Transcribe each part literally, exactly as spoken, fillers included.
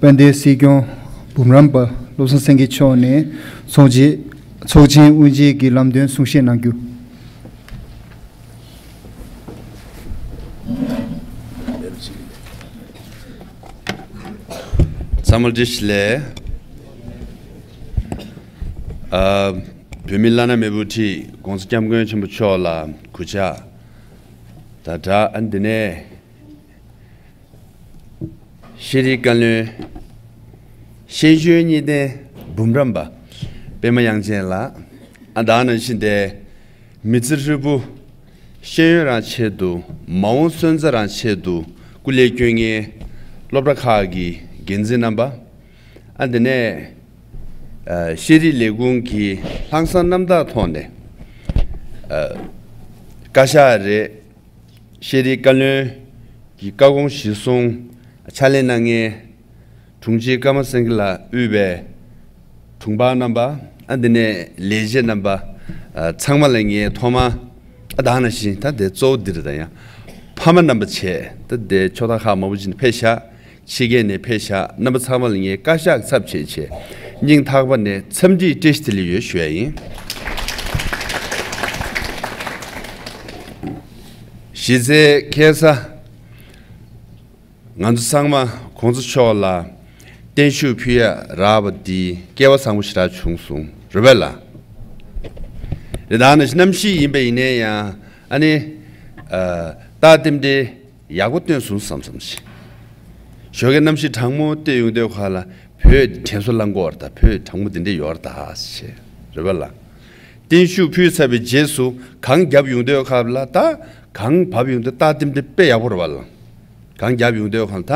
དཔལ་ལྡན་སྲིད་སྐྱོང་འབུམ་རམས་པ་བློ་བཟང་སེང་གེ་མཆོག་ནས་ཚོགས་ཆེན་ཚོགས་ཆེན་དབུ་འབྱེད་ཀྱི་ལམ་སྟོན་གསུང་བཤད་གནང་རྒྱུ། ཚང་མ་བཀྲ་ཤིས་བདེ་ལེགས། ཨ། བོད་མིའི་བླ་ན་མེད་པའི་དབུ་ཁྲིད་༸གོང་ས་༸སྐྱབས་མགོན་ཆེན་པོ་མཆོག་ལ་གུས་ཕྱག་དང་སྦྲགས། ཨ། འདི་ནས་ཤེས་རིག་བཀའ་བློན་ཤེས་ཡོན་གཉིས་ལྡན་འབུམ་རམས་པ་པད་མ་དབྱངས་ཅན་ལགས། ཨ། ད་ག་ནང་བཞིན་ཏེ་མི་ཚེ་ཧྲིལ་པོ་ཤེས་ཡོན་རང་ཆེད་དུ་མ་འོངས་སོན་རྩ་རང་ཆེད་དུ་སྐུ་ལས་བསྐྱོན་མཁན་སློབ་གྲྭ་ཁག་གི་འགན་འཛིན་རྣམ་པ། ཨ། འདི་ནས་ཨ་ཤེས་རིག་ལས་ཁུངས་ཀྱི་ལྷག་བསམ་རྣམ་དག་ཐོག་ནས་ཨ་བཀའ་ཤག་རེད། ཤེས་རིག་བཀའ་བློན་གྱི་བཀའ་དགོངས་གཞིར་བཟུང་ཕྱག་ལས་གནང་མཁན་དྲུང་ཆེ་ཀརྨ་སེང་གེ་ལགས་དབུས་པའི་དྲུང་འཕར་རྣམ་པ། ཨ། འདི་ནས་ལས་བྱེད་རྣམ་པ། ཨ། ཚང་མ་ལ་ངས་ཐོག་མར། ཨ། ད་ག་ནང་བཞིན་ད་དེ་གཙོ་བོ་འདི་རེད། ད་ཡང་ཕ་མ་རྣམ་པ་བྱས་ད་དེ་ཕྱོགས་མཐའ་ཁག་མང་པོ་ཅིག་ནས་ཕེབས་ཤག་ཕྱི་རྒྱལ་ནས་ཕེབས་ཤག་རྣམ་པ་ཚང་མ་ལ་ངས་བཀའ་ཤག་ཚབ་བྱས་བྱས་སྙིང་ཐག་པ་ནས་འཚམས་འདྲི་བཀྲ་ཤིས་བདེ་ལེགས་ཡོད་ཞུ་ཡ་ཡིན། གཞི་རྩའི་ཁ་སང་ང་ཚོ་ཚང་མ་༸གོང་ས་མཆོག་ལ་བརྟན་བཞུགས་ཕུལ་ཡ་རག་པ་འདི་སྐལ་བ་བཟང་པོ་ཞེ་དྲག་བྱུང་སོང་རེད་པས་ལགས། རེད། ད་ནི་གནམ་གཤིས་ཡིན་པ་ཡིན་ནའི་ཡང་ཨ་ནི་ཨ་རྟགས་རྟེན་འབྲེལ་ཡག་པོ་བཏོན་སོང་བསམ་བསམ་ཞིག་ཞོགས་ཀའི་གནམ་གཤིས་གྲང་མོ་བལྟས་ཡོང་དུས་ཁ་ལ་བོད་དྲན་གསོ་བསླང་གི་ཡོད་རེད། ད་བོད་གྲང་མོ་འདི་འདྲ་ཡོད་རེད་ད་ཞེས་རེད་པས་ལགས། བརྟན་བཞུགས་ཕུལ་ཚར་བའི་རྗེས་སུ་གངས་རྒྱབ་ཡོང་དུས་ཁ་ལ་ད་གངས་བབས་ཡོང་དུས་རྟགས་རྟེན་འབྲེལ་དཔེ་ཡག་པོ་རེད་པས་ལགས། གངས་རྒྱབ་ཡོང་དུས་ཁ་ལ་ད་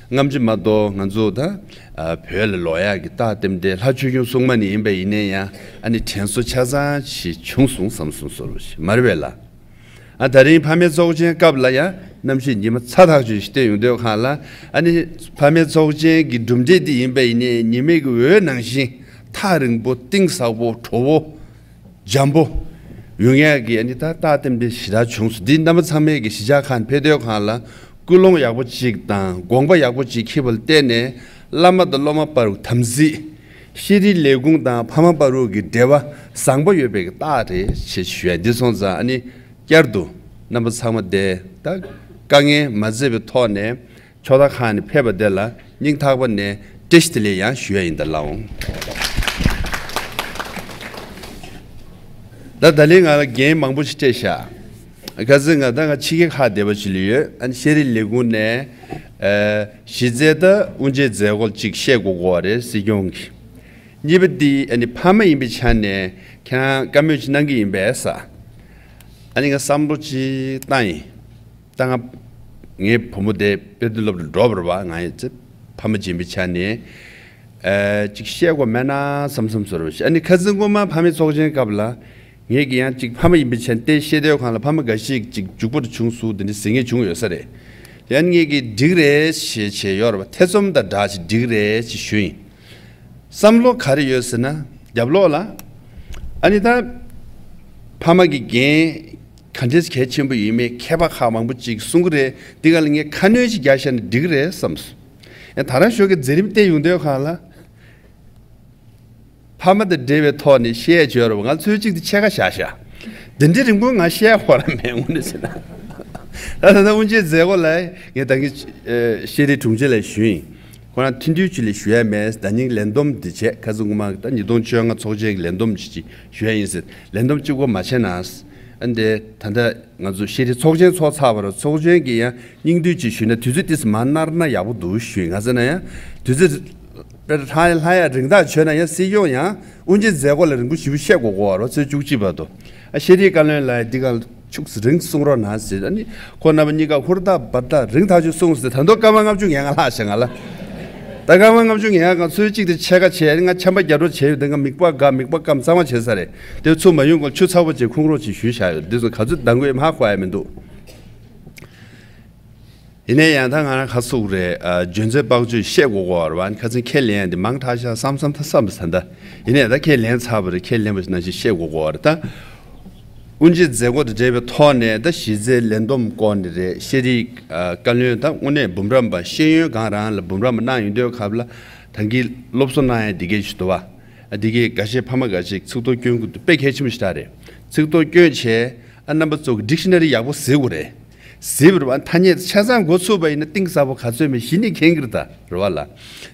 སྔ་ཕྱི་མ་གཏོགས་ང་ཚོ་ད་ཨ་བོད་ལ་ལོག་ཡག་གི་རྟགས་རྟེན་འབྲེལ་ལྷ་ཆོས་སྐྱོང་སྲུང་མ་ནས་ཡིན་པ་ཡིན་ནའི་ཡང་ཨ་ནི་དྲན་གསོ་ཆ་ཚང་ཞིག་བྱུང་སོང་བསམ་སོང་བཟོ་འདྲ་ཞིག་མ་རེད་པས་ལགས། ཨ། ད་རིང་ཕ་མའི་ཚོགས་ཆེན་སྐབས་ལ་ཡང་གནམ་གཤིས་ཉི་མ་ཚ་ཐག་ཆོད་ཞིག་བལྟས་ཡོང་དུས་ཁ་ལ་ཨ་ནི་ཕ་མའི་ཚོགས་ཆེན་གྱི་གྲུབ་འབྲས་འདི་ཡིན་པ་ཡིན་ནའི་ཉི་མའི་གི་འོད་ནང་བཞིན་ཐག་རིང་པོ་གཏིང་ཟབ་པོ་དྲོ་པོ་འཇམ་པོ་ཡོང་ཡག་གི་ཨ་ནི་ད་རྟགས་རྟེན་འབྲེལ་ཞེ་དྲག་བྱུང་སོང་། འདི་རྣམ་པ་ཚང་མས་ཀྱི་གཞིས་ཆགས་ཁག་ནས་ཕེབས་དུས་ཁ་ལ་ཀུན་སློང་ཡག་པོ་ཅིག་དང་དགོངས་པ་ཡག་པོ་ཅིག་འཁྱེར་བ་ལ་བརྟེན་ནས་བླ་མ་དང་སློབ་མ་བར་དུ་དམ་ཚིག་ཤེས་རིག་ལས་ཁུངས་དང་ཕ་མ་བར་དུ་གི་འབྲེལ་བ་བཟང་པོ་ཡོད་པའི་རྟགས་རེད་ཞེས་ཞུ་ཡ་འདི་སོང་ཙང་ཨ་ནི་བསྐྱར་དུ་རྣམ་པ་ཚང་མ་དེ་ད་དཀའ་ངལ་མ་འཛེམས་པའི་ཐོག་ནས་ཕྱོགས་མཐའ་ཁག་ནས་ཕེབས་པ་དེ་ལ་སྙིང་ཐག་པ་ནས་བཀྲ་ཤིས་བདེ་ལེགས་ཡང་ཞུ་ཡ་ཡིན་ད་ལགས་འོང་། ད་ད་ལན་ང་ལ་འགན་མང་པོ་ཞིག་སྤྲད་བཞག་ཁ་སང་ང་ད་ང་ཕྱི་རྒྱལ་ཁག་བསྡད་པ་ཞིག་ལ་ཡོད། ཨ་ནི་ཤེས་རིག་ལས་ཁུངས་ནས་ཨ་གཞི་རྩའི་ད་དབུ་འབྱེད་མཛད་སྒོ་གཅིག་བཤད་དགོས་ཀྱི་ཡོད་རེད་སྲིད་སྐྱོང་གིས། གཉིས་པ་འདི་ཨ་ནི་ཕ་མ་ཡིན་པའི་ཆ་ནས་ཁྱེད་རང་བཀའ་མོལ་ཅིག་གནང་གི་ཡིན་པས་ས། ཨ་ནི་ང་བསམ་བློ་ཅིག་བཏང་ཡིན། ད་ང་ངའི་བུ་མོ་དེ་དཔེ་སྟོན་སློབ་གྲྭ་འགྲོ་བར་བ་ང་ཡི་ཚེ་ཕ་མ་ཡིན་པའི་ཆ་ནས་ཨ་ཅིག་བཤད་དགོས་མེད་ན་བསམ་བསམ་བཟོ་ར་བ་ཞིག་ཨ་ནི་ཁ་སང་སྔོན་མ་ཕ་མའི་ཚོགས་ཆེན་སྐབས་ལ་ངེད་ཀྱི་ཡང་ཅིག་ཕ་མ་ཡིན་པའི་ཆ་ནས་བཤད་དུས་ཁ་ལ་ཕ་མ་འགའ་ཞིག་ཅིག་འཇུག་པོ་དུ་བྱུང་སོང་དེ་འདྲ་ཟེར་མཁན་བྱུང་ཡོད་ས་རེད། ཡང་ངེད་ཀྱིས་འགྲིག་རེད་ཞེས་བྱས་ཡོད་ར་བ་ཐེ་ཚོམ་དང་འདྲ་ཞིག་འགྲིག་རེད་ཅེས་ཞུས་ཡིན། བསམ་བློ་ག་རེ་ཡོད་ཟེར་ན་རྒྱབ་ལོགས་ལ་ཨ་ནི་ད་ཕ་མ་གི་འགན་ག་འདྲས་གལ་ཆེན་པོ་ཡིན་མིན་མཁས་པ་ཁག་མང་པོ་ཅིག་གསུང་གི་རེད། འདི་ག་ལ་ངས་ཁ་སྣོན་ཅིག་རྒྱག་བཞག་ན་འགྲིག་གི་རེད་བསམས་སོང་། ཡང་ད་རང་ཞོགས་ཀྱི་མཛད་རིམ་བལྟས་ཡོང་དུས་ཁ་ལ་ཕ་མ་དང་འབྲེལ་བའི་ཐོག་ནས་བཤད་བྱོས་ར་བ་ང་ཚོས་གཅིག་ཏུ་ཕྱེད་ཀ་བཞག་བཞག་འདི་འདྲའི་རིང་པོ་ང་བཤད་ཁོ་ར་མེད་དངོས་གནས་ཟེར་ན། ད་ད་ལྟ་དབུ་འབྱེད་མཛད་སྒོ་ལ་ངས་ད་གིན་ཤེས་རིག་དྲུང་ཆེ་ལ་ཞུས་ཡིན། ཁོ་རང་ཐུང་ཐུང་ཅིག་ལས་ཞུ་ཡ་མེད། ད་ཉིན་ལས་བསྡོམས་འདི་བྱས་ཁ་སང་དགོང་མོ་ད་ཉིས་སྟོང་བཅོ་ལྔ་ཚོགས་ཆེན་གྱི་ལས་བསྡོམས་ཅིག་ཅིག་ཞུ་ཡ་ཡིན་ཟེར། ལས་བསྡོམས་གཅིག་པོ་མ་བྱས་ན། ཨ་འདི་ད་ལྟ་ང་ཚོ་ཤེས་རིག་ཚོགས་ཆེན་ཚོགས་ཚར་བ་ར་ཚོགས་ཆེན་གྱི་ཡང་སྙིང་བསྡུས་ཅིག་ཞུས་ན་དུས་ཚོད་ཏིས་མ་ནར་ན་ཡག་པོ་འདུག་ཞུས་ང་ཟེར་ན་ཡང་དུས་ཚོད་དཔེར་ལྷ་ཡ་ལྷ་ཡ་རིང་ཐག་ཆོད་ན་ཡང་སྲིད་སྐྱོང་ཡང་དབུ་འབྱེད་མཛད་སྒོ་ལ་རིང་པོ་ཞེ་པོ་བཤད་དགོས་གོ་བ་ར་ཚོད་བཅུ་གཅིག་བར་དུ་ཨ་ཤེས་རིག་བཀའ་བློན་ལགས་འདི་ག་ལ་ཕྱུགས་རིང་གསུང་རོགས་གནང་ཟེར། ཨ་ནི་ཁོ་རྣམ་པ་གཉིས་ཀ་ཧུར་ཐག་འབད་ཐག་རིང་ཐག་ཆོད་གསུངས་ཟེར། ད་དུང་སྐར་མ་ལྔ་བཅུ་ང་ལྔ་ལྷག་བྱས་ང་ལ། ད་སྐར་མ་ལྔ་བཅུ་ང་ལྔ་ཚོད་གཅིག་དེ་ཕྱེད་ཀ་བྱས་ང་ཆམ་པ་རྒྱབ་འགྲོ་བྱས་ཡོད། དེ་ང་མིད་པ་འགག་མིད་པ་སྐམ་གཙང་མ་བྱས་ས་རེད། དེ་ཚུར་མ་ཡོང་གོང་ཆུ་ཚ་པོ་བྱས་ཁུང་རོགས་ཅིག་ཞུས་བཞག་ཡོད། འདི་ཚོ་ག་ཚོད་འདང་དགོས་ཧ་གོ་ཡ་མི་འདུག་ཡིན་ནའི་ཡང་ད་ང་རང་ཁ་སུག་རེད། ཨ་འཇོན་ཚོད་དཔག་ཚོད་བཤད་དགོས་གོ་བར་བ་ཁ་ཚིག་ཁས་ལེན་ཡ་འདི་མང་དྲགས་ཤག་བསམ་བསམ་ད་བསམ་ས་ད། ཡིན་ནའི་ད་ཁས་ལེན་ཚར་བ་རེད། ཁས་ལེན་པ་ནང་བཞིན་བཤད་དགོས་གོ་བར་ད། དབུ་འབྱེད་མཛད་སྒོ་དང་འབྲེལ་བའི་ཐོག་ནས་ད་གཞི་རྩའི་ལས་བསྡོམས་སྐོར་ནས་རེད། ཤེས་རིག་ཨ་བཀའ་བློན་ད་དངོས་གནས་འབུམ་རམས་པ་ཤེས་ཡོན་སྒང་རང་ལ་འབུམ་རམས་པ་གནང་ཡོང་དུས་སྐབས་ལ་ད་གིན་སློབ་གསོ་གནང་ཡ་འདི་གས་ཞིག་འདུག་བ། ཨ་འདི་གས་འགའ་ཤས་ཕ་མ་འགའ་ཤས་ཚིག་ཐོ་སྐྱོན་གྱི་འདུག་དཔེ་གལ་ཆེན་པོ་ཞིག་རེད། ཚིག་ཐོ་སྐྱོན་བྱས་ཨ་རྣམ་པ་ཚོ་གི་ཌིག་ཤ་ན་རི་ཡག་པོ་གཟིགས་དགོས་རེད། གཟིགས་པ་རེད་བ། ཐ་སྙད་ཆ་ཚང་འགོ་ཚུགས་པ་ཡིན་ན་གཏིང་ཟབ་པོ་ག་ཚོད་མེད་གཞི་ནས་མཁྱེན་གྱི་རེད་ད་རེད་བ་ལ།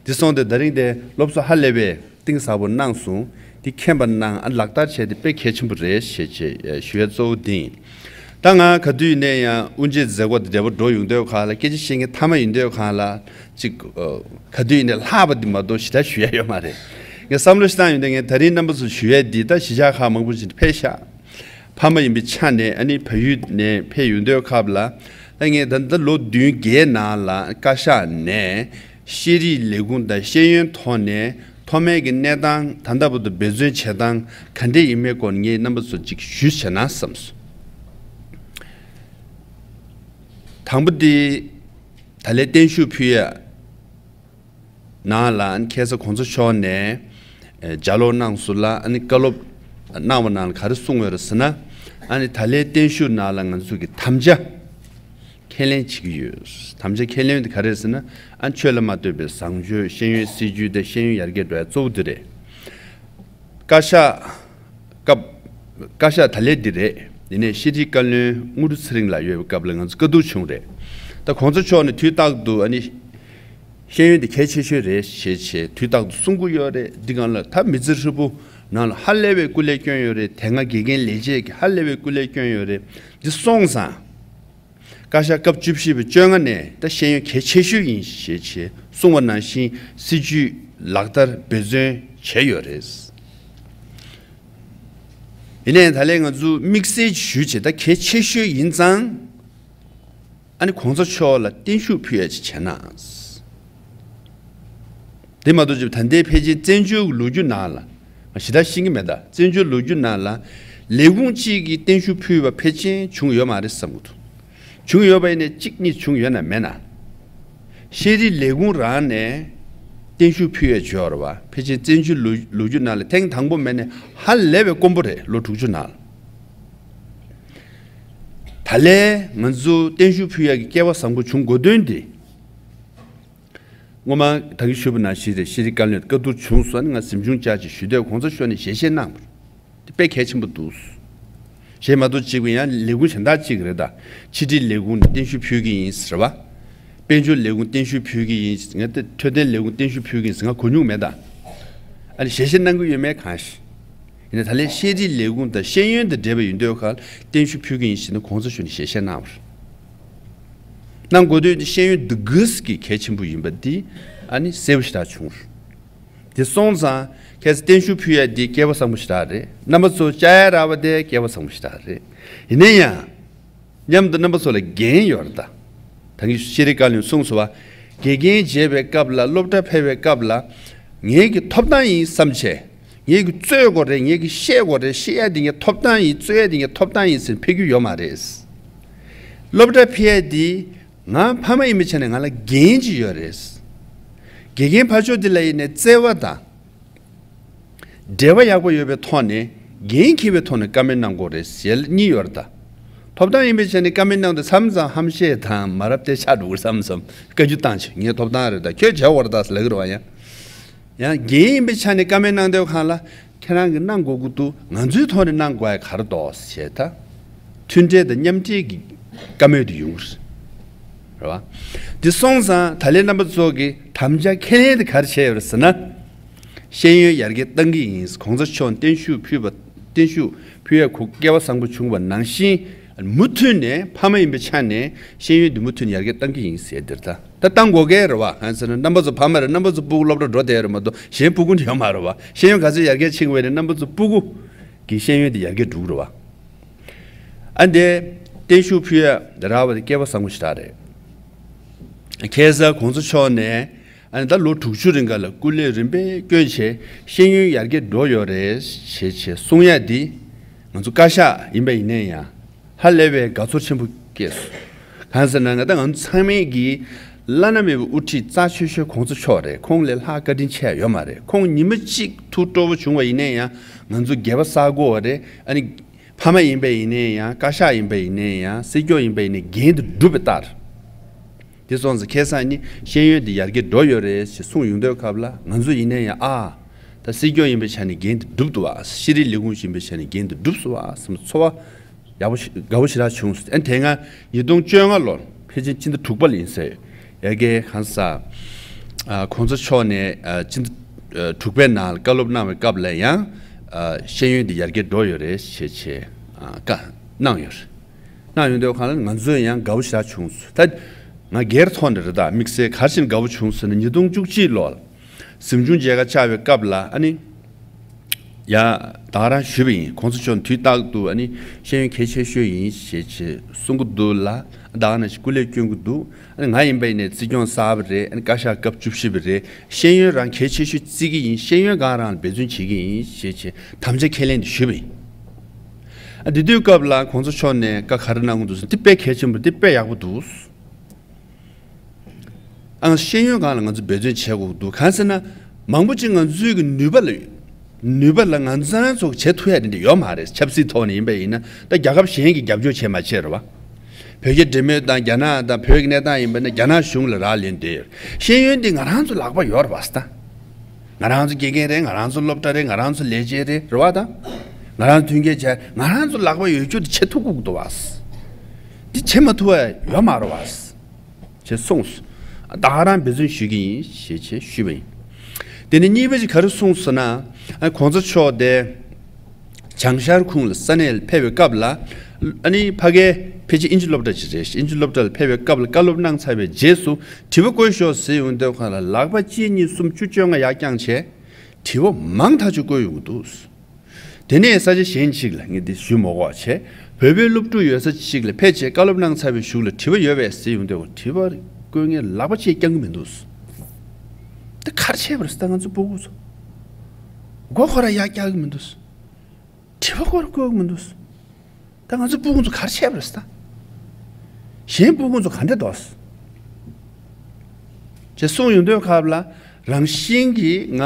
འདི་སོང་སྟེ་ད་རིང་དེ་སློབ་གསོ་ཧ་ལས་པའི་གཏིང་ཟབ་པོ་གནང་སོང་། འདི་མཁྱེན་པ་གནང་ཨ་ལག་བསྟར་བྱས་ཏེ་དཔེ་གལ་ཆེན་པོ་རེད་ཞེས་བྱས་ཞུ་ཡ་གཙོ་བོ་འདི་ཡིན། ད་ང་ག་དུས་ཡིན་ནའི་ཡང་དབུ་འབྱེད་མཛད་སྒོ་དང་འབྲེལ་བ་འགྲོ་ཡོང་དུས་སྒང་ལ་སྐད་ཆ་བཤད་མཁན་མཐའ་མ་ཡིན་དུས་སྒང་ལ་ཅིག་ཨ་ག་དུས་ཡིན་ནའི་ལྷག་པ་འདི་མ་གཏོགས་ཞེ་དྲག་ཞུ་ཡ་ཡོད་མ་རེད། ངས་བསམ་བློ་ཞིག་བཏང་ཡོང་དུས་ངས་ད་རིང་རྣམ་པ་ཚོར་ཞུ་ཡ་འདི་ད་གཞིས་ཆགས་ཁག་མང་པོ་ཞིག་ཕེབས་ཤག་ཕ་མ་ཡིན་པའི་ཆ་ནས་ཨ་ནི་བལ་ཡུལ་ནས་ཕེབས་ཡོང་དུས་སྐབས་ལ་ཨ་ངས་ད་ལྟ་ལོ་བདུན་བརྒྱད་ནང་ལ་བཀའ་ཤག་ནས་ཤེས་རིག་ལས་ཁུངས་དང་ཤེས་ཡོན་ཐོག་ནས་མཐོ་དམན་གྱི་གནས་སྟངས་ད་ལྟ་བར་དུ་འབད་བརྩོན་བྱེད་སྟངས་ག་འདྲས་ཡིན་མིན་སྐོར་ངས་རྣམ་པ་ཚོར་ཅིག་ཞུས་བྱས་ན་བསམས་སོང་། དང་པོ་འདི་ད་ལན་བརྟན་བཞུགས་ཕུལ་ཡ། ནང་ལ་ཨ་ནི་ཁ་སང་གོང་ས་མཆོག་ནས་ཨེ་ལྗགས་ཀློག་གནང་སོང་ལ་ཨ་ནི་བཀའ་སློབ་གནང་བ་ནང་ལ་ག་རེ་གསུངས་ཡོད་རེད་ཟེར་ན། ཨ་ནི་ད་ལན་བརྟན་བཞུགས་ནང་ལ་ང་ཚོ་གི་དམ་བཅའ་ཁས་ལེན་བྱེད་ཀྱི་ཡོད། དམ་བཅའ་ཁས་ལེན་དེ་ག་རེ་རེད་ཟེར་ན་ཨ་ནི་ཆོས་ལ་མ་ལྟོས་པའི་བཟང་སྤྱོད་ཤེས་ཡོན་སྲིད་ཇུས་དེ་ཤེས་ཡོན་ཡར་རྒྱས་འགྲོ་ཡ་གཙོ་བོ་དེ་རེད། བཀའ་ཤག་སྐབས། བཀའ་ཤག་ད་ལན་འདི་རེད། ཡིན་ནའི་ཤེས་རིག་བཀའ་བློན་དངོས་གྲུབ་ཚེ་རིང་ལགས་ཡོད་པའི་སྐབས་ལ་ང་ཚོ་བཀའ་བསྡུར་བྱུང་རེད། ད་གོང་ས་མཆོག་ནས་དུས་རྟག་ཏུ་ཨ་ནི་ཤེས་ཡོན་དེ་གལ་ཆེ་ཤོས་རེད་ཞེས་བྱས་དུས་རྟག་ཏུ་གསུང་གི་ཡོད་རེད། འདི་སྒང་ལ་ད་མི་ཚེ་ཧྲིལ་པོ་ནང་ལ་ཧ་ལས་པའི་སྐུ་ལས་བསྐྱོན་ཡོད་རེད། དེ་སྔ་དགེ་རྒན་ལས་བྱེད་ཀྱི་ཧ་ལས་པའི་སྐུ་ལས་བསྐྱོན་ཡོད་རེད། འདི་སོང་ཙང་། བཀའ་ཤག་སྐབས་བཅུ་བཞི་པའི་བཅོ་ལྔ་ནས་ད་ཤེས་ཡོན་གལ་ཆེ་ཤོས་ཡིན་ཞེས་བྱས་གསུངས་པ་ནང་བཞིན་སྲིད་ཇུས་ལག་བསྟར་འབད་བརྩོན་བྱས་ཡོད་རེད། ཡིན་ནའི་ད་ལན་ང་ཚོ་དམིགས་བསལ་ཞུས་བྱས་ད་གལ་ཆེ་ཤོས་ཡིན་ཙང་ཨ་ནི་གོང་ས་མཆོག་ལ་བརྟན་བཞུགས་ཕུལ་ཡ་ཅིག་བྱས་ན། དེ་མ་གཏོགས་ཅིག་ད་ལྟའི་ཕལ་ཆེར་བཙན་བྱོལ་གྱི་ལོ་རྒྱུས་ནང་ལ་ང་ཞེ་དྲག་ཤེས་ཀྱི་མེད་ད། བཙན་བྱོལ་ལོ་རྒྱུས་ནང་ལ་ལས་ཁུངས་གཅིག་གིས་བརྟན་བཞུགས་ཕུལ་བ་ཕལ་ཆེར་བྱུང་ཡོད་མ་རེད་བསམ་གྱི་འདུག་བྱུང་ཡོད་པ་ཡིན་ནའི་གཅིག་གཉིས་བྱུང་ཡོད་ན་མེད་ན། ཤེས་རིག་ལས་ཁུངས་རང་ནས་བརྟན་བཞུགས་ཕུལ་ཡས་བྱོས་ར་བ་ཕལ་ཆེར་བཙན་བྱོལ་ལོ་ལོ་རྒྱུས་ནང་ལ་ཐེངས་དང་པོ་མེད་ནས་ཧ་ལས་པའི་དཀོན་པོ་རེད་ལོ་དྲུག་ཅུ་ནང་ལ། ད་ལན་ང་ཚོ་བརྟན་བཞུགས་ཕུལ་ཡས་ཀྱི་སྐལ་བ་བཟང་པོ་བྱུང་དགོས་དོན་དེ། སྔོན་མ་ད་གིན་ཞུས་པ་ནང་བཞིན་རེད། ཤེས་རིག་བཀའ་བློན་བཀའ་བསྡུར་བྱུང་སོང་ནས་ང་གཟིམ་ཆུང་བཅར་ཅིག་ཞུས་དུས་གོང་ས་མཆོག་ནས་ཞལ་བཞེས་གནང་བ་རེད། དེ་དཔེ་གལ་ཆེན་པོ་འདུག་གཞན་མ་གཏོགས་གཅིག་པུ་ཡང་ལས་ཁུངས་གཞན་དག་གཅིག་རེད་ད། ཕྱི་དྲིལ་ལས་ཁུངས་ནས་བརྟན་བཞུགས་ཕུལ་གྱི་ཡིན་ཟེར་བ། དཔལ་འབྱོར་ལས་ཁུངས་བརྟན་བཞུགས་ཕུལ་གྱི་ཡིན་ཟེར་ང་ད་འཕྲོད་བསྟེན་ལས་ཁུངས་བརྟན་བཞུགས་ཕུལ་གྱི་ཡིན་ཟེར་ང་གོ་མྱོང་མེད་ད། ཨ་ནི་ཞལ་བཞེས་གནང་གི་ཡོད་མེད་གང་ཤེས། ཡིན་ན་ད་ལན་ཤེས་རིག་ལས་ཁུངས་དང་ཤེས་ཡོན་དང་འབྲེལ་བ་ཡིན་དུས་ཁ་བརྟན་བཞུགས་ཕུལ་གྱི་ཡིན་ཞེས་ནས་གོང་ས་མཆོག་ནས་ཞལ་བཞེས་གནང་བ་རེད། གནང་དགོས་དོན་དེ་ཤེས་ཡོན་འདི་གུས་ཀྱི་གལ་ཆེན་པོ་ཡིན་པ་འདི་ཨ་ནི་གསལ་པོ་ཞེ་དྲག་བྱུང་རེད། དེ་སོང་ཙང་ཁྱེད་ཚོ་བརྟན་བཞུགས་ཕུལ་ཡ་འདི་སྐལ་བ་བཟང་པོ་ཞེ་དྲག་རེད། རྣམ་པ་ཚོ་བཅར་ཡ་རག་པ་དེ་སྐལ་བ་བཟང་པོ་ཞེ་དྲག་རེད། ཡིན་ན་ཡང་། མཉམ་དུ་རྣམ་པ་ཚོ་ལ་འགན་ཡོད་རེད་ད། ད་གིན་ཤེས་རིག་བཀའ་བློན་གསུངས་སོང་བ། དགེ་རྒན་བྱེད་པའི་སྐབས་ལ་སློབ་གྲྭ་ཕེབས་པའི་སྐབས་ལ། ངེད་ཀྱི་ཐོབ་ཐང་ཡིན་བསམ་བྱས། ངེད་ཀྱི་རྩོད་དགོས་རེད། ངེད་ཀྱི་བཤད་དགོས་རེད། བཤད་ཡ་དེ་ངའི་ཐོབ་ཐང་ཡིན། རྩོད་ཡ་དེ་ངའི་ཐོབ་ཐང་ཡིན་ཟེར་ཕེབས་རྒྱུ་ཡོད་མ་རེད། སློབ་གྲྭ་ཕེབས་ཡ་དེ་ང་ཕ་མ་ཡིན་པའི་ཆ་ནས་ང་ལ་འགན་ཅིག་ཡོད་རེད། དགེ་རྒན་ཕར་ཕྱོགས་དེ་ལ་ཡིན་ནའི་བརྩེ་བ་དང་། འབྲེལ་བ་ཡག་པོ་ཡོད་པའི་ཐོག་ནས་འགན་འཁྱེར་བའི་ཐོག་ནས་བཀའ་མོལ་གནང་དགོས་རེད་ཟེར་གཉིས་ཡོད་རེད་ད། ཐོབ་ཐང་ཡིན་པའི་ཆ་ནས་བཀའ་མོལ་གནང་དུས་མཚམས་མཚམས་ཧམ་བཤད་དང་མ་རབས་དེ་ཆགས་འགྲོ་གི་རེད་བསམ་བསམ་བཀའ་བཀྱོན་བཏང་བྱས་ངའི་ཐོབ་ཐང་རེད་ད་ཁྱོད་བྱ་བར་ད་ཟེར་ལབ་ཀྱི་རེད་བ། ཡང་ཡང་འགན་ཡིན་པའི་ཆ་ནས་བཀའ་མོལ་གནང་དུས་གང་ལ་ཁྱེད་རང་གིས་གནང་དགོས་ཀྱི་འདུག་ང་ཚོའི་ཐོག་ནས་གནང་དགོས་ཡ་ག་རེ་འདུག་ཞེས་ད། མཐུན་འབྲེལ་དང་མཉམ་འབྲེལ་གྱི་བཀའ་མོལ་དེ་ཡོང་གི་རེད། རེད་བ། འདི་སོང་ཙང་ད་ལན་རྣམ་པ་ཚོ་གིས་དམ་བཅའ་ཁས་ལེན་དེ་ག་རེ་བྱས་ཡོད་རེད་ཟེར་ན། ཤེས་ཡོན་ཡར་རྒྱས་གཏང་གི་ཡིན། གོང་ས་མཆོག་བརྟན་བཞུགས་ཕུལ་བ་བརྟན་བཞུགས་ཕུལ་ཡ་གོ་སྐལ་བ་བཟང་པོ་བྱུང་བ་ནང་བཞིན་མུ་མཐུད་ནས་ཕ་མ་ཡིན་པའི་ཆ་ནས་ཤེས་ཡོན་འདི་མུ་མཐུད་ནས་ཡར་རྒྱས་གཏང་གི་ཡིན་ཟེར་འདིར་ད་ད་གཏང་དགོས་གལ་རེད་བ། ཧན་ཟེར་ན་རྣམ་པ་ཚོ་ཕ་མ་རེད། རྣམ་པ་ཚོ་སྤུ་གུ་སློབ་གྲྭ་འགྲོ་བསྡད་ཡོད་རེད་མ་གཏོགས་གཞན་སྤུ་གུ་ནི་ཡོད་མ་རེད་བ། ཤེས་ཡོན་ག་ཚོད་ཡར་རྒྱས་ཕྱིན་པ་ཡིན་ནའི་རྣམ་པ་ཚོ་སྤུ་གུ་གི་ཤེས་ཡོན་འདི་ཡར་རྒྱས་འགྲོ་གི་རེད་བ། ཨ་འདི་བརྟན་བཞུགས་ཕུལ་ཡ་རག་པ་དེ་སྐལ་བ་བཟང་པོ་ཞིག་རག་རེད། ཁ་སང་གོང་ས་མཆོག་ནས་ཨ་ནི་ད་ལོ་དྲུག་ཅུ་རིང་ག་ལ་སྐུ་ལས་རིམ་པས་བསྐྱོན་བྱས་ཤེས་ཡོན་ཡར་རྒྱས་འགྲོ་ཡོད་རེད་ཞེས་བྱས་གསུང་ཡ་འདི་ང་ཚོ་བཀའ་ཤག་ཡིན་པ་ཡིན་ན་ཡང་ཧ་ལས་པའི་དགའ་ཚོར་ཆེན་པོ་སྐྱེས་སོང་། གང་ཟེར་ན་ང་ད་ང་ཚོ་ཚང་མས་ཀྱི་བླ་ན་མེད་པའི་དབུ་ཁྲིད་རྩ་ཆེ་ཤོས་གོང་ས་མཆོག་རེད། ཁོང་ལས་ལྷག་བཀའ་དྲིན་ཆེ་ཡ་ཡོད་མ་རེད། ཁོང་ཉི་མ་གཅིག་ཐུགས་སྤྲོ་པོ་བྱུང་བ་ཡིན་ན་ཡང་ང་ཚོ་སྒལ་པ་བསག་དགོས་པ་རེད། ཨ་ནི། ཕ་མ་ཡིན་པ་ཡིན་ནའི་ཡང་། བཀའ་ཤག་ཡིན་པ་ཡིན་ནའི་ཡང་། སྲིད་སྐྱོང་ཡིན་པ་ཡིན་ནའི་འགན་དེ་སྒྲུབ་པའི་རྟགས་རེད། དེ་སོང་ཙང་ཁ་སང་ནི་ཤེས་ཡོན་དེ་ཡར་རྒྱས་འགྲོ་ཡོད་རེད་ཞེས་གསུངས་ཡོང་དུས་སྐབས་ལ། ང་ཚོ་ཡིན་ནའི་ཡང་། ཨ། ད་སྲིད་སྐྱོང་ཡིན་པའི་ཆ་ནས་འགན་དེ་སྒྲུབ་འདུག་བ། ཤེས་རིག་ལས་ཁུངས་ཤིག་ཡིན་པའི་ཆ་ནས་འགན་དེ་སྒྲུབ་སོང་བ་བསམ་ཚོར་བ་ཡག་པོ་ཞིག་དགའ་པོ་ཞེ་དྲག་བྱུང་སོང་། ཨ་ནི་དེ་སྔ་ཉིས་སྟོང་བཅོ་ལྔ་ལོར་ཕལ་ཆེར་སྤྱི་ཟླ་དྲུག་པ་ལ་ཡིན་ས་ཡོད། ཡ་གི་གང་ས། ཨ། གོང་ས་མཆོག་ནས། ཨ། སྤྱི་ཟླ་དྲུག་པའི་ནང་ལ་བཀའ་སློབ་གནང་བའི་སྐབས་ལ་ཡང་། ཨ། ཤེས་ཡོན་འདི་ཡར་རྒྱས་འགྲོ་ཡོད་རེད་ཞེས་བྱས། ཨ། བཀའ་གནང་ཡོད་རེད། གནང་ཡོང་དུས་སྒང་ལ་ང་ཚོས་ཡང་དགའ་པོ་ཞེ་དྲག་བྱུང་སོང་། ད་ང་སྒེར་ཐོག་ནས་རེད། ད་དམིགས་བསལ་ག་རེ་བྱས་ནས་དགའ་པོ་བྱུང་ཟེར་ན། ཉིས་སྟོང་བཅུ་གཅིག་ལོར་གཟིམ་ཆུང་མཇལ་ཁ་བཅར་བའི་སྐབས་ལ། ཨ་ནི་ཡ། ད་ག་རང་ཞུས་པ་ཡིན། གོང་ས་མཆོག་དུས་རྟག་ཏུ། ཨ་ནི་ཤེས་ཡོན་གལ་ཆེ་ཤོས་ཡིན་ཞེས་བྱས་གསུང་གི་འདུག་ལ། ད་ག་ནང་བཞིན་སྐུ་ལས་སྐྱོན་གྱི་འདུག་ཨ་ནི་ང་ཡིན་པ་ཡིན་ནའི་སྲིད་སྐྱོང་གསར་པ་རེད། ཨ་ནི་བཀའ་ཤག་སྐབས་བཅུ་བཞི་པ་རེད། ཤེས་ཡོན་རང་གལ་ཆེ་ཤོས་བརྩི་གི་ཡིན། ཤེས་ཡོན་སྒང་རང་ལ་འབད་བརྩོན་བྱེད་ཀྱི་ཡིན་ཞེས་བྱས་དམ་བཅའ་ཁས་ལེན་དེ་ཞུས་པ་ཡིན། ཨ། དེ་དུས་སྐབས་ལ་གོང་ས་མཆོག་ནས་བཀའ་ག་རེ་གནང་གི་འདུག་ཟེར་ན། འདི་དཔེ་གལ་ཆེན་པོ། འདི་དཔེ་ཡག་པོ་འདུག་ཨང་། ཤེས་ཡོན་སྒང་ལ་ང་ཚོ་འབད་བརྩོན་བྱེད་དགོས་འདུག་གང་ཟེར་ན། མང་པོ་ཅིག་ང་ཚོའི་གི་ནུས་པ་ལ། ནུས་པ་ལ་ང་ཚོ་རང་ཚོ་བྱེད་ཐུབ་ཡ་དེ་འདྲ་ཡོད་མ་རེད། ཆབ་སྲིད་ཐོག་ནས་ཡིན་པ་ཡིན་ན། ད་རྒྱལ་ཁབ་གཞན་གྱིས་རྒྱབ་སྐྱོར་བྱེད་མ་བྱེད་རེད་བ། བོད་ཀྱི་འབྲེལ་མོལ་དང་། རྒྱ་ནག་དང་བོད་ཀྱི་གནས་སྟངས་ཡིན་པ་ན་རྒྱ་ནག་གཞུང་ལ་རག་ལས་བསྡད་ཡོད། ཤེས་ཡོན་འདི་ང་རང་ཚོ་ལག་པ་ཡོད་རེད་བ། ད་ང་རང་ཚོ་དགེ་རྒན་རེད། ང་རང་ཚོ་སློབ་གྲྭ་རེད། ང་རང་ཚོ་ལས་བྱེད་རེད། རེད་བ། ད་ང་རང་ཚོ་མཐུན་རྐྱེན་བྱས། ང་རང་ཚོ་ལག་པ་ཡོད་རྒྱུ་དེ་བྱེད་ཐུབ་དགོས་ཀྱི་འདུག་བ། འདི་བྱེད་མ་ཐུབ་པ་ཡོད་མ་རེད་བ། ཞེས་གསུངས་སོང་། ད་ག་རང་འབད་བརྩོན་ཞུ་གི་ཡིན་ཞེས་བྱས་ཞུས་པ་ཡིན། དེ་ནས་གཉིས་པ་ཅིག་ག་རེ་གསུངས་སོང་ན། ཨ། གོང་ས་མཆོག་དེ་བྱང་ཤར་ཁུངས་ལ་ས་གནས་ལ་ཕེབས་པའི་སྐབས་ལ། ཨ་ནི་ཕ་གིའི་ཕལ་ཆེར་དབྱིན་ཇི་སློབ་གྲྭ་ཅིག་རེད། དབྱིན་ཇི་སློབ་གྲྭ་ལ་ཕེབས་པའི་སྐབས་ལ་བཀའ་སློབ་གནང་ཚར་བའི་རྗེས་སུ་དྲི་བ་བཀོད་ཤོག་ཟེར་ཡོང་དུས་སྒང་ལ། ལག་པ་གཅིག་གཉིས་གསུམ་བཅུ་བཅོ་ལྔ་ཡར་བརྐྱངས་བྱས་དྲི་བ་མང་ཐག་ཆོད་བཀོད་ཡོང་གི་འདུག་དེ་ནས་ས་ཆ་གཞན་ཞིག་ལ། ངས་འདི་ཞུ་མ་དགོས་པ་བྱས། བོད་པའི་སློབ་ཕྲུག་ཡོད་ས་ཞིག་ལ་ཕེབས་བྱས་བཀའ་སློབ་གནང་ཚར་བའི་གཞུག་ལ་དྲི་བ་ཡོད་པས་ཟེར་ཡོང་དུས། དྲི་བ་བཀོད་མཁན་ལག་པ་གཅིག་བརྐྱང་གི་མི་འདུག་ད་ག་རེ་བྱས་པ་རེད་ཟེར། ད་ང་ཚོ་སྤུ་གུ་ཚོ་མགོ་ཁོ་རང་ཡར་བཀྱག་གི་མི་འདུག་དྲི་བ་ཁོ་རང་བཀོད་ཀྱི་མི་འདུག་ད་ང་ཚོ་སྤུ་གུ་ཚོ་ག་རེ་བྱས་པ་རེད་ཟེར། ད་གཞན་སྤུ་གུ་ཚོ་ག་འདྲ་འདུག་ཟེར། ཅེས་གསུངས་ཡོང་དུས་སྐབས་ལ། རང་བཞིན་གྱིས་ང་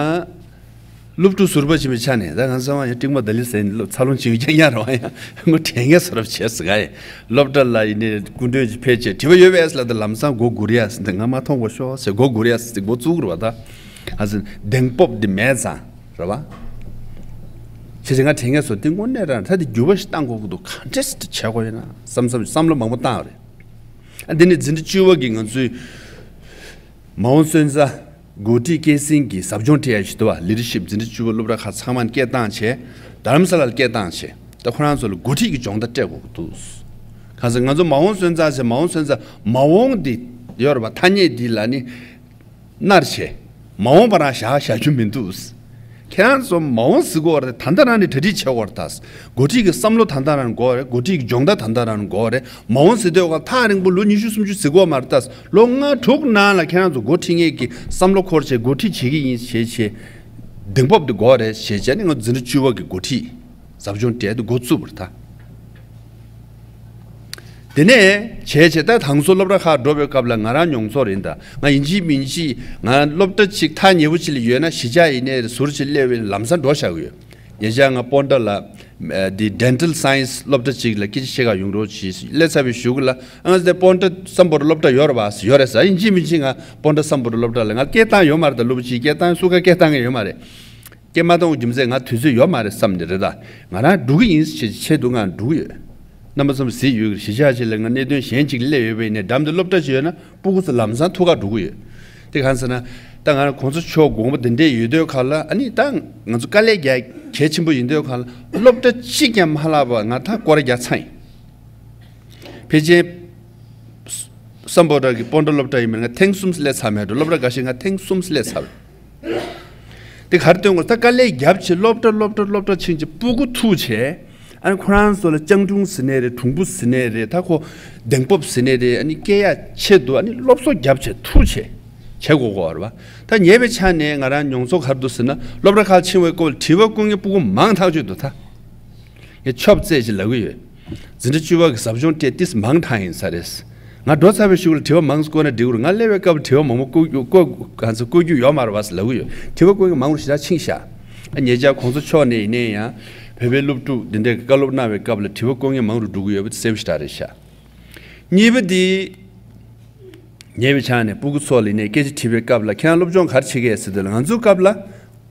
སློབ་ཕྲུག་ཟུར་པ་ཡིན་པའི་ཆ་ནས། ད་ང་ཚང་མ་ཡང་ཀྲིག་མ་ད་ལི་ཟེར་ནས་འཚར་ལོངས་བྱེད་ཀྱི་རྐྱང་རྐྱང་རེད་བ། ཡང་ངོ་དྲན་མཁན་བཟོ་འདྲ་བྱས་ཟེར་ག་ཡ། སློབ་གྲྭ་ལ་ཡིན་ནའི་སྐུ་མགྲོན་ཅིག་ཕེབས་བྱས་དྲི་བ་ཡོད་པས་ལབ་དུས། ལམ་སང་མགོ་སྒུར་ཡ་ཟེར། འདི་ང་མ་མཐོང་དགོས་ཤོག་ཟེར། མགོ་སྒུར་ཡ་ཟེར། མགོ་བཙུགས་རེད་བ། ད་ཨ་ཟེར། གདེང་སྤོབས་འདི་མེད་ཙང་རེད་བ། བྱས་ཙང་ང་དྲན་མཁན་བཟོ། འདི་དངོས་གནས་རང་ད་འདི་འགྱུར་བ་ཞིག་གཏང་དགོས་ཀྱི་འདུག་ག་འདྲས་ཞིག་བྱེད་དགོས་ཡོད་ན་བསམ་བསམ་བསམ་བློ་མང་པོ་བཏང་བ་རེད། ཨ། འདི་ནི་འཛིན་གྲྭ་བཅུ་པ་གི་ང་ཚོའི་མ་འོངས་སོན་རྩ་འགོ་ཁྲིད་སྐྱེད་སྲིང་གི་ཟབ་སྦྱོང་སྤྲད་ཡ་ཞིག་འདུག་བ། ལི་ཌར་ཤིབ། འཛིན་གྲྭ་བཅུ་པ་སློབ་གྲྭ་ཁག་ཚང་མ་སྐད་བཏང་བྱས། རྡ་རམ་ས་ལར་སྐད་བཏང་བྱས། ད་ཁོ་རང་ཚོ་ལ་འགོ་ཁྲིད་ཀྱི་སྦྱོང་བརྡར་སྤྲད་དགོས་ཀྱི་འདུག་གང་ཟེར་ང་ཚོ་མ་འོངས་སོན་རྩ་ཟེར། མ་འོངས་སོན་རྩ། མ་འོངས་འདི་ཡོད་རེད་བ། ཐ་སྙད་འདི་ལ་ནི་མནར་བྱས། མ་འོངས་པ་རང་བཞག་བཞག་རྒྱུ་མི་འདུག་ཁྱེད་རང་ཚོ་མ་འོངས་ཟེར་དགོས་རེད། ད་ལྟ་རང་ནས་གྲ་སྒྲིག་བྱེད་དགོས་རེད་ད། འགོ་ཁྲིད་ཀྱི་བསམ་བློ་ད་ལྟ་རང་དགོས་རེད། འགོ་ཁྲིད་ཀྱི་སྦྱོང་བརྡར་ད་ལྟ་རང་དགོས་རེད། མ་འོངས་ཟེར་དུས་སྒང་ཐག་རིང་པོ་ལོ་ཉི་ཤུ་སུམ་ཅུ་ཟེར་དགོས་མ་རེད་ད། ལོ་ལྔ་དྲུག་ནང་ལ་ཁྱེད་རང་ཚོ་འགོ་ཁྲིད་མཁན་གྱི་བསམ་བློ་འཁོར་བྱས་འགོ་ཁྲིད་བྱེད་ཀྱི་ཡིན་ཞེས་བྱས། གདེང་སྤོབས་དེ་དགོས་རེད་ཞེས་བྱས་ནས། ང་འཛིན་གྲྭ་བཅུ་པ་གི་འགོ་ཁྲིད་ཟབ་སྦྱོང་སྤྲད་དེ་འགོ་བཙུགས་པ་རེད་ད། དེ་ནས་བྱས་བྱས་ད་དང་སོ་སློབ་གྲྭ་ཁག་འགྲོ་བའི་སྐབས་ལ་ང་རང་མྱོང་ཚོར་ཡིན་ད། ང་ཡིན་གཅིག་མིན་གཅིག་ང་སློབ་གྲྭ་གཅིག་ཐག་ཉེ་པོ་གཅིག་ལ་ཡོད་ན་གཞིས་ཆགས་ཡིན་ནའི་ཟུར་གཅིག་སླེབས་པའི་ལམ་སང་འགྲོ་བཞག་གི་ཡོད། ཉེ་ཆར་ང་སྤོན་ཊ་ལ། ཨ། འདི་ཌེན་ཊལ་སའེན་སི་སློབ་གྲྭ་གཅིག་ལ་སྐད་ཆ་བཤད་ག་ཡོང་རོགས་གྱིས་སླེབས་ཚར་བའི་གཞུག་ལ། ཨ། ང་ཚོ་དེ་སྤོན་ཊ་སམ་བྷོ་ཊ་སློབ་གྲྭ་ཡོད་རེད་བ། ཡོད་རེད་ཟེར། ཡིན་གཅིག་མིན་གཅིག་ང་སྤོན་ཊ་སམ་བྷོ་ཊ་སློབ་གྲྭ་ལ་ང་སྐད་བཏང་ཡོད་མ་རེད་ད། སློབ་གཅིག་སྐད་བཏང་། སུ་ག་སྐད་བཏང་གི་ཡོད་མ་རེད། སྐད་མ་གཏོང་རྒྱུ་མཚན་ང་དུས་ཚོད་ཡོད་མ་རེད་བསམ་ནས་རེད་ད། ང་རང་འགྲོ་གི་ཡིན་ཞེས་ཆེད་དུ་ང་འགྲོ་གི་ཡོད། རྣམ་པ་ཚོ་གཟིགས་ཡོད་ཀྱི་རེད། གཞིས་ཆགས་ཅིག་ལ་ང་གནད་དོན་གཞན་ཅིག་སླེབས་ཡོད་པ་ཡིན་ནའི། འགྲམ་དུ་སློབ་གྲྭ་ཅིག་ཡོད་ན་སྤུ་གུ་ཚོ་ལམ་སང་ཐུག་ག་འགྲོ་གི་ཡོད། དེ་གང་ཟེར་ན། ད་ང་རང་གོང་ས་མཆོག་དགོངས་པ་འདི་འདྲས་ཡོད་དུས་སྒང་ལ། ཨ་ནི་ད་ང་ཚོ་དཀའ་ལས་རྒྱག་གལ་ཆེན་པོ་ཡིན་དུས་སྒང་ལ། སློབ་གྲྭ་གཅིག་ཀྱང་མ་བརླག་པ་ང་ད་སྐོར་ར་རྒྱག་ཚར་ཡིན། ཕལ་ཆེར་སམ་བྷོ་ཊ་གི་སྤོན་ཊ་སློབ་གྲྭ་ཡིན་པ་ན་ང་ཐེངས་གསུམ་སླེབས་ཚར་མེད་འགྲོ། སློབ་གྲྭ་འགའ་ཤས་ང་ཐེངས་གསུམ་སླེབས་ཚར། དེ་ག་རེ་སྟོན་དགོས། ད་དཀའ་ལས་རྒྱབ་བྱས་སློབ་གྲྭ་སློབ་གྲྭ་སློབ་གྲྭ་ཕྱིན་བྱས་སྤུ་གུ་ཐུག་བྱས། ཨ་ནི་ཁོ་རང་ཚོ་ལ་སྤྱང་གྲུང་ཟེར་ནའི་རེད། གྲུང་པོ་ཟེར་ནའི་རེད། ད་ཁོ་གདེང་སྤོབས་ཟེར་ནའི་རེད། ཨ་ནི་སྐྱེ་ཡ་ཆེད་དུ་ཨ་ནི་སློབ་གསོ་རྒྱབ་བྱས་ཐུག་བྱས་བྱེད་དགོས་ཀྱི་ཡོད་རེད་བ། ད་ཉེ་བའི་ཆ་ནས་ང་རང་མྱོང་ཚོར་ག་རེ་འདུག་ཟེར་ན། སློབ་གྲྭ་ཁག་ཕྱིན་པའི་སྐོར་ལ་དྲི་བ་བཀོད་མཁན་སྤུ་གུ་མང་ཐག་ཆོད་འདུག་ད་ངས་ཆོབ་རྩེ་ཞིག་ལབ་ཀྱི་ཡོད། འཛིན་གྲྭ་བཅུ་པ་གི་ཟབ་སྦྱོང་སྤྲད་ཏིས་མང་དྲགས་ཡིན་ས་རེད། ང་འགྲོ་ཚར་བའི་གཞུག་ལ་དྲི་བ་མང་ཙམ་བཀོད་ན་འགྲིག་གི་རེད། ང་སླེབས་པའི་སྐབས་དྲི་བ་མང་པོ་བཀོད་རྒྱུ་བཀོད་གང་ཚ་བཀོད་རྒྱུ་ཡོད་མ་རེད་བ་ཟེར་ལབ་ཀྱི་ཡོད། དྲི་བ་བཀོད་མཁན་མང་པོ་ཞེ་དྲག་ཕྱིན་ཤག་ཨ། ཉེ་ཆར་གོང་ས་མཆོག་ནས་ཡིན་ནའི་ཡང་ བོད་པའི་སློབ་ཕྲུག་འདི་འདྲའི་བཀའ་སློབ་གནང་བའི་སྐབས་ལ་དྲི་བ་བཀོད་མཁན་མང་རུ་འགྲོ་གི་ཡོད་པ་དེ་གསལ་པོ་ཞེ་དྲག་རེད་ཤག་གཉིས་པ་དེ། ཉེ་བའི་ཆར་ནས་སྤུ་གུ་ཚོ་ལ་ནས་སྐད་ཆ་དྲིས་པའི་སྐབས་ལ་ཁྱེད་རང་སློབ་སྦྱོང་ག་རེ་བྱེད་ཀྱི་ཡོད་ཟེར་དུས་ལ་ང་ཚོའི་སྐབས་ལ་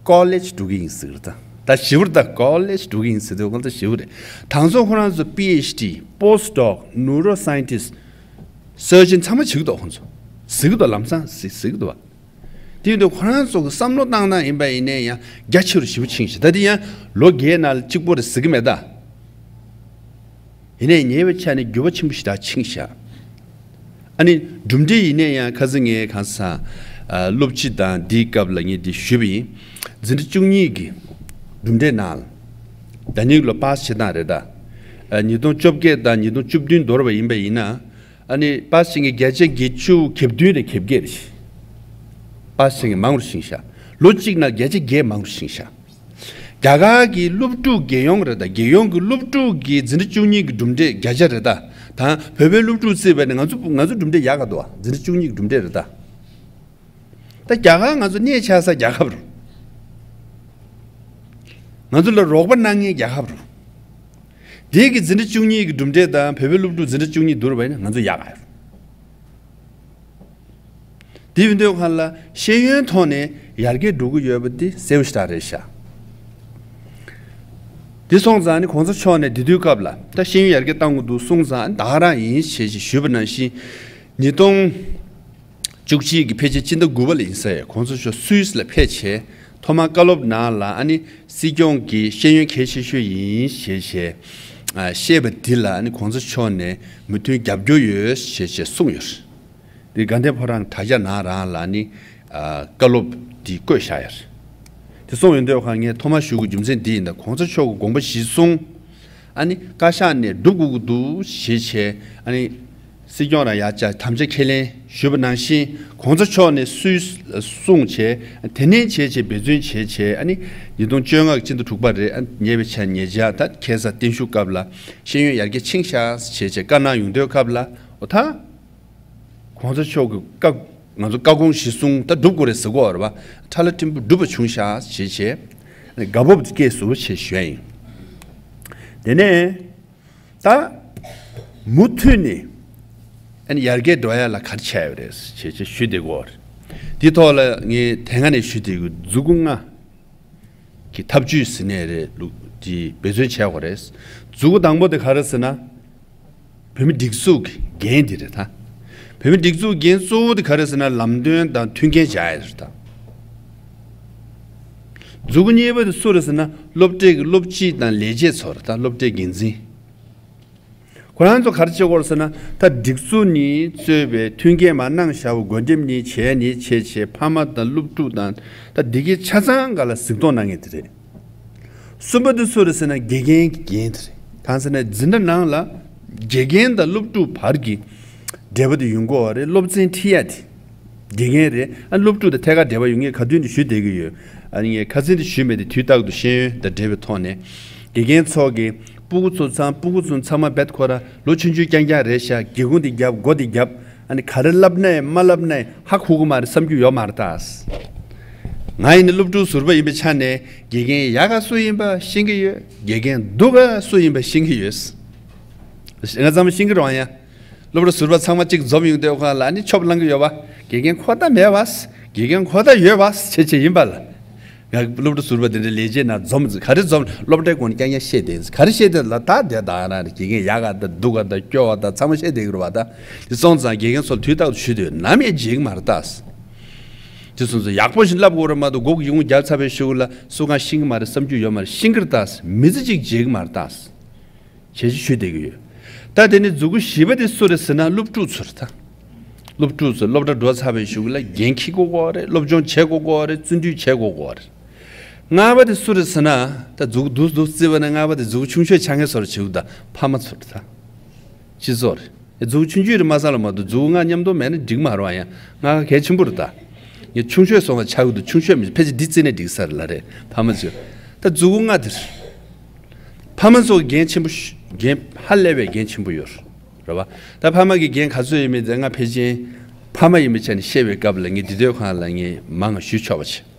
ཀོ་ལེཇ་འགྲོ་གི་ཡིན་ཟེར་གི་རེད། ད་ད་ཞིབ་པར་ད་ཀོ་ལེཇ་འགྲོ་གི་ཡིན་ཟེར་དུས་ང་ཚོ་ཞིབ་པ་རེད། དང་ཚོ་ཁོ་རང་ཚོ་པི་ཨེཆ་ཌི། པོ་སི་ཊོག། ནུའུ་རོ་སའེན་ཊིསི། སར་ཇན་ཚང་མ་བྱེད་ཀྱི་འདུག་ཁོ་ཚོ་ཟེར་གི་འདུག་ལམ་སང་ཟེར་ཟེར་གི་འདུག་བ། དེ་ཡིན་དུས་ཁོ་རང་ཚོ་གི་བསམ་བློ་བཏང་སྟངས་ཡིན་པ་ཡིན་ནའི་ཡང་རྒྱ་ཆེ་རུ་ཞེ་པོ་ཕྱིན་ཤག་ད་དེ་ཡང་ལོ་བརྒྱད་ནང་ལ་གཅིག་པོ་རེད་ཟེར་གི་མེད་ད། ཡིན་ནའི་ཉེ་བའི་ཆར་ནས་འགྱུར་བ་ཆེན་པོ་ཞེ་དྲག་ཕྱིན་ཤག་ཨ་ནི་གྲུབ་འབྲས་ཡིན་ནའི་ཡང་ཁ་སང་ངས་གང་ཟག་ཨ་སློབ་སྤྱི་དང་འདིའི་སྐབས་ལ་ངས་འདི་ཞུས་པ་ཡིན། འཛིན་གྲྭ་བཅུ་གཉིས་ཀྱི་གྲུབ་འབྲས་ནང་ལ་ཟླ་ཉིན་ལོ་པཱ་སི་བྱེད་སྟངས་རེད་ད། ཨ་ཉིས་སྟོང་བཅོ་བརྒྱད་དང་ཉིས་སྟོང་བཅུ་བདུན་འདོར་བ་ཡིན་པ་ཡིན་ན། ཨ་ནི་པཱ་སི་བྱེད་མཁན་བརྒྱ་ཆ་བརྒྱད་ཅུ་གྱ་བདུན་དང་གྱ་བརྒྱད་རེད། པཱ་སི་བྱེད་མཁན་མང་རུ་ཕྱིན་ཤག་ལོ་གཅིག་ནང་བརྒྱ་ཆ་བརྒྱད་མང་རུ་ཕྱིན་ཤག་རྒྱ་གར་གྱི་སློབ་ཕྲུག་རྒྱལ་ཡོངས་རེད་ད། རྒྱལ་ཡོངས་ཀྱི་སློབ་ཕྲུག་གི་འཛིན་གྲྭ་བཅུ་གཉིས་ཀྱི་གྲུབ་འབྲས་བརྒྱ་ཆ་རེད་ད། ད་བོད་པའི་སློབ་ཕྲུག་བརྩིས་པ་ཡིན་ན་ང་ཚོ་ང་ཚོ་གྲུབ་འབྲས་ཡག་ག་འདུག་བ། འཛིན་གྲྭ་བཅུ་གཉིས་ཀྱི་གྲུབ་འབྲས་རེད་ད། ད་རྒྱ་གར་ང་ཚོ་གནས་ཆགས་ས་རྒྱལ་ཁབ་རེད། ང་ཚོ་ལ་རོགས་པ་གནང་མཁན་རྒྱལ་ཁབ་རེད། དེ་གི་འཛིན་གྲྭ་བཅུ་གཉིས་ཀྱི་གྲུབ་འབྲས་དང་བོད་པའི་སློབ་ཕྲུག་འཛིན་གྲྭ་བཅུ་གཉིས་བསྡུར་བ་ཡིན་ན་ང་ཚོ་ཡག་ག་ཡོད། དེ་ཡིན་དུས་ཁ་ལ་ཤེས་ཡོན་ཐོག་ནས་ཡར་རྒྱས་འགྲོ་གི་ཡོད་པ་དེ་གསལ་པོ་ཞེ་དྲག་རེད་ཤག་དེ་སོང་ཙང་ནི་གོང་ས་མཆོག་ནས་དེ་དུས་སྐབས་ལ་ད་ཤེས་ཡོན་ཡར་རྒྱས་གཏང་དགོས་འདུག་གསུངས་ཙང་ད་ག་རང་ཡིན་ཞེས་ཞེས་ཞུས་པ་ནང་བཞིན། ཉིས་སྟོང་བཅུ་གཅིག་གི་ཕལ་ཆེར་སྤྱི་ཟླ་དགུ་པ་ལ་ཡིན་ས་ཡོད། གོང་ས་མཆོག་སུད་སི་ལ་ཕེབས་བྱས་ཐོག་མར་བཀའ་སློབ་ནང་ལ་ཨ་ནི་སྲིད་སྐྱོང་གི་ཤེས་ཡོན་གལ་ཆེ་ཤོས་ཡིན་ཞེས་བྱས་ཨ་བཤད་པ་འདི་ལ་ཨ་ནི་གོང་ས་མཆོག་ནས་མོས་མཐུན་རྒྱབ་སྐྱོར་ཡོད་ཞེས་བྱས་གསུངས་ཡོད། དེ་དགའ་ལྡན་ཕོ་བྲང་དྲ་རྒྱ་ནང་རང་ལ་ནི་ཨ་བཀའ་སློབ་འདི་བཀོད་བཞག་ཡོད། དེ་སོང་ཡོང་དུས་ཁ་ངས་ཐོག་མར་ཞུ་དགོས་རྒྱུ་མཚན་འདི་ཡིན། ད་གོང་ས་མཆོག་གི་དགོངས་པ་གཞིར་བཟུང་ཨ་ནི་བཀའ་ཤག་ནས་སྒྲུབ་དགོས་ཀྱི་འདུག་ཞེས་བྱས་ཨ་ནི་སྲིད་སྐྱོང་རང་ཡར་བཅར་དམ་བཅའ་ཁས་ལེན་ཞུས་པ་ནང་བཞིན་གོང་ས་མཆོག་ནས་སུད་སི་གསུངས་བྱས་དེ་ནས་བྱས་བྱས་འབད་བརྩོན་བྱས་བྱས་ཨ་ནི་ཉིས་སྟོང་བཅོ་ལྔ་གི་སྤྱི་ཟླ་དྲུག་པ་རེད། ཨ་ཉེ་བའི་ཆར་ཉེ་ཆར་ད་ཁ་སང་བརྟན་བཞུགས་སྐབས་ལ་ཤེས་ཡོན་ཡར་རྒྱས་ཕྱིན་ཤག་བྱས་བྱས་བཀའ་གནང་ཡོང་དུས་སྐབས་ལ་འོ་ད། གོང་ས་མཆོག་གི་བཀའ་ང་ཚོ་བཀའ་དགོངས་གཞིར་བཟུང་ད་སྒྲུབ་དགོས་རེད་ཟེར་གོ་རེད་བ། ཁྲ་ལ་ཕྲན་བུ་འགྲུབ་པ་བྱུང་ཤག་ཞེས་བྱས། དགའ་སྤོབས་སྐྱེས་སོང་ཞེས་ཞུ་ཡ་ཡིན། དེ་ནས་ད་མུ་མཐུད་ནས་ཨ་ནི་ཡར་རྒྱས་འགྲོ་ཡ་ལ་ག་རེ་བྱས་ཡོད་རེད་ཞེས་བྱས་ཞུས་བསྡད་གོ་རེད། དེའི་ཐོག་ལ་ངས་དེ་སྔ་ནས་ཞུས་བསྡད་གོ་མཛུ་གུ་ལྔ། གི་ཐབས་ཇུས་ཟེར་ནས་རེད་ལུགས་ཀྱི་འབད་བརྩོན་བྱས་པ་རེད། མཛུ་གུ་དང་པོ་དེ་ག་རེ་ཟེར་ན། བོད་མི་སྒྲིག་འཛུགས་ཀྱི་འགན་དེ་རེད་ད། བོད་མི་སྒྲིག་འཛུགས་འགན་གཙོ་བོ་དེ་ག་རེ་ཟེར་ན་ལམ་སྟོན་དང་མཐུན་རྐྱེན་སྦྱར་ཡ་རེད་ད། མཛུ་གུ་གཉིས་པ་དེ་སུ་རེད་ཟེར་ན་སློབ་གྲྭའི་གི་སློབ་སྤྱི་དང་ལས་བྱེད་ཚོ་རེད་ད། སློབ་གྲྭའི་འགན་འཛིན། ཁོ་རང་ཚོ་ག་རེ་བྱེད་དགོས་རེད་ཟེར་ན་ད་སྒྲིག་འཛུགས་ནས་གཙོས་པའི་མཐུན་རྐྱེན་མར་གནང་བཞག་པ་བགོ་འགྲེམས་ནས་བྱས་ནས་བྱས་བྱས་ཕ་མ་དང་སློབ་ཕྲུག་དང་ད་འདི་གའི་ཆ་ཚང་ག་ལ་གཟིགས་རྟོག་གནང་མཁན་དེ་རེད། གསུམ་པ་དེ་སུ་རེད་ཟེར་ན་དགེ་རྒན་གྱི་འགན་དེ་རེད། གང་ཟེར་ན་འཛིན་གྲྭ་ནང་ལ་དགེ་རྒན་དང་སློབ་ཕྲུག་བར་གྱི་འབྲེལ་བ་དེ་ཡོང་གི་ཡོད་རེད། སློབ་ཚན་ཁྲིད་ཡ་དེ། དགེ་རྒན་རེད། ཨ་སློབ་ཕྲུག་དང་ཐད་ཀར་འབྲེལ་བ་ཡོད་ངས་ཁ་ཏོན་དེ་ཞུས་བསྡད་ཀྱི་ཡོད། ཨ་ནི་ངས་ཁ་སང་དེ་ཞུས་མེད་དེ་དུས་རྟག་ཏུ་ཤེས་ཡོན་དང་འབྲེལ་བའི་ཐོག་ནས་དགེ་རྒན་ཚོ་གིས་སྤུ་གུ་ཚོ་ཚང་སྤུ་གུ་ཚོ་ཚང་མ་རྦད་ཁོ་ར་ལོ་ཆུང་ཆུང་རྐྱང་རྐྱང་རེད་ཤག་སྒེའུ་ཁུང་དེ་བརྒྱབ་སྒོ་དེ་བརྒྱབ་ཨ་ནི་ག་རེ་བསླབ་ནའི་མ་བསླབ་ནའི་ཧ་གོ་གི་མ་རེད་བསམ་རྒྱུ་ཡོད་མ་རེད་ད། ང་ཡིན་ན་སློབ་ཕྲུག་ཟུར་པ་ཡིན་པའི་ཆ་ནས་དགེ་རྒན་ཡག་ག་སུ་ཡིན་པ་ཤེས་ཀྱི་ཡོད། དགེ་རྒན་སྡུག་ག་སུ་ཡིན་པ་ཤེས་ཀྱི་ཡོད། ང་ཚང་མ་ཤེས་ཀྱི་རེད་ཡ། སློབ་གྲྭ་ཟུར་པ་ཚང་མ་གཅིག་འཛོམས་ཡོང་དུས་ཁོ་ལ་ནི་ཆོབ་ལང་གི་ཡོད་པ། དགེ་རྒན་ཁོ་ད་མེད་པ། དགེ་རྒན་ཁོ་ད་ཡོད་པ་བྱེད་བྱེད་ཡིན་པ་ལ། ང་སློབ་གྲྭ་ཟུར་པ་དེ་འདྲ་ལས་བྱེད་ན་འཛོམས་ག་རེ་འཛོམས་སློབ་གྲྭའི་སྒོ་ནས་རྐྱང་རྐྱང་བཤད་བསྡད་ག་རེ་བཤད་བསྡད་ལ་ད་དེ་ད་ང་རང་དགེ་རྒན་ཡག་ག་ད་སྡུག་ག་ད་སྐྱོ་བ་ད་ཚང་མ་བཤད་བསྡད་གི་རེད་པ་ད། དེ་སོང་ཙང་དགེ་རྒན་ཚོ་ལ་དུས་རྟག་ཏུ་ཞུས་དུས་ནམ་ཡང་བརྗེད་གི་མ་རེད་ད། དེ་སོང་ཙང་ཡག་པོ་ཞིག་བསླབ་དགོས་རེད་མ་གཏོགས་མགོ་གི་ཡོང་རྒྱབ་ཚར་བའི་གཞུག་ལ་སུ་གང་ཤེས་གི་མ་རེད་བསམ་རྒྱུ་ཡོད་མ་རེད་ཤེས་གི་རེད་ད། མི་ཚེ་གཅིག་བརྗེད་གི་མ་རེད་ད། བྱས་ཅི་ཞུས་བསྡད་ཀྱི་ཡོད། ད་དེ་ནི་མཛུ་གུ་བཞི་པ་དེ་སུ་རེད་ཟེར་ན་སློབ་ཕྲུག་ཚོ་རེད་ད། སློབ་ཕྲུག་ཚོ་སློབ་གྲྭ་འགྲོ་ཚར་བའི་གཞུག་ལ་འགན་འཁྱེར་དགོས་ཀྱི་ཡོད་རེད། སློབ་སྦྱོང་བྱེད་དགོས་ཀྱི་ཡོད་རེད། བརྩོན་འགྲུས་བྱེད་དགོས་ཀྱི་ཡོད་རེད། ལྔ་པ་དེ་སུ་རེད་ཟེར་ན་ད་མཛུ་གུ་འདུག་འདུག་བརྩིས་པ་ན་ལྔ་པ་དེ་མཛུ་གུ་ཆུང་ཤོས་ཆགས་མཁན་ཚོ་རེད་བྱེད་དགོས་ད་ཕ་མ་ཚོ་རེད་ད། སྤྱི་ཚོགས་རེད། མཛུ་གུ་ཆུང་ཆུང་རེད་མ་ས་ལ་མ་གཏོགས་མཛུ་གུ་ལྔ་མཉམ་དུ་མེད་ན་འགྲིག་མ་རེད་པ། ཡང་ལྔ་ཁ་གལ་ཆེན་པོ་རེད་ད། ངས་ཆུང་ཤོས་སོང་བ་ཆགས་ཀྱི་འདུག་ཆུང་ཤོས་མི་ཕལ་ཆེར་འདི་བརྩིས་ནས་འགྲིག་ས་རེད་ལ་རེད་ཕ་མ་ཚོས། ད་མཛུ་གུ་ལྔ་དེ་རེད། ཕ་མ་ཚོ་འགན་ཆེན་པོ་ཞུ་འགན་ཧ་ལས་པའི་འགན་ཆེན་པོ་ཡོད་རེད་པ། ད་ཕ་མ་གི་འགན་ག་ཚོད་ཡིན་མིན་དེ་ང་ཕལ་ཆེར་ཕ་མ་ཡིན་པའི་ཆ་ནས་བཤད་པའི་སྐབས་ལ་ངས་འདི་དུས་ཁོང་ལ་ངས་མང་ང་ཞུ་ཆོག་པ་བྱེད།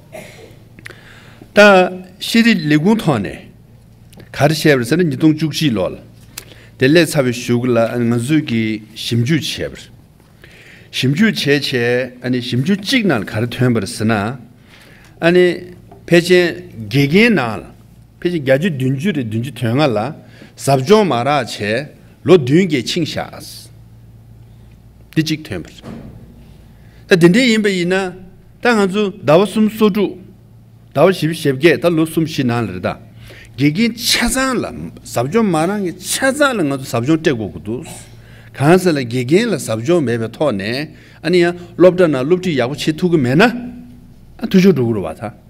ད་ཤེས་རིག་ལས་ཁུངས་ཐོག་ནས་ ག་རེ་བྱས་པ་རེད་ཟེར་ན་ཉིས་སྟོང་བཅུ་གཅིག་ལོ་ལ། དེ་སླེབས་ཚར་བའི་གཞུག་ལ་ཨ་ནི་ང་ཚོས་ཀྱིས་ཞིབ་འཇུག་བྱས་པ་རེད། ཞིབ་འཇུག་བྱས་བྱས་ཨ་ནི་ཞིབ་འཇུག་གཅིག་ནང་ག་རེ་ཐོན་པ་རེད་ཟེར་ན། ཨ་ནི་ཕལ་ཆེར་དགེ་རྒན་ནང་ལ་ཕལ་ཆེར་བརྒྱ་ཆ་བདུན་ཅུ་རེ་བདུན་ཅུ་དོན་ལྔ་ལ་ཟབ་སྦྱོང་མ་རག་བྱས་ལོ་བདུན་བརྒྱད་ཕྱིན་བཞག་འདི་གཅིག་ཐོན་པ་རེད། ད་དེ་འདྲ་ཡིན་པ་ཡིན་ན་ད་ང་ཚོ་ཟླ་བ་གསུམ་སོ་དྲུག་ཟླ་བ་བཞི་བཅུ་ཞེ་བརྒྱད་ད་ལོ་གསུམ་བཞི་ནང་ལ་རེད་ད། དགེ་རྒན་ཆ་ཚང་ལ་ཟབ་སྦྱོང་མ་རག་མཁན་ཆ་ཚང་ལ་ང་ཚོ་ཟབ་སྦྱོང་སྤྲད་དགོས་ཀྱི་འདུག་གང་ཟེར་ལ་དགེ་རྒན་ལ་ཟབ་སྦྱོང་མེད་པའི་ཐོག་ནས་ཨ་ནི་ཡང་སློབ་གྲྭ་ནང་སློབ་ཁྲིད་ཡག་པོ་བྱེད་ཐུབ་ཀྱི་མེད་ན་ཨ་འཐུས་ཤོར་འགྲོ་གི་རེད་བ་ད།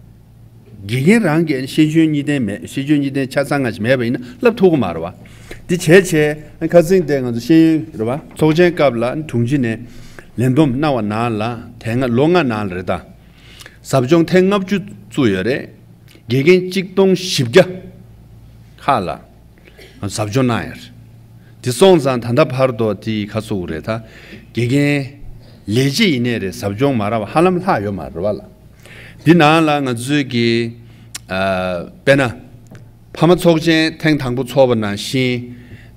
དགེ་རྒན་རང་གིས་ཤེས་འཇོན་གཉིས་ལྡན་མེད། ཤེས་འཇོན་གཉིས་ལྡན་ཆ་ཚང་ང་ཞིག་མེད་པ་ཡིན་ན་བསླབ་ཐུབ་ཀྱི་མ་རེད་བ། འདི་བྱས་བྱས་ཁ་སང་དེ་ང་ཚོ་ཤེས་ཡོན་རེད་བ་ཚོགས་ཆེན་སྐབས་ལ་དྲུང་ཆེ་ནས་ལས་བསྡོམས་གནང་བ་ནང་ལ་དེ་སྔ་ལོ་ལྔ་ནང་ལ་རེད་ད། ཟབ་སྦྱོང་ཐེངས་ལྔ་བཅུ་བཙུགས་ཡོད་རེད། དགེ་རྒན་གཅིག་སྟོང་བཞི་བརྒྱ་ཁག་ལ་ཟབ་སྦྱོང་གནང་ཡོད་རེད། དེ་སོང་ཙང་ད་ལྟ་བར་དུ་དེ་ག་ཚོད་རེད་ད། དགེ་རྒན་ལས་བྱེད་ཡིན་ནའི་རེད་ཟབ་སྦྱོང་མ་རག་པ་ཧ་ལམ་ལྷག་ཡོད་མ་རེད་བ་ལ། འདི་ནང་ལ་ང་ཚོས་ཀྱི་ཨ་དཔེར་ན་ཕ་མ་ཚོགས་ཆེན་ཐེངས་དང་པོ་ཚོགས་པ་ནང་བཞིན་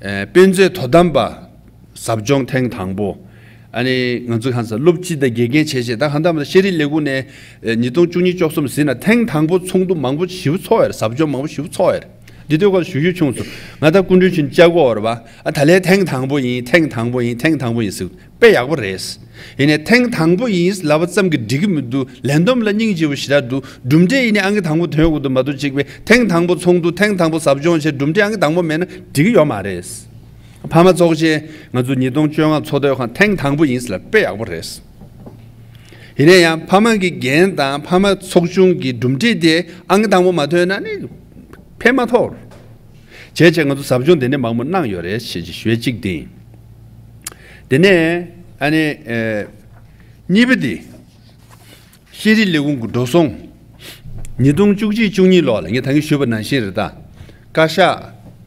ཨ་དཔེ་མཛོད་དོ་དམ་པ་ཟབ་སྦྱོང་ཐེངས་དང་པོ། ཨ་ནི་ང་ཚོ་གང་ཟེར་སློབ་སྤྱི་དང་དགེ་རྒན་བྱས་བྱས་ད་གང་ལྟར་མ་ཤེས་རིག་ལས་ཁུངས་ནས་ཨ་ཉིས་སྟོང་བཅུ་གཉིས་བཅུ་གསུམ་ཟིན་ན་ཐེངས་དང་པོ་ཚོགས་འདུ་མང་པོ་ཞེ་པོ་ཚོགས་ཡོད་རེད། ཟབ་སྦྱོང་མང་པོ་ཞེ་པོ་ཚོགས་ཡོད་རེད། འདི་ལྟོས་ག་ཞུ་རྒྱུ་བྱུང་སོང་། ང་ད་སྐུ་མགྲོན་ཆེན་བཅར་གོ་བར་བ་ཨ་ད་ལན་ཐེངས་དང་པོ་ཡིན་ཐེངས་དང་པོ་ཡིན་ཐེངས་དང་པོ་ཡིན་ཟེར་དཔེ་ཡག་པོ་རེད། ཡིན་ནའི་ཐེངས་དང་པོ་ཡིན་ལབ་པ་ཙམ་གྱིས་འགྲིག་གི་མི་འདུག་ལས་བསྡོམས་ལ་སྙིང་རྗེ་པོ་ཞེ་དྲག་འདུག་གྲུབ་འབྲས་ཡིན་ནའི་ཨང་ཀི་དང་པོ་ཐོན་དགོས་འདུག་མ་གཏོགས་གཅིག་པའི་ཐེངས་དང་པོ་ཚོགས་འདུ་ཐེངས་དང་པོ་ཟབ་སྦྱོང་བྱས་གྲུབ་འབྲས་ཨང་ཀི་དང་པོ་མེད་ན་འགྲིག་གི་ཡོད་མ་རེད། ཕ་མ་ཚོགས་ཆེན་ང་ཚོ་ཉིས་སྟོང་བཅོ་ལྔ་ཚོགས་དུས་ཁང་ཐེངས་དང་པོ་ཡིན་ལབ་དཔེ་ཡག་པོ་རེད། ཡིན་ན་ཡང་ཕ་མ་གི་འགན་དང་ཕ་མ་ཚོགས་ཆུང་གི་གྲུབ་འབྲས་དེ་ཨང་ཀི་དང་པོ་མ་ཐོན་ན་ནི་ཕན་མ་ཐོགས། བྱས་བྱས་ང་ཚོ་ཟབ་སྦྱོང་དེ་འདྲ་མང་པོ་གནང་ཡོད་རེད་ཞེས་ཞུ་བ་གཅིག་དེ་ཡིན། དེ་ནས་ཨ་ནི་ཨེ་གཉིས་པ་དེ་ཤེས་རིག་ལས་ཁུངས་ཀྱི་འགྲོ་སོང་། ཉིས་སྟོང་བཅུ་གཅིག་བཅུ་གཉིས་ལོ་ལ་ངས་ད་གིན་ཞུས་པ་ནང་བཞིན་རེད་ད། བཀའ་ཤག་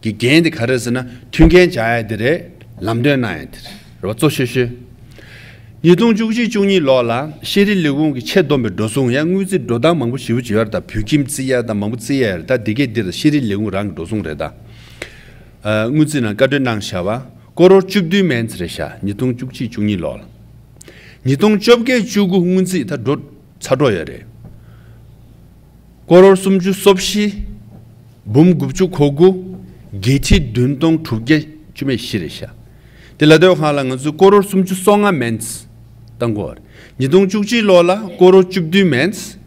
གི་འགན་དེ་ག་རེ་ཟེར་ན་མཐུན་རྐྱེན་སྦྱར་ཡ་དེ་རེད། ལམ་སྟོན་གནང་ཡ་དེ་རེད། རེད་བ་གཙོ་ཤོས་ཤོས། ཉིས་སྟོང་བཅུ་གཅིག་བཅུ་གཉིས་ལོ་ལ་ཤེས་རིག་ལས་ཁུངས་ཀྱི་ཆེད་བསྡོམས་པའི་འགྲོ་སོང་ཡང་དངུལ་རྩིས་འགྲོ་སྟངས་མང་པོ་ཞེ་པོ་ཅིག་ཡོད་རེད་ད། བོད་ཁྱིམ་རྩིས་ཡ་དང་མང་པོ་རྩིས་ཡ་ཡོད་རེད་ད། འདི་གས་འདི་རེད་ཤེས་རིག་ལས་ཁུངས་རང་གི་འགྲོ་སོང་རེད་ད། ཨ་དངུལ་རྩིས་ནང་བཀའ་འཁྲོལ་གནང་བཞག་པ་ཀོ་རོར་བཅུ་བདུན་མན་ཙམ་རེད་ཤག་ཉིས་སྟོང་བཅུ་གཅིག་བཅུ་གཉིས་ལོ་ལ། ཉིས་སྟོང་བཅོ་བརྒྱད་བཅུ་དགུ་དངུལ་རྩིས་ད་འགྲོ་ཚ་འགྲོ་ཡོད་རེད། ཀོ་རོར་སུམ་ཅུ་སོ་བཞི། འབུམ་དགུ་བཅུ་གོ་དགུ། བརྒྱད་ཁྲི་བདུན་སྟོང་དྲུག་བརྒྱ་བཅུ་མེད་བཞི་རེད་ཤག་དེ་ལ་ལྟོས་ཁང་ལ་ང་ཚོས་ཀོ་རོར་སུམ་ཅུ་སོ་ལྔ་མན་ཙམ་བཏང་གོ་རེད། ཉིས་སྟོང་བཅུ་གཅིག་ལོ་ལ་ཀོ་རོར་བཅུ་བདུན་མན་ཙམ།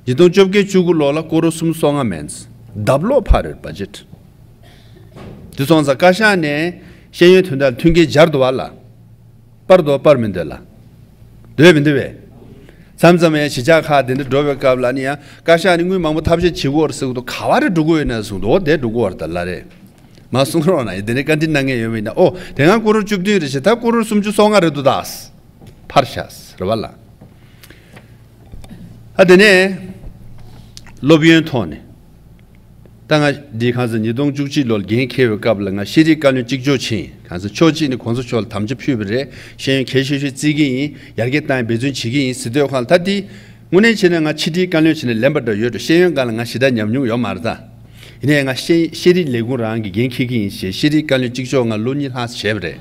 ཉིས་སྟོང་བཅོ་བརྒྱད་བཅུ་དགུ་ལོ་ལ་ཀོ་རོར་སུམ་ཅུ་སོ་ལྔ་མན་ཙམ། ལྡབ་ལོག་འཕར་རེད་བ་ཇེཊ། དེ་སོང་ཙང་བཀའ་ཤག་ནས་ཤེས་ཡོན་དོན་དག་ལ་མཐུན་རྐྱེན་སྦྱར་འདུག་བ་ལ། པར་དོ་པར་མི་འདོད་ལ། འདོད་མི་འདོད་པས། མཚམས་མཚམས་ཡང་གཞིས་ཆགས་ཁག་དེ་འདྲ་འགྲོ་བའི་སྐབས་ལ་ནི་ཡང་བཀའ་ཤག་ནི་དངུལ་མང་པོ་ཐབས་ཤེས་བྱེད་དགོས་རེད་ཟེར་གི་འདུག་ག་བ་རེ་འགྲོ་གི་ཡོད་ན་གསུངས་འདུག་འོ་དེ་འགྲོ་གི་ཡོད་རེད་ད་ལ་རེད། མ་གསུང་རོགས་གནང་ཡིན་དེ་ནས་བཀའ་འདྲི་གནང་མཁན་ཡོད་མིན་ན་ཨོ་དེ་སྔ་ཀོ་རོར་བཅུ་བདུན་རེད་ཞེས་ད་ཀོ་རོར་སུམ་ཅུ་སོ་ལྔ་རེད་འདུག་ད། ཕར་བཞག་རེད་བ་ལ། ཨ་དེ་ནས་སློབ་ཡོན་ཐོག་ནས། ད་ང་འདི་གང་ཟེར་ཉིས་སྟོང་བཅུ་གཅིག་ལོར་འགན་འཁྱེར་བའི་སྐབས་ལ་ང་ཤེས་རིག་བཀའ་བློན་གཅིག་ལྕོགས་ཕྱིན་གང་ཟེར་ཕྱོགས་གཅིག་ནས་གོང་ས་མཆོག་ལ་དམ་བཅའ་ཕུལ་བ་རེད། ཤེས་ཡོན་གལ་ཆེ་ཤོས་བརྩི་གི་ཡིན། ཡར་རྒྱས་གཏང་འབད་བརྩོན་བྱེད་ཀྱི་ཡིན་ཟེར་དུས་ཁོང་ལ་ད་འདི་དངོས་གནས་བྱས་ན་ང་ཕྱི་དྲིལ་བཀའ་བློན་བྱས་ནས་ལེན་པ་འདྲ་ཡོད་འགྲོ། ཤེས་ཡོན་སྒང་ལ་ང་ཞེ་དྲག་ཉམས་མྱོང་ཡོད་མ་རེད་ད། ཡིན་ནའི་ང་ཤེས་ཤེས་རིག་ལས་ཁུངས་རང་གི་འགན་འཁྱེར་གྱི་ཡིན་ཞེས་ཤེས་རིག་བཀའ་བློན་གཅིག་ལྕོགས་ང་ལོ་གཉིས་ལྷག་བྱས་པ་རེད།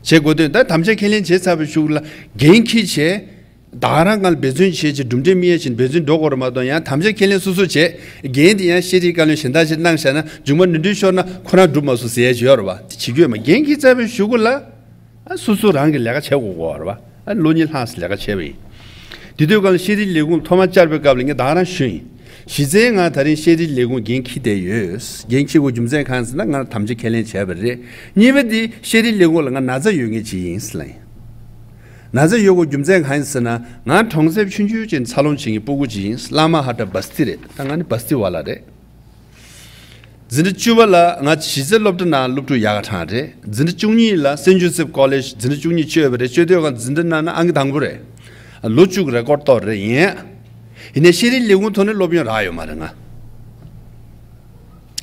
བྱེད་དགོས་དོན་ད་དམ་བཅའ་ཁས་ལེན་བྱས་ཚར་བའི་གཞུག་ལ་འགན་འཁྱེར་བྱས། ད་ག་རང་སྒང་ལ་འབད་བརྩོན་བྱེད་ཅིང་གྲུབ་འབྲས་སྨིན་ཡས་ཕྱིན་འབད་བརྩོན་འགྲོ་དགོས་རེད་མ་གཏོགས་ཡང་དམ་བཅའ་ཁས་ལེན་སོ་སོ་བྱས་འགན་དེ་ཡང་ཤེས་རིག་བཀའ་བློན་གཞན་དག་ཅིག་གནང་བཞག་ན་མཇུག་མ་ནོར་འཁྲུལ་ཤོར་ན་ཁོ་རང་འགྲུབ་མ་སོང་ཟེར་ཡས་ཅིག་ཡོད་རེད་བ། དེ་བྱེད་རྒྱུ་ཡོད་མ་འགན་འཁྱེར་ཚར་བའི་གཞུག་གུ་ལ་ཨ་སོ་སོ་རང་གི་ལས་ཀ་བྱེད་དགོས་དགོས་རེད་བ། ཨ་ལོ་གཉིས་ལྷག་ཙམ་ལས་ཀ་བྱས་པ་ཡིན། དེ་དུས་སྒང་ལ་ཤེས་རིག་ལས་ཁུངས་ཐོག་མར་བཅར་བའི་སྐབས་ལ་ངས་ད་ག་རང་ཞུས་ཡིན། གཞི་རྩའི་ང་ད་རིང་ཤེས་རིག་ལས་ཁུངས་འགན་འཁྱེར་བསྡད་ཡོད། འགན་འཁྱེར་དགོས་རྒྱུ་མཚན་གང་ཟེར་ན་ང་དམ་བཅའ་ཁས་ལེན་བྱས་པ་རེད། གཉིས་པ་དེ་ཤེས་རིག་ལས་ཁུངས་ལ་ང་ན་ཚ་ཡོད་མཁན་ཅིག་ཡིན་ཟེར་ལབ་ཡིན། ན་ཚ་ཡོད་དགོས་རྒྱུ་མཚན་གང་ཡིན་ཟེར་ན་ང་གྲོང་གསེབ་ཆུང་ཆུང་ཅིག་འཚར་ལོངས་བྱེད་མཁན་སྤུ་གུ་ཅིག་ཡིན། བླ་མ་ཧ་ཏྲ་བ་སྟི་རེད། ད་ང་ནི་བ་སྟི་བ་ལ་རེད། འཛིན་གྲྭ་བཅུ་པ་ལ་ང་གཞིས་རྩེ་སློབ་གྲྭ་ནང་སློབ་ཕྲུག་ཡག་ག་གྲངས་རེད། འཛིན་གྲྭ་བཅུ་གཉིས་ལ་སེན་ཇོ་སེབ་ཀོ་ལེཇ་འཛིན་གྲྭ་བཅུ་གཉིས་བཅོས་པ་རེད། བཅོས་དུས་ང་འཛིན་གྲྭ་ནང་ན་ཨང་ཀི་དང་པོ་རེད། ལོ་བཅུ་གི་རེ་ཀོར་གཏོར་རེད་ཡིན། ཡིན་ནའི་ཤེས་རིག་ལས་ཁུངས་ཐོག་ནས་སློབ་ཡོན་རག་ཡོད་མ་རེད་ང་།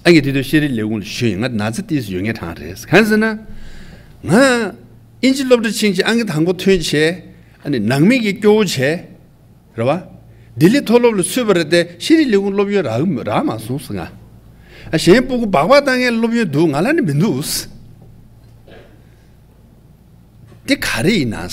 ཨ་ངས་དེ་དུས་ཤེས་རིག་ལས་ཁུངས་ལ་ཞུས་ཡིན། ང་ན་ཚ་ཏིས་ཡོད་ངེས་གྲངས་རེད། གང་ཟེར་ན། ང་ཨིན་ཇི་སློབ་གྲྭ་ཕྱིན་བྱས་ཨང་ཀི་དང་པོ་ཐོན་བྱས། ཨ་ནི་ནང་མི་གི་སྐྱོ་བོ་བྱས། རེད་བ། ལྡི་ལི་མཐོ་སློབ་ལ་ཚུད་པ་རེད་དེ་ཤེས་རིག་ལས་ཁུངས་སློབ་ཡོན་རག་གི་མ་རག་མ་སོང་ཟེར་ང་། ཨ་གཞན་སྤུ་གུ་སྦག་སྦག་བཏང་མཁན་སློབ་ཡོན་འདུག་ང་ལ་ནི་མི་འདུག་འདི་ག་རེ་ཡིན་ན།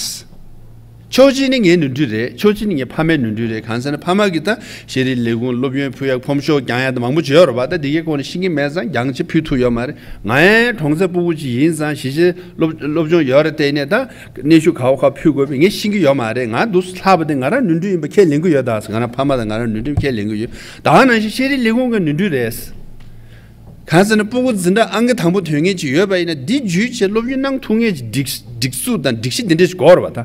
ཕྱོགས་གཅིག་ནི་ངའི་ནོར་འཁྲུལ་རེད། ཕྱོགས་གཅིག་ནི་ངའི་ཕ་མའི་ནོར་འཁྲུལ་རེད། གང་ཟེར་ན་ཕ་མ་གིས་ད་ཤེས་རིག་ལས་ཁུངས་སློབ་ཡོན་ཕུལ་ཡག་ཕོམ་ཤོག་རྒྱག་ཡག་ད་མང་པོ་བྱས་ཡོད་རེད་པ། ད་འདི་གའི་སྐོར་ནས་ཤེས་ཀྱི་མེད་ཙང་རྒྱག་ཆེད་ཕུལ་ཐུབ་ཡོད་མ་རེད། ང་ཡང་གྲོང་གསེབ་སྤུ་གུ་ཅིག་ཡིན་ཙང་གཞིས་བྱེས་སློབ་སློབ་སྦྱོང་ཡོད་རེད། དེ་ནས་ད་གནོན་ཤུགས་ག་བ་ག་ཕུལ་དགོས་པ་ངས་ཤེས་ཀྱི་ཡོད་མ་རེད། ང་འདུག་ལྷག་པ་དེ་ང་རང་ནོར་འཁྲུལ་ཡིན་པ་ཁས་ལེན་གྱི་ཡོད། ད་ང་རང་ཕ་མ་དང་ང་རང་ནོར་འཁྲུལ་ཁས་ལེན་གྱི་ཡོད། ད་ནང་བཞིན་ཤེས་རིག་ལས་ཁུངས་ཀྱི་ནོར་འཁྲུལ་རེད། གང་ཟེར་ན་སྤུ་གུ་འཛིན་གྲྭ་ཨང་ཀི་དང་པོ་ཐོན་མཁན་ཅིག་ཡོད་པ་ཡིན་ན་འདི་བརྒྱུད་བྱས་སློབ་ཡོན་གནང་ཐུབ་མཁན་གྱི་སྒྲིག་སྒྲིག་འཛུགས་དང་སྒྲིག་གཞི་འདི་འདྲ་ཞིག་དགོས་རེད་པ། ད་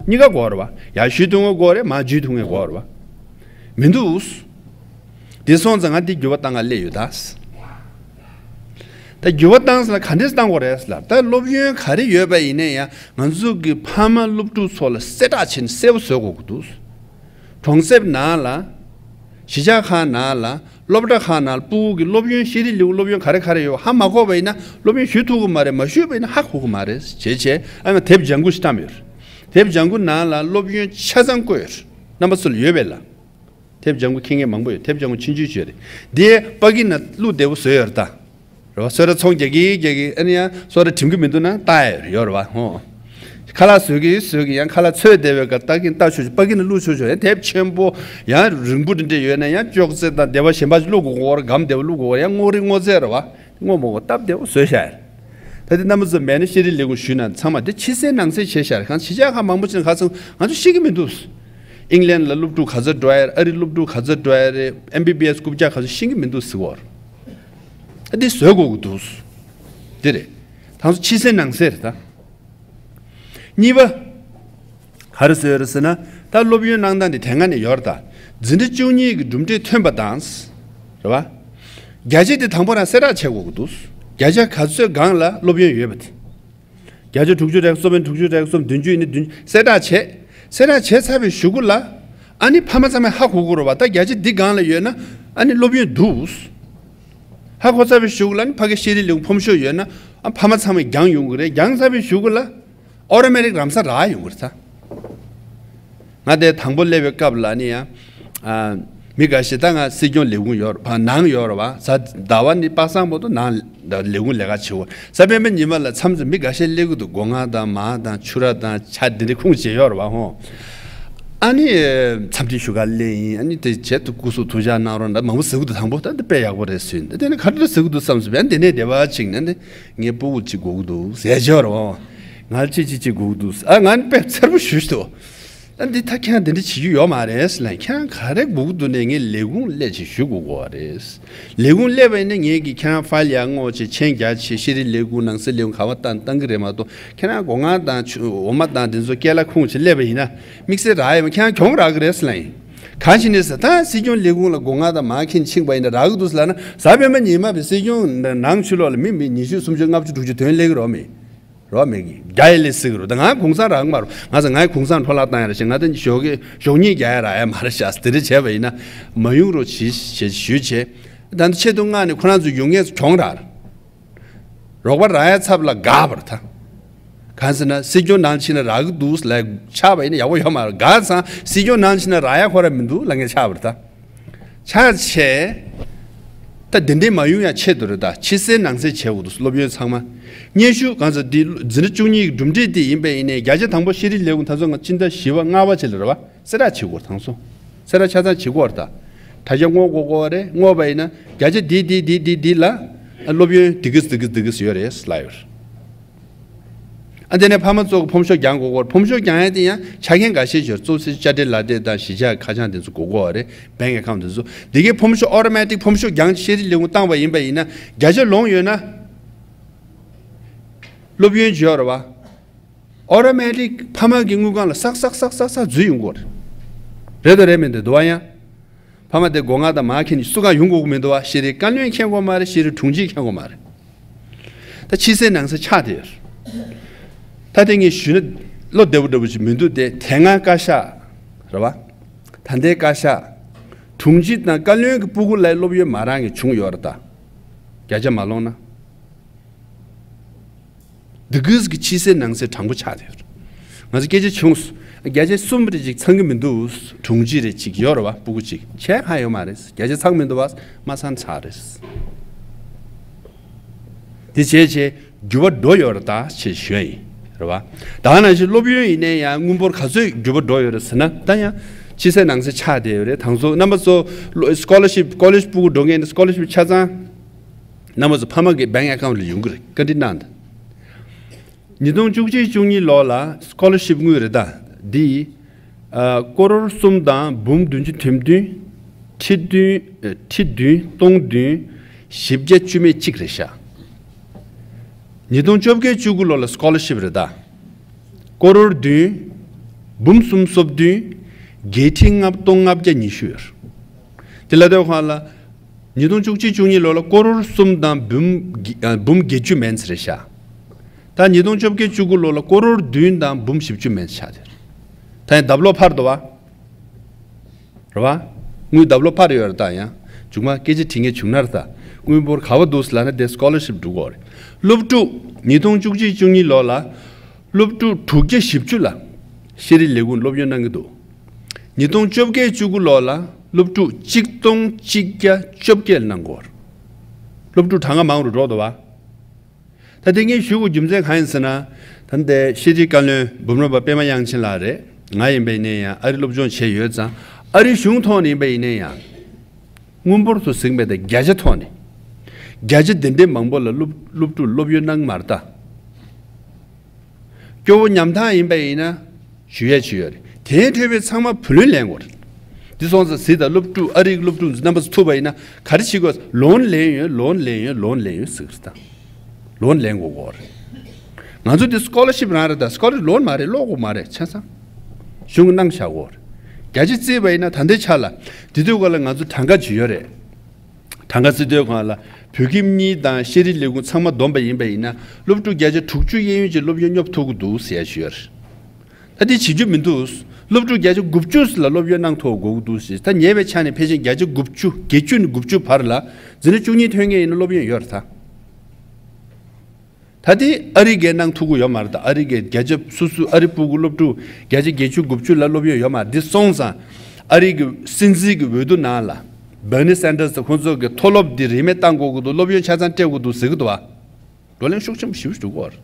གཉིས་ཀ་དགོས་རེད་པ། ཡར་ཞུ་ཐུབ་མཁན་དགོས་རེད། མར་བརྒྱུད་ཐུབ་མཁན་དགོས་རེད་པ། མི་འདུག་དེ་སོང་ཙང་ང་འདི་འགྱུར་བ་བཏང་ག་སླེབས་ཡོད་ད། ད་འགྱུར་བ་བཏང་ཟེར་ན་ག་འདྲས་བཏང་དགོས་རེད་ཟེར་ལ། ད་སློབ་ཡོན་ག་རེ་ཡོད་པ་ཡིན་ན་ཡང་ང་ཚོ་གི་ཕ་མ་སློབ་ཕྲུག་ཚོ་ལ་གསལ་བསྒྲགས་བྱས་ནས་གསལ་པོ་བཟོ་དགོས་ཀྱི་འདུག་གྲོང་གསེབ་ནང་ལ། གཞིས་ཆགས་ཁག་ནང་ལ། སློབ་གྲྭ་ཁག་ནང་ལ་སྤུ་གུ་གི་སློབ་ཡོན་ཤེས་རིག་ལེའུ་སློབ་ཡོན་ག་རེ་ག་རེ་ཡོད་ཧ་མ་གོ་བ་ཡིན་ན་སློབ་ཡོན་ཞུ་ཐུབ་ཀྱི་མ་རེད། མ་ཞུས་པ་ཡིན་ན་ཧ་གོ་གི་མ་རེད། བྱས་བྱས་ཨ་ང་དེབ་ལྗང་ཁུ་ཞིག་བཏང་ཡོད། དེབ་ལྗང་ཁུ་ནང་ལ་སློབ་ཡོན་ཆ་ཚང་བཀོད་ཡོད། རྣམ་པ་ཚོ་ལ་ཡོད་པས་ལ། དེབ་ལྗང་ཁུ་མཁྱེན་མཁན་མང་པོ་ཡོད། དེབ་ལྗང་ཁུ་ཆུང་ཆུང་ཅིག་ཡོད་རེད། འདི་པ་ཀི་ནང་བླུགས་བདེ་པོ་བཟོས་ཡོད་རེད་ད། རེད་བ། སོ་ར་ཚོང་རྒྱག་གི་རྒྱག་གི་ཨ་ནི་ཡང་སོ་ར་འགྲིམ་གི་མི་འདུག་ན་ལྟ་ཡ་ཡོད་རེད་བ་ཧོ། ཁ་ལག་བཟོས་གི་བཟོས་གི་ཡང་ཁ་ལག་ཚོས་བསྡད་པའི་སྐབས་ལྟ་གིན་ལྟ་ཆོག་ཆོག་པ་ཀི་ནང་བླུགས་ཆོག་ཆོག་ཡང་དེབ་ཆེན་པོ་ཡང་རིང་པོ་འདི་འདྲ་ཡོད་ན་ཡང་ཅོག་ཙེ་དང་སྡེ་བ་གཞན་པ་ཞིག་བླུགས་དགོས་གོ་ར་སྒམ་བདེ་པོ་བླུགས་དགོས་གོ་ར་ཡང་སྔོ་རིལ་སྔོ་ཚལ་རེད་བ། སྔོ་མོ་གོ་སྟབས་བདེ་པོ་བཟོས་བཞག་ཡ། ད་དེ་རྣམ་པ་ཚོ་མེད་ན་ཤེས་རིག་ལས་ཁུངས་ཞུས་ན་ཚང་མ་དེ་ཕྱི་གསལ་ནང་གསལ་བྱས་བཞག་རེད། གང་གཞིས་ཆགས་ཁག་མང་པོ་ཅིག་ནང་ཁ་སང་ང་ཚོ་ཤེས་གི་མི་འདུག་ཨིང་ལན་ལ་སློབ་ཕྲུག་ག་ཚོད་འགྲོ་ཡ་རེད། ཨ་རི་སློབ་ཕྲུག་ག་ཚོད་འགྲོ་ཡ་རེད། ཨེམ་བི་བི་ཨེས་རྐུབ་བཀྱག་ག་ཚོད་ཤེས་གི་མི་འདུག་ཟེར་གོ་རེད། ཨ་འདི་བཟོས་དགོས་ཀྱི་འདུག་འདི་རེད། ད་ཚོ་ཕྱི་གསལ་ནང་གསལ་རེད་ད། གཉིས་པ། ག་རེ་བཟོས་ཡོད་རེད་ཟེར་ན། ད་སློབ་ཡོན་གནང་སྟངས་འདི་དེ་སྔ་ནས་ཡོད་རེད་ད། འཛིན་གྲྭ་བཅུ་གཉིས་ཀྱི་གྲུབ་འབྲས་ཐོན་པ་དང་། རེད་བ། བརྒྱ་ཆ་དེ་དང་པོ་རང་གསལ་བསྒྲགས་བྱེད་དགོས་ཀྱི་འདུག་བརྒྱ་ཆ་ག་ཚོད་སྒང་ལ་སློབ་ཡོན་ཡོད་པ་དེ། བརྒྱ་ཆ་དྲུག་ཅུ་རེ་གསུམ་ཡིན་དྲུག་ཅུ་རེ་གསུམ་བདུན་ཅུ་ཡིན་ན་བདུན་གསལ་བསྒྲགས་བྱས། གསལ་བསྒྲགས་བྱས་ཚར་བའི་གཞུག་གུ་ལ། ཨ་ནི་ཕ་མ་ཚང་མས་ཧ་གོ་གི་རེད་བ། ད་བརྒྱ་ཆ་འདི་སྒང་ལ་ཡོད་ན་ཨ་ནི་སློབ་ཡོན་འདུག་ཧ་གོ་ཚར་བའི་གཞུག་གུ་ལ་ཨ་ནི་ཕ་གི་ཤེས་རིག་ལས་ཁུངས་ཕོམ་ཤོག་ཡོད་ན་ཨ་ཕ་མ་ཚང་མས་རྒྱང་ཡོང་གི་རེད། རྒྱང་ཚར་བའི་གཞུག་གུ་ལ་ཨོ་ཊོ་མེ་ཊིག་རང་སར་རག་ཡོང་གི་རེད་ད། ང་དེ་དང་པོ་སླེབས་པའི་སྐབས་ལ་ནི་ཡང་། ཨ། མི་འགའ་ཞིག་ད་ང་སྲིད་སྐྱོང་ལས་ཁུངས་ཡོད་རེད་བ། ནང་ཡོད་རེད་བ། གཟའ་ཟླ་བ་ནི་པ་སངས་བར་དུ་ནང་ལས་ཁུངས་ལས་ཀ་བྱེད་འོ། གཟའ་སྤེན་པ་ཉི་མ་ལ་མཚམས་མཚམས་མི་འགའ་ཤས་སླེབས་ཀྱི་འདུག་སྒོ་ང་དང་མ་དང་ཕྱུ་ར་དང་ཇ་འདི་འདྲ་ཁུངས་བྱས་ཡོད་རེད་བ་ཧོ། ཨ་ནི། འཚམས་འདྲི་ཞུ་ག་སླེབས་ཡིན། ཨ་ནི་དེ་བྱས་དུ་སྐུ་གཟུགས་ཐུགས་ཅག་གནང་རོགས་འདྲ་མང་པོ་ཟེར་གི་འདུག་དང་པོ་ད་འདི་དཔེ་ཡག་པོ་རེད་ཟེར་ཡིན། ད་དེ་ནི་ག་འདྲ་ཟེར་གི་འདུག་བསམ་སོང་བས་འདི་ནས་བདེ་བ་ཅིག་ནས་འདི་ངའི་སྤུ་གུ་ཅིག་དགོས་ཀྱི་འདུག་ཟེར་བྱས་རེད་བ། ང་ལ་ཅི་ཅི་ཅི་དགོས་ཀྱི་འདུག་ཨ་ང་ནི་དཔེ་མཚར་པོ་ཞུ་ཞུ་འདུག་ཨ་འདི་ད་ཁྱེད་རང་འདི་འདྲ་བྱེད་རྒྱུ་ཡོད་མ་རེད་ཟེར་ལ། ཁྱེད་རང་ག་རེ་དགོས་ཀྱི་འདུག་ནས་ངས་ལས་ཁུངས་སླེབས་ཅིག་ཞུ་དགོས་གོ་བ་རེད། ལས་ཁུངས་སླེབས་པ་ཡིན་ན་ངས་ཀྱི་ཁྱེད་རང་ཕ་ལ་ཡར་བསྔོག་ཅིག་མཆན་རྒྱག་ཅིག་ཤེས་རིག་ལས་ཁུངས་ནང་སྲིད་ལས་ཁུངས་ག་བ་བཏང་བཏང་གི་རེད་མ་གཏོགས་ཁྱེད་རང་སྒོ་ང་དང་ཆུ་འོ་མ་དང་དེ་ཚོ་སྐྱེལ་ལ་ཁུངས་ཅིག་སླེབས་པ་ཡིན་ན་དམིགས་བསལ་རག་ཡོད་མ། ཁྱེད་རང་གྱོང་རག་གི་རེད་ཟེར་ལ་ཡིན། གང་ཞིག་ནས་ཟེར་ད་སྲིད་སྐྱོང་ལས་ཁུངས་ལ་སྒོ་ང་དང་མར་འཁྱེར་ཕྱིན་པ་ཡིན་ན་རག་གི་འདུག་ཟེར་ལབ་ན་གཟའ་སྤེན་པ་ཉི་མ་བའི་སྲིད་སྐྱོང་ནང་ཕྱི་ལོགས་ལ་མི་མི་ཉི་ཤུ་སུམ་ཅུ་ལྔ་བཅུ་དྲུག་ཅུ་ཐོན་སླེབས་ཀྱི་རོགས་མེད། རོགས་མེད་ཀྱི་རྒྱ་ཡི་ལས་སྲིད་ཀྱི་རོགས། ད་ང་གུང་སེང་རག་གི་མ་རོགས། ང་ཚོ་ངའི་གུང་སེང་འཕྲོ་བརླག་བཏང་ཡ་ར་ཞེས་ང་ད་ཞོགས་ཀྱི་ཞོགས་ཉིན་རྒྱ་ཡ་རག་ཡ་མ་རེད་ཤག་དེ་འདྲ་བྱས་པ་ཡིན་ན་མ་ཡོང་རོགས་གྱིས་ཞེས་ཞུས་བྱས། ད་ནི་ཆེད་དུ་མངགས་ནས་ཁོ་རང་ཚོ་ཡོང་མཁན་ཚོ་གྱོང་རག་རོགས་པ་རག་ཡ་ཚབ་ལ་དགའ་བར་ད། གང་ཟེར་ན་སྲིད་སྐྱོང་ནང་ཕྱིན་ན་རག་གི་འདུག་ལ་ཆགས་པ་ཡིན་ན་ཡག་པོ་ཡོད་མ་རེད། དགའ་ཙང་སྲིད་སྐྱོང་ནང་ཕྱིན་ན་རག་ཡ་ཁོ་ར་མི་འདུག་ལ་ངས་ཆགས་པར་ད། ཆགས་ཆེ། ད་དེ་འདྲའི་མ་ཡོང་ཡ་ཆེད་དུ་རེད་ད། ཕྱི་གསལ་ནང་གསལ་བྱེད་དགོས་འདུག་སློབ་ཡོན་ཚང་མ། སྙན་ཞུ་གང་ཟེར་འདི་འཛིན་གྲྭ་བཅུ་གཉིས་ཀྱི་གྲུབ་འབྲས་དེ་ཡིན་པ་ཡིན་ནའི་བརྒྱ་ཆ་དང་པོ་ཤེས་རིག་ལས་ཁུངས་ད་ཚོ་ང་སྤྱི་ཟླ་བཞི་པ་ལྔ་པ་བྱེད་ལ་རེད་བ། གསལ་བསྒྲགས་བྱེད་དགོས་དང་སོ། གསལ་བསྒྲགས་ཆ་ཚང་བྱེད་དགོས་རེད་ད། དྲ་རྒྱ་སྔོག་དགོས་དགོས་རེད། སྔོག་པ་ཡིན་ན་བརྒྱ་ཆ་འདི་འདི་འདི་འདི་འདི་ལ་སློབ་ཡོན་འདི་གིས་འདི་གིས་འདི་གིས་ཡོད་རེད་ལབ་ཡོད་རེད། ཨ་དེ་ནས་ཕ་མ་ཚོ་གི་ཕོམ་ཤོག་རྒྱག་དགོས་གོ། ཕོམ་ཤོག་རྒྱག་ཡ་དེ་ཡང་ཆ་རྐྱེན་འགའ་ཤས་ཡོད། གཙོ་ཆེ་དཔྱ་ཁྲལ་ལག་དེབ་དང་གཞིས་ཆགས་ཁ་བྱང་དེ་ཚོ་དགོས་གོ་རེད། བེང་ཨེ་ཁའུན་དེ་ཚོ། དེ་གའི་ཕོམ་ཤོག་ཨོ་ཊོ་མེ་ཊིག་ཕོམ་ཤོག་རྒྱག་ཤེས་རིག་ལས་ཁུངས་བཏང་བ་ཡིན་པ་ཡིན་ན་བརྒྱ་ཆ་ལོངས་ཡོད་ན་སློབ་ཡོན་ཅིག་ཡོད་རེད་བ། ཨོ་ཊོ་མེ་ཊིག་ཕ་མ་གི་དངུལ་ཁང་ལ་སག་སག་སག་སག་སག་འཛུལ་ཡོང་གོ་རེད། རེད་དོ་རེད་མིན་དོ་འདུག་བ་ཡང་། ཕ་མ་དེ་སྒོ་ང་དང་མ་ཁྱེར་ནས་སུ་གང་ཡོང་དགོས་ཀྱི་མི་འདུག་བ། ཤེས་རིག་བཀའ་བློན་མཁྱེན་དགོས་མ་རེད། ཤེས་རིག་དྲུང་ཆེ་མཁྱེན་དགོས་མ་རེད། ད་ཕྱི་གསལ་ནང་གསལ་ཆགས་བསྡད་ཡོད་རེད། ད་དེ་ངས་ཞུས་ན་བློ་བདེ་པོ་འདྲ་པོ་ཅིག་མི་འདུག་སྟེ། དེ་སྔ་བཀའ་ཤག་རེད་བ། ད་ལྟའི་བཀའ་ཤག་དྲུང་ཆེ་དང་བཀའ་བློན་གྱི་སྤུ་གུ་ལ་སློབ་ཡོན་མ་རག་མཁན་བྱུང་ཡོད་རེད་ད། བརྒྱ་ཆ་མ་ལོངས་ན། འདི་གིས་ཀྱི་ཕྱི་གསལ་ནང་གསལ་དྲང་པོ་ཆགས་བསྡད་ཡོད་རེད། ང་ཚོ་སྐད་ཆ་བྱུང་སོང་། བརྒྱ་ཆ་གསུམ་རེ་ཅིག་ཚང་གི་མི་འདུག་དྲུང་ཆེ་རེ་ཅིག་ཡོད་རེད་བ། སྤུ་གུ་ཅིག་བྱས་གང་ཡོད་མ་རེད། བརྒྱ་ཆ་ཚང་མི་འདུག་བ། མ་ཚང་ཚར་རེད། དེ་བྱས་བྱས་འགྱུར་བ་འགྲོ་ཡོད་རེད་ད་ཞེས་ཞུ་ཡ་ཡིན། རེད་བ། ད་ག་ནང་བཞིན་སློབ་ཡོན་ཡིན་ནའི་ཡང་དངུལ་འབོར་ག་ཚོད་འགྱུར་བ་འགྲོ་ཡོད་རེད་ཟེར་ན། ད་ཡང་ཕྱི་གསལ་ནང་གསལ་ཆགས་བསྡད་ཡོད་རེད། དང་ཚོ་རྣམ་པ་ཚོ་སི་ཀོ་ལར་ཤིབ་ཀོ་ལེཇ་སྤུ་གུ་འགྲོ་མཁན་ནི་སི་ཀོ་ལར་ཤིབ་ཆ་ཚང་རྣམ་པ་ཚོ་ཕ་མ་གི་བེང་ཨེ་ཁའུན་ཊི་ལ་ཡོང་གི་རེད། བཀའ་འདྲི་གནང་དང་། ཉིས་སྟོང་བཅུ་གཅིག་བཅུ་གཉིས་ལོ་ལ་སི་ཀོ་ལར་ཤིབ་དངུལ་རེད་ད། འདི་ཨ་ཀོ་རོར་གསུམ་དང་འབུམ་བདུན་ཅུ་དོན་བདུན་ཁྲི་བདུན་ཨ་ཁྲི་བདུན་སྟོང་བདུན་བཞི་བརྒྱ་བཅུ་མེད་གཅིག་རེད་ཤག་ཉིས་སྟོང་བཅོ་བརྒྱད་བཅུ་དགུ་ལོ་ལ་སི་ཀོ་ལར་ཤིབ་རེད་ད། ཀོ་རོར་བདུན་འབུམ་གསུམ་སོ་བདུན་བརྒྱད་ཁྲི་ལྔ་སྟོང་ལྔ་བརྒྱ་ཉི་ཤུ་ཡོད། དེ་ལ་དེ་གང་ལ། ཉིས་སྟོང་བཅུ་གཅིག་བཅུ་གཉིས་ལོ་ལ་ཀོ་རོར་གསུམ་དང་འབུམ་བརྒྱ་ཨ་འབུམ་བརྒྱད་ཅུ་མན་ཙམ་རེད་ཤག་ད་ཉིས་སྟོང་བཅོ་བརྒྱད་བཅུ་དགུ་ལོ་ལ་ཀོ་རོར་བདུན་དང་འབུམ་བཞི་བཅུ་མན་ཙམ་ཆགས་ཏེ། ད་ཡང་ལྡབ་ལོག་འཕར་འདུག་བ། རེད་བ། དངུལ་ལྡབ་ལོག་འཕར་ཡོད་རེད་ད། ཡང་མཇུག་མ་སྐད་ཆ་དྲི་མཁན་བྱུང་ན་རེད་ད། དངུལ་འབོར་ག་བ་འདུག་ཟེར་ལབ་ན་དེ་སི་ཀོ་ལར་ཤིབ་འགྲོ་གི་ཡོད་རེད། སློབ་ཕྲུག་ཉིས་སྟོང་བཅུ་གཅིག་བཅུ་གཉིས་ལོ་ལ་སློབ་ཕྲུག་དྲུག་བརྒྱ་བཞི་བཅུ་ལ་ཤེས་རིག་ལས་ཁུངས་སློབ་ཡོན་གནང་གི་འདུག་ཉིས་སྟོང་བཅོ་བརྒྱད་བཅུ་དགུ་ལོ་ལ་སློབ་ཕྲུག་གཅིག་སྟོང་གཅིག་བརྒྱ་བཅོ་བརྒྱད་ལ་གནང་གི་ཡོད་རེད། སློབ་ཕྲུག་གྲངས་ཀ་མང་རུ་འགྲོ་འདུག་བ། ད་དེ་ངས་ཞུ་དགོས་རྒྱུ་མཚན་གང་ཡིན་ཟེར་ན། ད་ལྟའི་ཤེས་རིག་བཀའ་བློན་འབུམ་རམས་པ་པད་མ་དབྱངས་ཅན་ལགས་རེད། ང་ཡིན་པ་ཡིན་ན་ཡང་ཨ་རི་སློབ་སྦྱོང་བྱས་ཡོད་ཙང་། ཨ་རི་གཞུང་ཐོག་ནས་ཡིན་པ་ཡིན་ན་ཡང་། དངུལ་འབོར་དུ་ཟིན་པའི་ད་བརྒྱ་ཆ་ཐོག་ནས། བརྒྱ་ཆ་དེ་འདྲའི་མང་པོ་ལ་སློབ་སློབ་ཕྲུག་སློབ་ཡོན་གནང་མ་རེད་ད། སྐྱོ་བོ་ཉམ་ཐག་ཡིན་པ་ཡིན་ན་ཞུ་ཡས་ཅིག་ཡོད་རེད། དེ་འཕྲོས་པའི་ཚང་མ་བུ་ལོན་ལེན་དགོས་རེད། འདི་སོང་ཙང་གཟིགས་དང་། སློབ་ཕྲུག་ཨ་རིའི་སློབ་ཕྲུག་རྣམ་པ་ཚོ་ཐུག་པ་ཡིན་ན་ག་རེ་བྱེད་དགོས། ལོན་ལེན་ཡོད། ལོན་ལེན་ཡོད། ལོན་ལེན་ཡོད་ཟེར་གི་རེད་ད། ལོན་ལེན་དགོས་གོ་རེད། ང་ཚོ་འདི་སི་ཀོ་ལར་ཤིབ་རང་རེད་ད། སི་ཀོ་ལར་ལོན་མ་རེད། སློག་དགོས་མ་རེད། ཆ་ཚང་གཞུང་གིས་གནང་བཞག་གོ་རེད། བརྒྱ་ཆ་བརྩིས་པ་ཡིན་ན་ད་ལྟའི་ཆ་ལ་དེ་དུས་སྐབས་ལ་ང་ཚོ་གྲངས་ཀ་ཅིག་ཡོད་རེད། གྲངས་ཀ་བརྩི་དུས་སྒང་ལ་བོད་ཁྱིམ་གཉིས་དང་ཤེས་རིག་ལས་ཁུངས་ཚང་མ་བསྡོམས་པ་ཡིན་པ་ཡིན་ན། སློབ་ཕྲུག་བརྒྱ་ཆ་དྲུག་ཅུ་གཡས་གཡོན་གྱི་སློབ་ཡོན་སྙོབ་ཐུབ་ཀྱི་འདུག་ཟེར་ཡ་ཞུ་ཡ་རེད། ད་དེ་བྱེད་རྒྱུ་མི་འདུག་སློབ་ཕྲུག་བརྒྱ་ཆ་དགུ་བཅུ་ལ་སློབ་ཡོན་གནང་ཐུབ་དགོས་ཀྱི་འདུག་ཟེར། ད་ཉེ་བའི་ཆ་ནས་ཕལ་ཆེར་བརྒྱ་ཆ་དགུ་བཅུ། བརྒྱད་ཅུ་ནས་དགུ་བཅུ་བར་ལ་འཛིན་གྲྭ་བཅུ་གཉིས་ཐོན་མཁན་ཡིན་ན་སློབ་ཡོན་ཡོད་རེད་ད། ད་དེ་ཨ་རི་གས་གནང་ཐུབ་ཀྱི་ཡོད་མ་རེད་ད། ཨ་རི་གས་བརྒྱ་ཆ་སོ་སོའི་ཨ་རི་སྤུ་གུ་སློབ་ཕྲུག་བརྒྱ་ཆ་བརྒྱད་ཅུ་དགུ་བཅུ་ལ་སློབ་ཡོན་ཡོད་མ་རེད། འདི་སོང་ཙང་ཨ་རི་གི་སྲིད་འཛིན་གྱི་འོས་བསྡུ་ནང་ལ་བར་ནི་སན་ཏར་སི་ཁོང་ཚོ་གི་མཐོ་སློབ་འདི་རིན་མེད་བཏང་དགོས་ཀྱི་འདུག་སློབ་ཡོན་ཆ་ཚང་སྤྲད་དགོས་འདུག་ཟེར་གྱི་འདུག་བ། བགྲོ་གླེང་ཤུགས་ཆེན་པོ་ཞེ་པོ་ཞིག་འགྲོ་གི་ཡོད་རེད།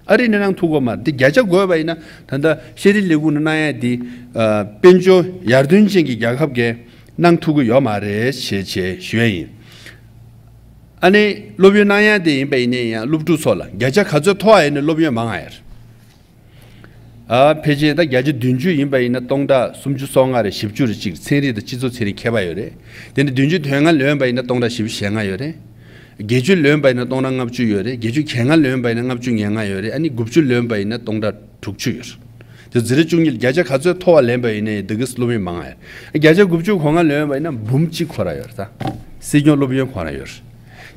ཨ་རི་ནས་གནང་ཐུབ་ཀྱི་ཡོད་མ་རེད། འདི་བརྒྱ་ཆ་བགོས་པ་ཡིན་ན་ད་ལྟ་ཤེས་རིག་ལས་ཁུངས་ནས་གནང་ཡ་འདི་ཨ་དཔལ་འབྱོར་ཡར་ཐོན་ཅན་གྱི་རྒྱལ་ཁབ་ཀྱིས་གནང་ཐུབ་ཀྱི་ཡོད་མ་རེད་ཞེས་བྱས་ཞུ་ཡ་ཡིན། ཨ་ནི་སློབ་ཡོན་གནང་ཡ་དེ་ཡིན་པ་ཡིན་ན་ཡང་སློབ་ཕྲུག་ཚོ་ལ་བརྒྱ་ཆ་ག་ཚོད་མཐོ་བ་ཡིན་ན་སློབ་ཡོན་མང་བ་ཡོད་རེད། ཨ་ཕལ་ཆེར་ད་བརྒྱ་ཆ་བདུན་ཅུ་ཡིན་པ་ཡིན་ན་སྟོང་ཕྲག་སུམ་ཅུ་སོ་ལྔ་རེད། བཞི་བཅུ་རེད། གཅིག་ཚན་རིག་དང་སྤྱི་ཚོགས་ཚན་རིག་ཁྱད་པར་ཡོད་རེད། དེ་ནས་བདུན་ཅུ་དོན་ལྔ་ལོན་པ་ཡིན་ན་སྟོང་ཕྲག་བཞི་བཅུ་ཞེ་ལྔ་ཡོད་རེད། བརྒྱད་ཅུ་ལོན་པ་ཡིན་ན་སྟོང་ཕྲག་ལྔ་བཅུ་ཡོད་རེད། བརྒྱད་ཅུ་གྱ་ལྔ་ལོན་པ་ཡིན་ན་ལྔ་བཅུ་ང་ལྔ་ཡོད་རེད། ཨ་ནི་དགུ་བཅུ་ལོན་པ་ཡིན་ན་སྟོང་ཕྲག་དྲུག་ཅུ་ཡོད་རེད། དེ་འཛིན་གྲྭ་བཅུ་གཉིས་ལ་བརྒྱ་ཆ་ག་ཚོད་མཐོ་བ་ལེན་པ་ཡིན་ནའི་འདི་ག་སློབ་ཡོན་མང་ཡོད། བརྒྱ་ཆ་དགུ་བཅུ་གོ་ལྔ་ལོན་པ་ཡིན་ན་འབུམ་གཅིག་ཁོ་རང་ཡོད་རེད་ད། སྲིད་སྐྱོང་སློབ་ཡོན་ཁོ་རང་ཡོད་རེད།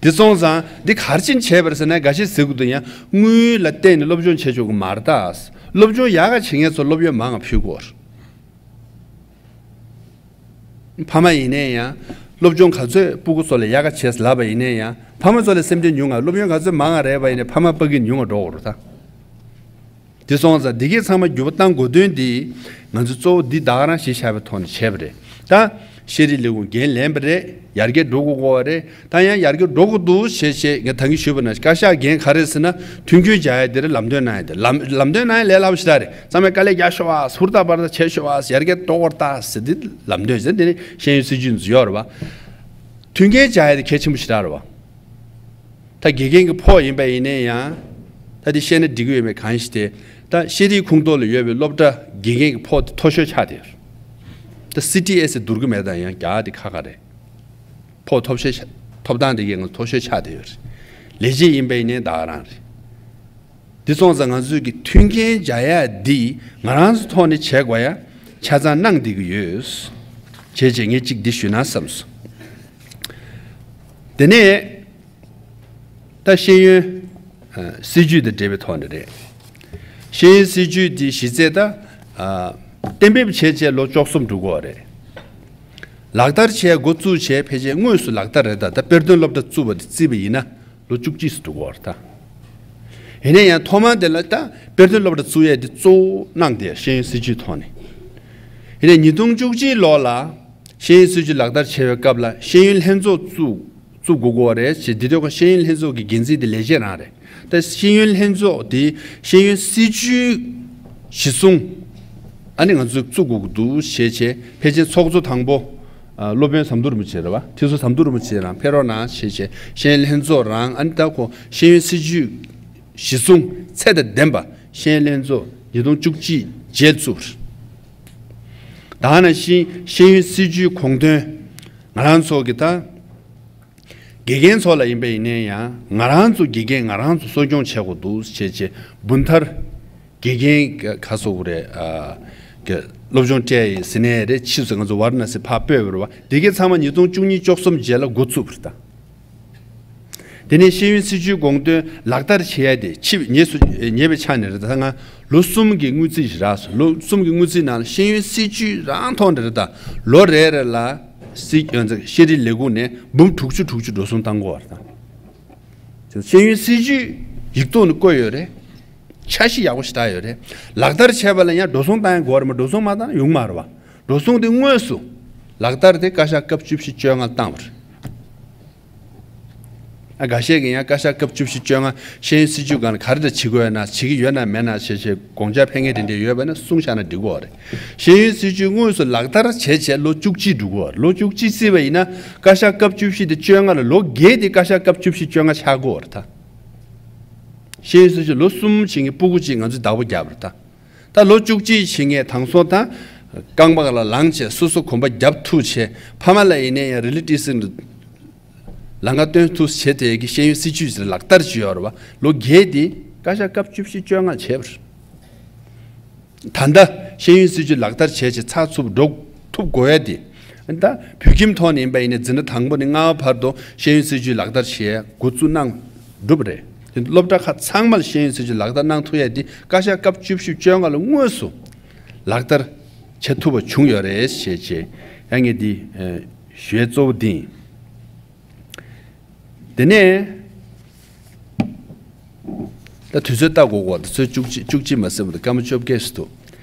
དེ་སོང་ཙང་འདི་ག་རེ་བྱས་ནས་བྱས་པ་རེད་ཟེར་ན། འགའ་ཤས་ཟེར་གི་འདུག་ཡང་དངུལ་ལ་བརྟེན་ནས་སློབ་སྦྱོང་བྱེད་ཆོག་གི་མ་རེད་ད། སློབ་སྦྱོང་ཡག་ག་བྱེད་མཁན་ཚོ་སློབ་ཡོན་མང་ང་ཕུལ་དགོས་རེད། ཕ་མ་ཡིན་ནའི་ཡང་སློབ་སྦྱོང་ག་ཚོད་སྤུ་གུ་ཚོ་ལ་ཡག་ག་བྱས་ལབ་པ་ཡིན་ནའི་ཡང་། ཕ་མ་ཚོ་ལ་སེམས་ཁྲལ་ཉུང་ང་། སློབ་ཡོན་ག་ཚོད་མང་ང་རེད་པ་ཡིན་ནའི་ཕ་མ་ཕ་གི་ཉུང་ང་འགྲོ་གི་རེད་ད། དེ་སོང་ཙང་འདི་གས་ཚང་མ་འགྱུར་བ་གཏང་དགོས་དོན་འདི་ང་ཚོ་གཙོ་བོ་འདི་ད་ག་རང་གཞི་བཞག་པའི་ཐོག་ནས་བྱས་པ་རེད། ད་ཤེས་རིག་ལས་ཁུངས་འགན་ལེན་པ་རེད། ཡར་རྒྱས་འགྲོ་དགོས་ཀྱི་ཡོད་རེད། ད་ཡང་ཡར་རྒྱས་འགྲོ་དགོས་འདུག་ཞེས་བྱས་ངས་ད་གིན་ཞུས་པ་ནང་བཞིན་བཀའ་ཤག་འགན་ག་རེ་ཟེར་ན། མཐུན་རྐྱེན་སྦྱར་ཡ་དེ་རེད། ལམ་སྟོན་གནང་ཡ་དེ། ལམ་ལམ་སྟོན་གནང་ཡ་ལས་སླ་པོ་ཞེ་དྲག་རེད། ཚང་མས་དཀའ་ལས་རྒྱག་ཤོག་ཨ། ཧུར་ཐག་འབད་ཐག་བྱེད་ཤོག་ཨ། ཡར་རྒྱས་འགྲོ་དགོས་རེད་ད་ཟེར། དེ་ལམ་སྟོན་ཟེར། དེ་ནི་ཤེས་ཡོན་སྲིད་ཇུས་འཛུགས་ཡོད་རེད་བ། མཐུན་རྐྱེན་སྦྱར་ཡ་དེ་གལ་ཆེན་པོ་ཞེ་དྲག་རེད་བ། ད་དགེ་རྒན་གྱི་ཕོགས་ཡིན་པ་ཡིན་ནའི་ཡང་། ད་དེ་བཤད་ན་འགྲིག་གི་ཡོད་མེད་གང་ཞིག་དེ། ད་ཤེས་རིག་ཁོངས་གཏོགས་ལ་ཡོད་པའི་སློབ་གྲྭ་དགེ་རྒན་གྱི་ཕོགས་དེ་མཐོ་ཤོས་ཆགས་བསྡད་ཡོད་རེད། ད་སི་ཊི་ཨེ་སི་བསྡུར་གི་མེད་ད། ཡང་རྒྱག་དེ་ཁག་ཁག་རེད། ཕོགས་མཐོ་ཤོས་ཆགས། ཐོབ་ཐང་དེ་གའི་ང་མཐོ་ཤོས་ཆགས་བསྡད་ཡོད་རེད། ལས་བྱེད་ཡིན་པ་ཡིན་ནའི་ད་ག་རང་རེད། དེ་སོང་ཙང་ང་ཚོས་ཀྱི་མཐུན་རྐྱེན་སྦྱར་ཡ་འདི་ང་རང་ཚོ་ཐོག་ནས་བྱེད་དགོས་ཡ་ཆ་ཚང་གནང་བསྡད་ཀྱི་ཡོད། བྱས་བྱས་ངས་གཅིག་འདི་ཞུས་ན་བསམ་སོང་། དེ་ནས་ད་ཤེས་ཡོན་ཨ་སྲིད་ཇུས་དང་འབྲེལ་བའི་ཐོག་ནས་རེད། ཤེས་ཡོན་སྲིད་ཇུས་འདི་གཞི་རྩའི་ད་ཨ་གཏན་འབེབས་བྱས་བྱས་ལོ་བཅུ་གསུམ་འགྲོ་གི་ཡོད་རེད། ལག་བསྟར་བྱས་འགོ་བཙུགས་བྱས་ཕལ་ཆེར་དངོས་སུ་ལག་བསྟར་རེད་ད། ད་དཔེ་སྟོན་སློབ་གྲྭ་བཙུགས་པ་དེ་བརྩིས་པ་ཡིན་ན། ལོ་བཅུ་གཅིག་ཙམ་འགྲོ་གི་ཡོད་རེད་ད། ཡིན་ན་ཡང་ཐོག་མར་དེ་ལ་ད་དཔེ་སྟོན་སློབ་གྲྭ་བཙུགས་ཡས་དེ་གཙོ་བོ་གནང་དེ་ཤེས་ཡོན་སྲིད་ཇུས་ཐོག་ནས། ཡིན་ནའི་ཉིས་སྟོང་བཅུ་གཅིག་ལོ་ལ་ཤེས་ཡོན་སྲིད་ཇུས་ལག་བསྟར་བྱས་པའི་སྐབས་ལ་ཤེས་ཡོན་ལྷན་ཚོགས་བཙུགས། བཙུགས་དགོས་ཀྱི་ཡོད་རེད་ཞེས། འདི་དུས་ཀ་ཤེས་ཡོན་ལྷན་ཚོགས་ཀྱི་འགན་འཛིན་དེ་ལས་བྱེད་རང་རེད། ད་ཤེས་ཡོན་ལྷན་ཚོགས་དེ་ཤེས་ཡོན་སྲིད་བྱུས་གཞི་བཟུང་ཨ་ནི་ང་ཚོས་བཙུགས་དགོས་ཀྱི་འདུག་ཞེས་བྱས། ཕལ་ཆེར་ཚོགས་གཙོ་དང་པོ་ཨ་སློབ་དཔོན་ཟམ་གདོང་རིན་པོ་ཆེ་རེད་བ། ཁྲི་ཟུར་ཟམ་གདོང་རིན་པོ་ཆེ་རང་ཕེབས་རོགས་གནང་ཞེས་བྱས། ཤེས་ཡོན་ལྷན་ཚོགས་རང་ཨ་ནི་ད་ཁོ་ཤེས་ཡོན་སྲིད་བྱུས་གཞི་བཟུང་ཚད་དང་ལྡན་པ་ཤེས་ཡོན་ལྷན་ཚོགས་ཉིས་སྟོང་བཅུ་གཅིག་རྗེས་བཙུགས་པ་རེད། ད་ནང་བཞིན་ཤེས་ཡོན་སྲིད་བྱུས་དགོངས་དོན་ང་རང་ཚོ་གི་ད་དགེ་རྒན་ཚོ་ལ་ཡིན་པ་ཡིན་ནའི་ཡང་ང་རང་ཚོ་དགེ་རྒན་ང་རང་ཚོ་གསོ་སྐྱོང་བྱེད་དགོས་འདུག་ཞེས་བྱས། འབུམ་ཐར་དགེ་རྒན་ག་སོགས་རེད་ཨ་གི་སློབ་སྦྱོང་སྤྲད་ཡི་ཟིན་ནའི་རེད། ཕྱིས་སུ་ང་ཚོ་ཝཱ་ར་ཎ་སི་ཕར་སྤོས་པ་རེད་བ། དེ་གའི་ཚང་མ་ཉིས་སྟོང་བཅུ་གཉིས་བཅུ་གསུམ་རྗེས་ལ་འགོ་བཙུགས་པ་རེད་ད། དེ་ནས་ཤེས་ཡོན་སྲིད་བྱུས་དགོངས་དོན་ལག་བསྟར་བྱེད་ཡ་དེ་ཕྱི་ཉེ་སུ་ཉེ་བའི་ཆ་ནས་རེད། ད་ང་ལོ་གསུམ་གྱི་དངུལ་རྩིས་ཤིག་རག་སོང་། ལོ་གསུམ་གྱི་དངུལ་རྩིས་ནང་ལ་ཤེས་ཡོན་སྲིད་བྱུས་རང་ཐོག་ནས་རེད། ད་ལོ་རེ་རེ་ལ་སྲིད་ཤེས་རིག་ལས་ཁུངས་ནས་འབུམ་དྲུག་ཅུ་དྲུག་ཅུ་འགྲོ་སོང་བཏང་དགོས་པ་རེད། ད་ཤེས་ཡོན་སྲིད་བྱུས་ཡིག་ཐོག་ནས་བཀོད་ཡོད་རེད། འཆར་གཞི་ཡག་པོ་ཞིག་བཏགས་ཡོད་རེད། ལག་བསྟར་བྱས་པ་ལ་ཡང་འགྲོ་སོང་བཏང་ཡ་དགོས་རེད་མ། འགྲོ་སོང་མ་བཏང་ན་ཡོང་མ་རེད་བ། འགྲོ་སོང་དེ་དངོས་སུ་ལག་བསྟར་དེ་བཀའ་ཤག་སྐབས་བཅུ་བཞི་བཅོ་ལྔ་བཏང་བ་རེད། ཨ་འགའ་ཤས་ཀྱིས་ཡང་བཀའ་ཤག་སྐབས་བཅུ་བཞི་བཅོ་ལྔ་ཤེས་ཡོན་སྲིད་བྱུས་སྒང་ལ་ག་རེ་འདྲ་བྱེད་དགོས་ཡོད་ན། བྱེད་ཀྱི་ཡོད་ན་མེད་ན་ཞེས་བྱས་དགོངས་འཆར་ཕེབས་མཁན་དེ་འདྲ་ཡོད་པ་ན་གསུངས་བཞག་ན་འགྲིག་གི་ཡོད་རེད། ཤེས་ཡོན་སྲིད་བྱུས་དངོས་སུ་ལག་བསྟར་བྱས་བྱས་ལོ་བཅུ་གཅིག་འགྲོ་གི་ཡོད་རེད། ལོ་བཅུ་གཅིག་བརྩིས་པ་ཡིན་ན་བཀའ་ཤག་སྐབས་བཅུ་བཞི་དེ་བཅོ་ལྔ་ལ་ལོ་བརྒྱད་དེ་བཀའ་ཤག་སྐབས་བཅུ་བཞི་བཅོ་ལྔ་ཆགས་ཀྱི་ཡོད་རེད་ད། ཤེས་ཡོན་སྲིད་བྱུས་ལོ་གསུམ་བྱེད་མཁན་སྤུ་གུ་གཅིག་ང་ཚོས་བདག་པོ་བརྒྱབ་རེད་ད། ད་ལོ་བཅུ་གཅིག་བྱེད་མཁན་དང་སོ་ད་རྐང་པ་ལ་ལངས་བྱས་སོ་སོ་གོམ་པ་རྒྱབ་ཐུབ་བྱས། ཕ་མ་ལ་ཡིན་ནའི་ཡང་རི་ལི་ཊི་སི་ལ་ལམ་ཁ་སྟོན་ཐུབ་བྱས། དེ་གི་ཤེས་ཡོན་སྲིད་བྱུས་ལག་བསྟར་བྱས་ཡོད་རེད་བ། ལོ་བརྒྱད་དེ་བཀའ་ཤག་སྐབས་བཅུ་བཞི་བཅོ་ལྔ་བྱས་པ་རེད། ད་ལྟ་ཤེས་ཡོན་སྲིད་བྱུས་ལག་བསྟར་བྱས་བྱས་ཚགས་ཚུད་འགྲོ་ཐུབ་དགོས་ཡ་དེ། ད་བོད་ཁྱིམ་ཐོག་ནས་ཡིན་པ་ཡིན་ན་འཛིན་གྲྭ་དང་པོ་ནས་ལྔ་པ་བར་དུ་ཤེས་ཡོན་སྲིད་བྱུས་ལག་བསྟར་བྱས་འགོ་བཙུགས་གནང་གྲུབ་རེད། དེ་སློབ་གྲྭ་ཁག་ཚང་མར་ཤེས་ཡོན་སྲིད་བྱུས་ལག་བསྟར་གནང་ཐུབ་ཡ་དེ་བཀའ་ཤག་སྐབས་བཅུ་བཞི་བཅོ་ལྔ་ལ་དངོས་སུ་ལག་བསྟར་བྱེད་ཐུབ་པ་བྱུང་ཡོད་རེད་ཞེས་བྱས། ཡང་ངས་འདི་ཨ་ཞུ་ཡ་གཙོ་བོ་འདི་ཡིན། དེ་ནས་ད་དུས་ཚོད་ལྟ་དགོས་གོ། དུས་ཚོད་བཅུ་གཅིག་བཅུ་གཅིག་མ་ཟིན་པ་དང་སྐར་མ་བཅོ་བརྒྱད་ཙམ་འདུག།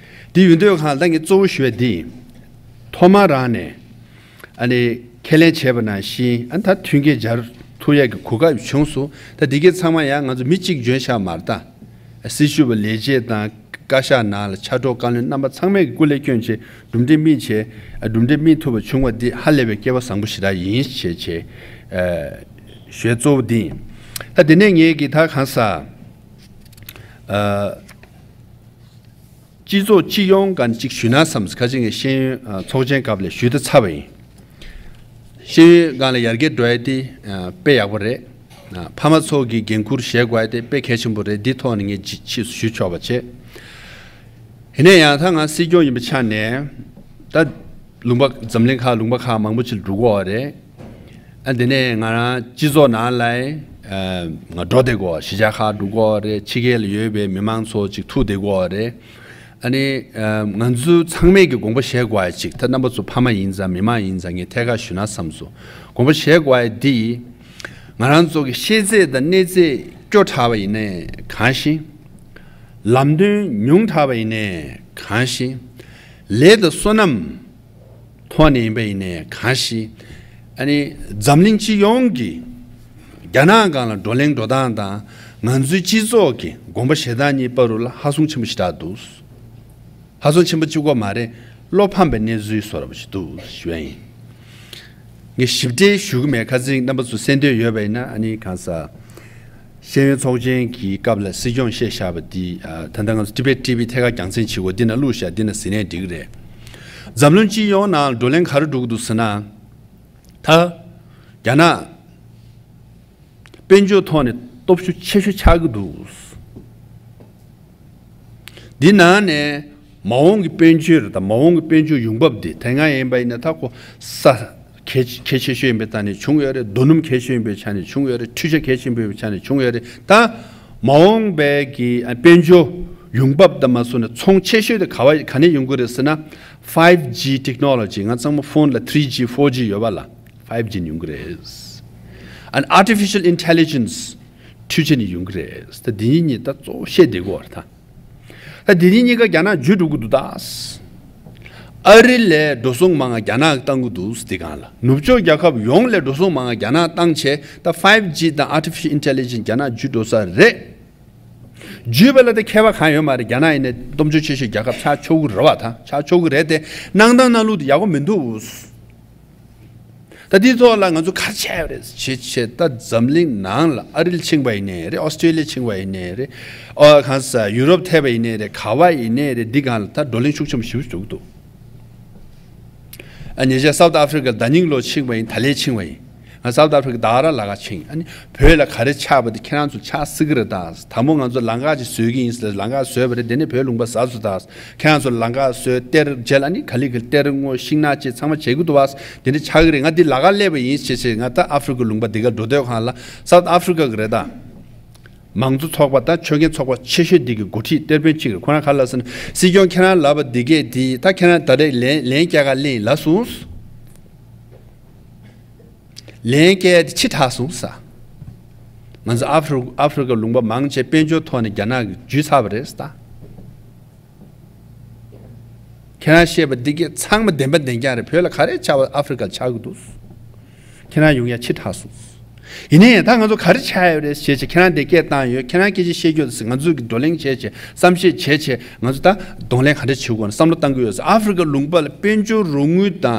དེ་ཡིན་དུས་གང་ལྟར་ངས་གཙོ་བོ་ཞུ་ཡ་འདི་ཡིན། ཐོག་མ་རང་ནས་ཨ་ནི་ཁས་ལེན་བྱས་པ་ནང་བཞིན་ཨ་ནི་ད་མཐུན་རྐྱེན་སྦྱར་ཐུབ་ཡ་གི་གོ་སྐབས་བྱུང་སོང་། ད་འདི་གའི་ཚང་མ་ཡང་ང་ཚོ་མི་གཅིག་འཇོན་ཤག་མ་རེད་ད། སྲི་ཞུ་བ་ལས་བྱེད་དང་བཀའ་ཤག་ནང་ལ་ཕྱག་རོགས་བཀའ་བློན་རྣམ་པ་ཚང་མས་ཀྱི་སྐུ་ལས་བསྐྱོན་བྱས་གྲུབ་འབྲས་སྨིན་བྱས། གྲུབ་འབྲས་སྨིན་ཐུབ་པ་བྱུང་བ་འདི་ཧ་ལས་པའི་སྐལ་བ་བཟང་པོ་ཞེ་དྲག་ཡིན་ཞེས་བྱས་ཞུ་ཡ་གཙོ་བོ་འདི་ཡིན། ད་དེ་ནས་ངས་ཀྱི་ད་གང་ཟག་སྤྱི་ཚོགས་སྤྱི་ཡོངས་སྒང་ཅིག་ཞུས་ན་བསམ། ཁ་ཅིག་ངས་ཤེས་ཡོན་ཚོགས་ཆེན་སྐབས་ལ་ཞུས་ཏེ་ཚར་བ་ཡིན། ཤེས་ཡོན་སྒང་ལ་ཡར་རྒྱས་འགྲོ་ཡ་དེ་དཔེ་ཡག་པོ་རེད། ཕ་མ་ཚོ་གི་འགན་འཁུར་བཞེས་དགོས་ཡ་དེ་དཔེ་གལ་ཆེན་པོ་རེད། འདི་ཐོག་ནས་ངས་ཅི་ཕྱིས་སུ་ཞུ་ཆོག་པ་བྱས། ཡིན་ན་ཡང་ད་ང་སྲིད་སྐྱོང་ཡིན་པའི་ཆ་ནས་ད་ལུང་པ་འཛམ་གླིང་ཁག་ལུང་པ་ཁག་མང་པོ་ཅིག་འགྲོ་གི་ཡོད་རེད། ཨ་དེ་ནས་ང་རང་སྤྱི་ཚོགས་ནང་ལ་ང་འགྲོ་བསྡད་ཀྱི་ཡོད། གཞིས་ཆགས་ཁག་འགྲོ་གི་ཡོད་རེད། ཕྱི་རྒྱལ་ལ་ཡོད་པའི་མི་མང་ཚོ་ཅིག་ཐུག་བསྡད་ཀྱི་ཡོད་རེད། ཨ་ནི་ང་ཚོ་ཚང་མས་ཀྱི་དགོངས་པ་བཞེས་དགོས་ཡ་ཅིག། ད་རྣམ་པ་ཚོ་ཕ་མ་ཡིན་ཙང་མི་མང་ཡིན་ཙང་ངས་ཐད་ཀར་ཞུས་ན་བསམ་སོང་། དགོངས་པ་བཞེས་དགོས་ཡ་འདི་ང་རང་ཚོ་གི་ཤེས་ཚད་དང་གནས་ཚད་སྐྱོ་དྲགས་པ་ཡིན་ནའི་གང་ཞིག། ལམ་སྟོན་ཉུང་དྲགས་པ་ཡིན་ནའི་གང་ཞིག། ལས་དང་བསོད་ནམས་ཐོག་ནས་ཡིན་པ་ཡིན་ནའི་གང་ཞིག། ཨ་ནི་འཛམ་གླིང་སྤྱི་ཡོངས་ཀྱི་རྒྱ་ནག་སྒང་ལ་བགྲོ་གླེང་འགྲོ་སྟངས་དང་ང་ཚོའི་སྤྱི་ཚོགས་ཀྱི་དགོངས་པ་བཞེས་སྟངས་གཉིས་བར་དུ་ལ་ཧ་སུང་ཆེན་པོ་ཞེ་དྲག་འདུག། ཧ་སུང་ཆེན་པོ་གཅིག་པོ་མ་རེད། བློ་ཕམ་པའི་གནས་ཚུལ་བཟོ་འདྲ་པོ་ཞིག་འདུག་ཞུ་ཡ་ཡིན། ངས་ཞིབ་ཕྲ་ཞུ་གི་མེད། ཁ་སང་རྣམ་པ་ཚོ་གསན་འདོད་ཡོད་པ་ཡིན་ན་ཨ་ནི་གང་ཟག་ཤེས་ཡོན་ཚོགས་ཆེན་གྱི་སྐབས་ལ་སྲིད་སྐྱོང་བཤད་བཞག་པ་འདི་ཨ་ད་ལྟ་ང་ཚོ་ཊི་བེཊ་ཊི་ཝི་ཐད་ཀར་རྒྱང་སྲིང་བྱེད་དགོས། འདི་ན་བླུགས་བཞག། འདི་ན་གཟིགས་ནའི་འགྲིག་གི་རེད། འཛམ་གླིང་སྤྱི་ཡོངས་ནང་བགྲོ་གླེང་ག་རེ་འགྲོ་གི་འདུག་ཟེར་ན། ད་རྒྱ་ནག་དཔལ་འབྱོར་ཐོག་ནས་སྟོབས་ཤུགས་ཆེ་ཤོས་ཆགས་ཀྱི་འདུག། འདི་ནང་ནས་མ་འོངས་ཀྱི་དཔལ་འབྱོར་དང་མ་འོངས་ཀྱི་དཔལ་འབྱོར་ཡོང་འབབ་འདི་དེ་སྔ་ཡིན་པ་ཡིན་ན་ད་ཁོ་ས་གལ་གལ་ཆེ་ཤོས་ཡིན་པའི་ཐད་ནས་བྱུང་ཡོད་རེད། རྡོ་སྣུམ་གལ་ཆེ་ཤོས་ཡིན་པའི་ཆ་ནས་བྱུང་ཡོད་རེད། འཕྲུལ་ཆས་གལ་ཆེན་པོ་ཡིན་པའི་ཆ་ནས་བྱུང་ཡོད་རེད། ད་མ་འོངས་པའི་གི་དཔལ་འབྱོར་ཡོང་འབབ་དང་མ་སོ་ནས་ཚོང་ཆེ་ཤོས་དེ་ག་བ་ག་ནས་ཡོང་གི་རེད་ཟེར་ན། ཕའིབ་ཇི་ཊེག་ནོ་ལོ་ཇི། ང་ཚང་མ་ཕོན་ལ་ཐི་རི་ཇི་ཕོར་ཇི་ཡོད་པ་ལ། ཕའིབ་ཇི་ནས་ཡོང་གི་རེད། And artificial intelligence འཕྲུལ་ཆས་ནས་ཡོང་གི་རེད། ད་འདི་གཉིས་ད་གཙོ་བོ་བཤད་བསྡད་ཀྱི་ཡོད་རེད་ད། ད་འདི་གཉིས་གཉིས་ཀ་རྒྱ་ནག་འཇུས་འགྲོ་གི་འདུག་ད། ཨ་རི་ལས་འགྲོ་སོང་མང་ང་རྒྱ་ནག་གིས་བཏང་གི་འདུག་ཟེར། དེ་སྒང་ལ་ནུབ་ཕྱོགས་རྒྱལ་ཁབ་ཡོངས་ལས་འགྲོ་སོང་མང་ང་རྒྱ་ནག་བཏང་བྱས། ད་ཕའིབ་ཇི་དང་ཨར་ཊི་ཕི་ཤལ་ཨིན་ཊེ་ལི་ཇེན་སི་རྒྱ་ནག་འཇུས་འགྲོ་ས་རེད། འཇུས་པ་ལ་ད་ཁྱད་པར་གང་ཡོད་མ་རེད། རྒྱ་ནག་ཡིན་ནའི་སྟོབས་འབྱོར་ཆེ་ཤོས་རྒྱལ་ཁབ་ཆགས་ཆོག་གི་རེད་བ། ད་ཆགས་ཆོག་གི་རེད་དེ། གནང་སྟངས་གནང་ལུགས་དེ་ཡག་པོ་མི་འདུག། ད་དེའི་ཐོག་ལ་ང་ཚོ་ག་རེ་བྱས་ཡོད་རེད་ཅེས་བྱས། ད་འཛམ་གླིང་ནང་ལ་ཨ་རི་ལ་ཕྱིན་པ་ཡིན་ནའི་རེད། ཨོ་སི་ཀྲེ་ལི་ཡ་ཕྱིན་པ་ཡིན་ནའི་རེད། ཨོ་གང་ས་ཡུ་རོབ་ཐེབས་པ་ཡིན་ནའི་རེད། ག་བ་ཡིན་ནའི་རེད། འདི་སྒང་ལ་ད་བགྲོ་གླེང་ཤུགས་ཆེན་པོ་ཞེ་པོ་ཞིག་འགྲོ་གི་འདུག། ཨ་ཉེ་ཆར་སའུ་ཐི་ཨ་ཧྥི་རི་ཀ་ཟླ་ཉིན་ལོ་ཕྱིན་པ་ཡིན། ད་ལན་ཕྱིན་པ་ཡིན། ང་སའུ་ཐི་ཨ་ཧྥི་རི་ཀ་ད་ག་རང་ལ་ཁ་ཕྱིན། ཨ་ནི་བོད་ལ་ག་རེ་ཆགས་པ་དེ་ཁྱེད་རང་ཚོ་ཆགས་སྲིད་ཀྱི་རེད། ད་དང་པོ་ང་ཚོ་ལམ་ཁ་ཅིག་བཟོ་གི་ཡིན་ཟེར། ལམ་ཁ་བཟོས་པ་རེད། དེ་ནས་བོད་ལུང་པ་ཟ་ཚོ་ད། ཁྱེད་རང་ཚོ་ལམ་ཁ་བཟོས། གཏེར་འཇལ། ཨ་ནི་ག་ལེ་ག་ལེ་གཏེར་སྔོག་ཤིང་ནགས་བཅད་ཚང་མ་བྱེད་ཀྱི་འདུག་བ། དེ་འདྲ་ཆགས་ཀྱི་རེད། ང་འདི་ལ་ཁ་སླེབས་པ་ཡིན་ཞེས་བྱས། ང་ད་ཨ་ཧྥི་རི་ཀ་ལུང་པ་འདི་ག་འགྲོ་སྡོད་སྒང་ལ། སའུ་ཐི་ཨ་ཧྥི་རི་ཀ་གི་རེད་ད། མང་གཙོ་ཚོགས་པ་ད་ཆོལ་ཁའི་ཚོགས་པ་ཆེ་ཤོས་འདི་གི་འགོ་ཁྲིད་གཏེར་དཔོན་གཅིག་རེད། ཁོ་རང་ག་ལབ་ཟེར་ན། སྲིད་སྐྱོང་ཁྱེད་རང་ལབ་པ་འདི་གས་དེ་ད་ཁྱེད་རང་ད་རེས་ལན་ལན་སྐྱེལ་ག་སླེབས་ཡིན་ལབ་སོང་། ལན་སྐྱེལ་དེ་ཕྱི་དྲགས་སོང་ས། ང་ཚོ་ཨ་ཧྥི་རི་ཨ་ཧྥི་རི་ཀ་ལུང་པ་མང་ཆེ་དཔལ་འབྱོར་ཐོག་ནས་རྒྱ་ནག་གིས་འཇུས་ཚར་བ་རེད་ད། ཁྱེད་རང་བཤད་པ་འདི་གས་ཚང་མ་བདེན་པ་བདེན་རྐྱང་རེད། བོད་ལ་ག་རེ་ཆགས་པ་ཨ་ཧྥི་རི་ཀ་ལ་ཆགས་ཀྱི་འདུག། ཁྱེད་རང་ཡོང་ཡ་ཕྱི་དྲགས་སོང་། ཡིན་ནའི་ད་ང་ཚོ་ག་རེ་ཆགས་ཡོད་རེད་ཞེས་བྱས། ཁྱེད་རང་འདི་སྐད་བཏང་ཡོད། ཁྱེད་རང་སྐད་ཆ་བཤད་རྒྱུ་དེ་ང་ཚོས་ཀྱི་བགྲོ་གླེང་བྱས་བྱས། བསམ་ཤེས་བྱས་བྱས། ང་ཚོ་ད་གདོང་ལེན་ག་འདྲ་བྱེད་དགོས་ན་བསམ་བློ་བཏང་གི་ཡོད་ཟེར། ཨ་ཧྥི་རི་ཀ་ལུང་པ་ལ་དཔལ་འབྱོར་རོགས་དངུལ་དང་།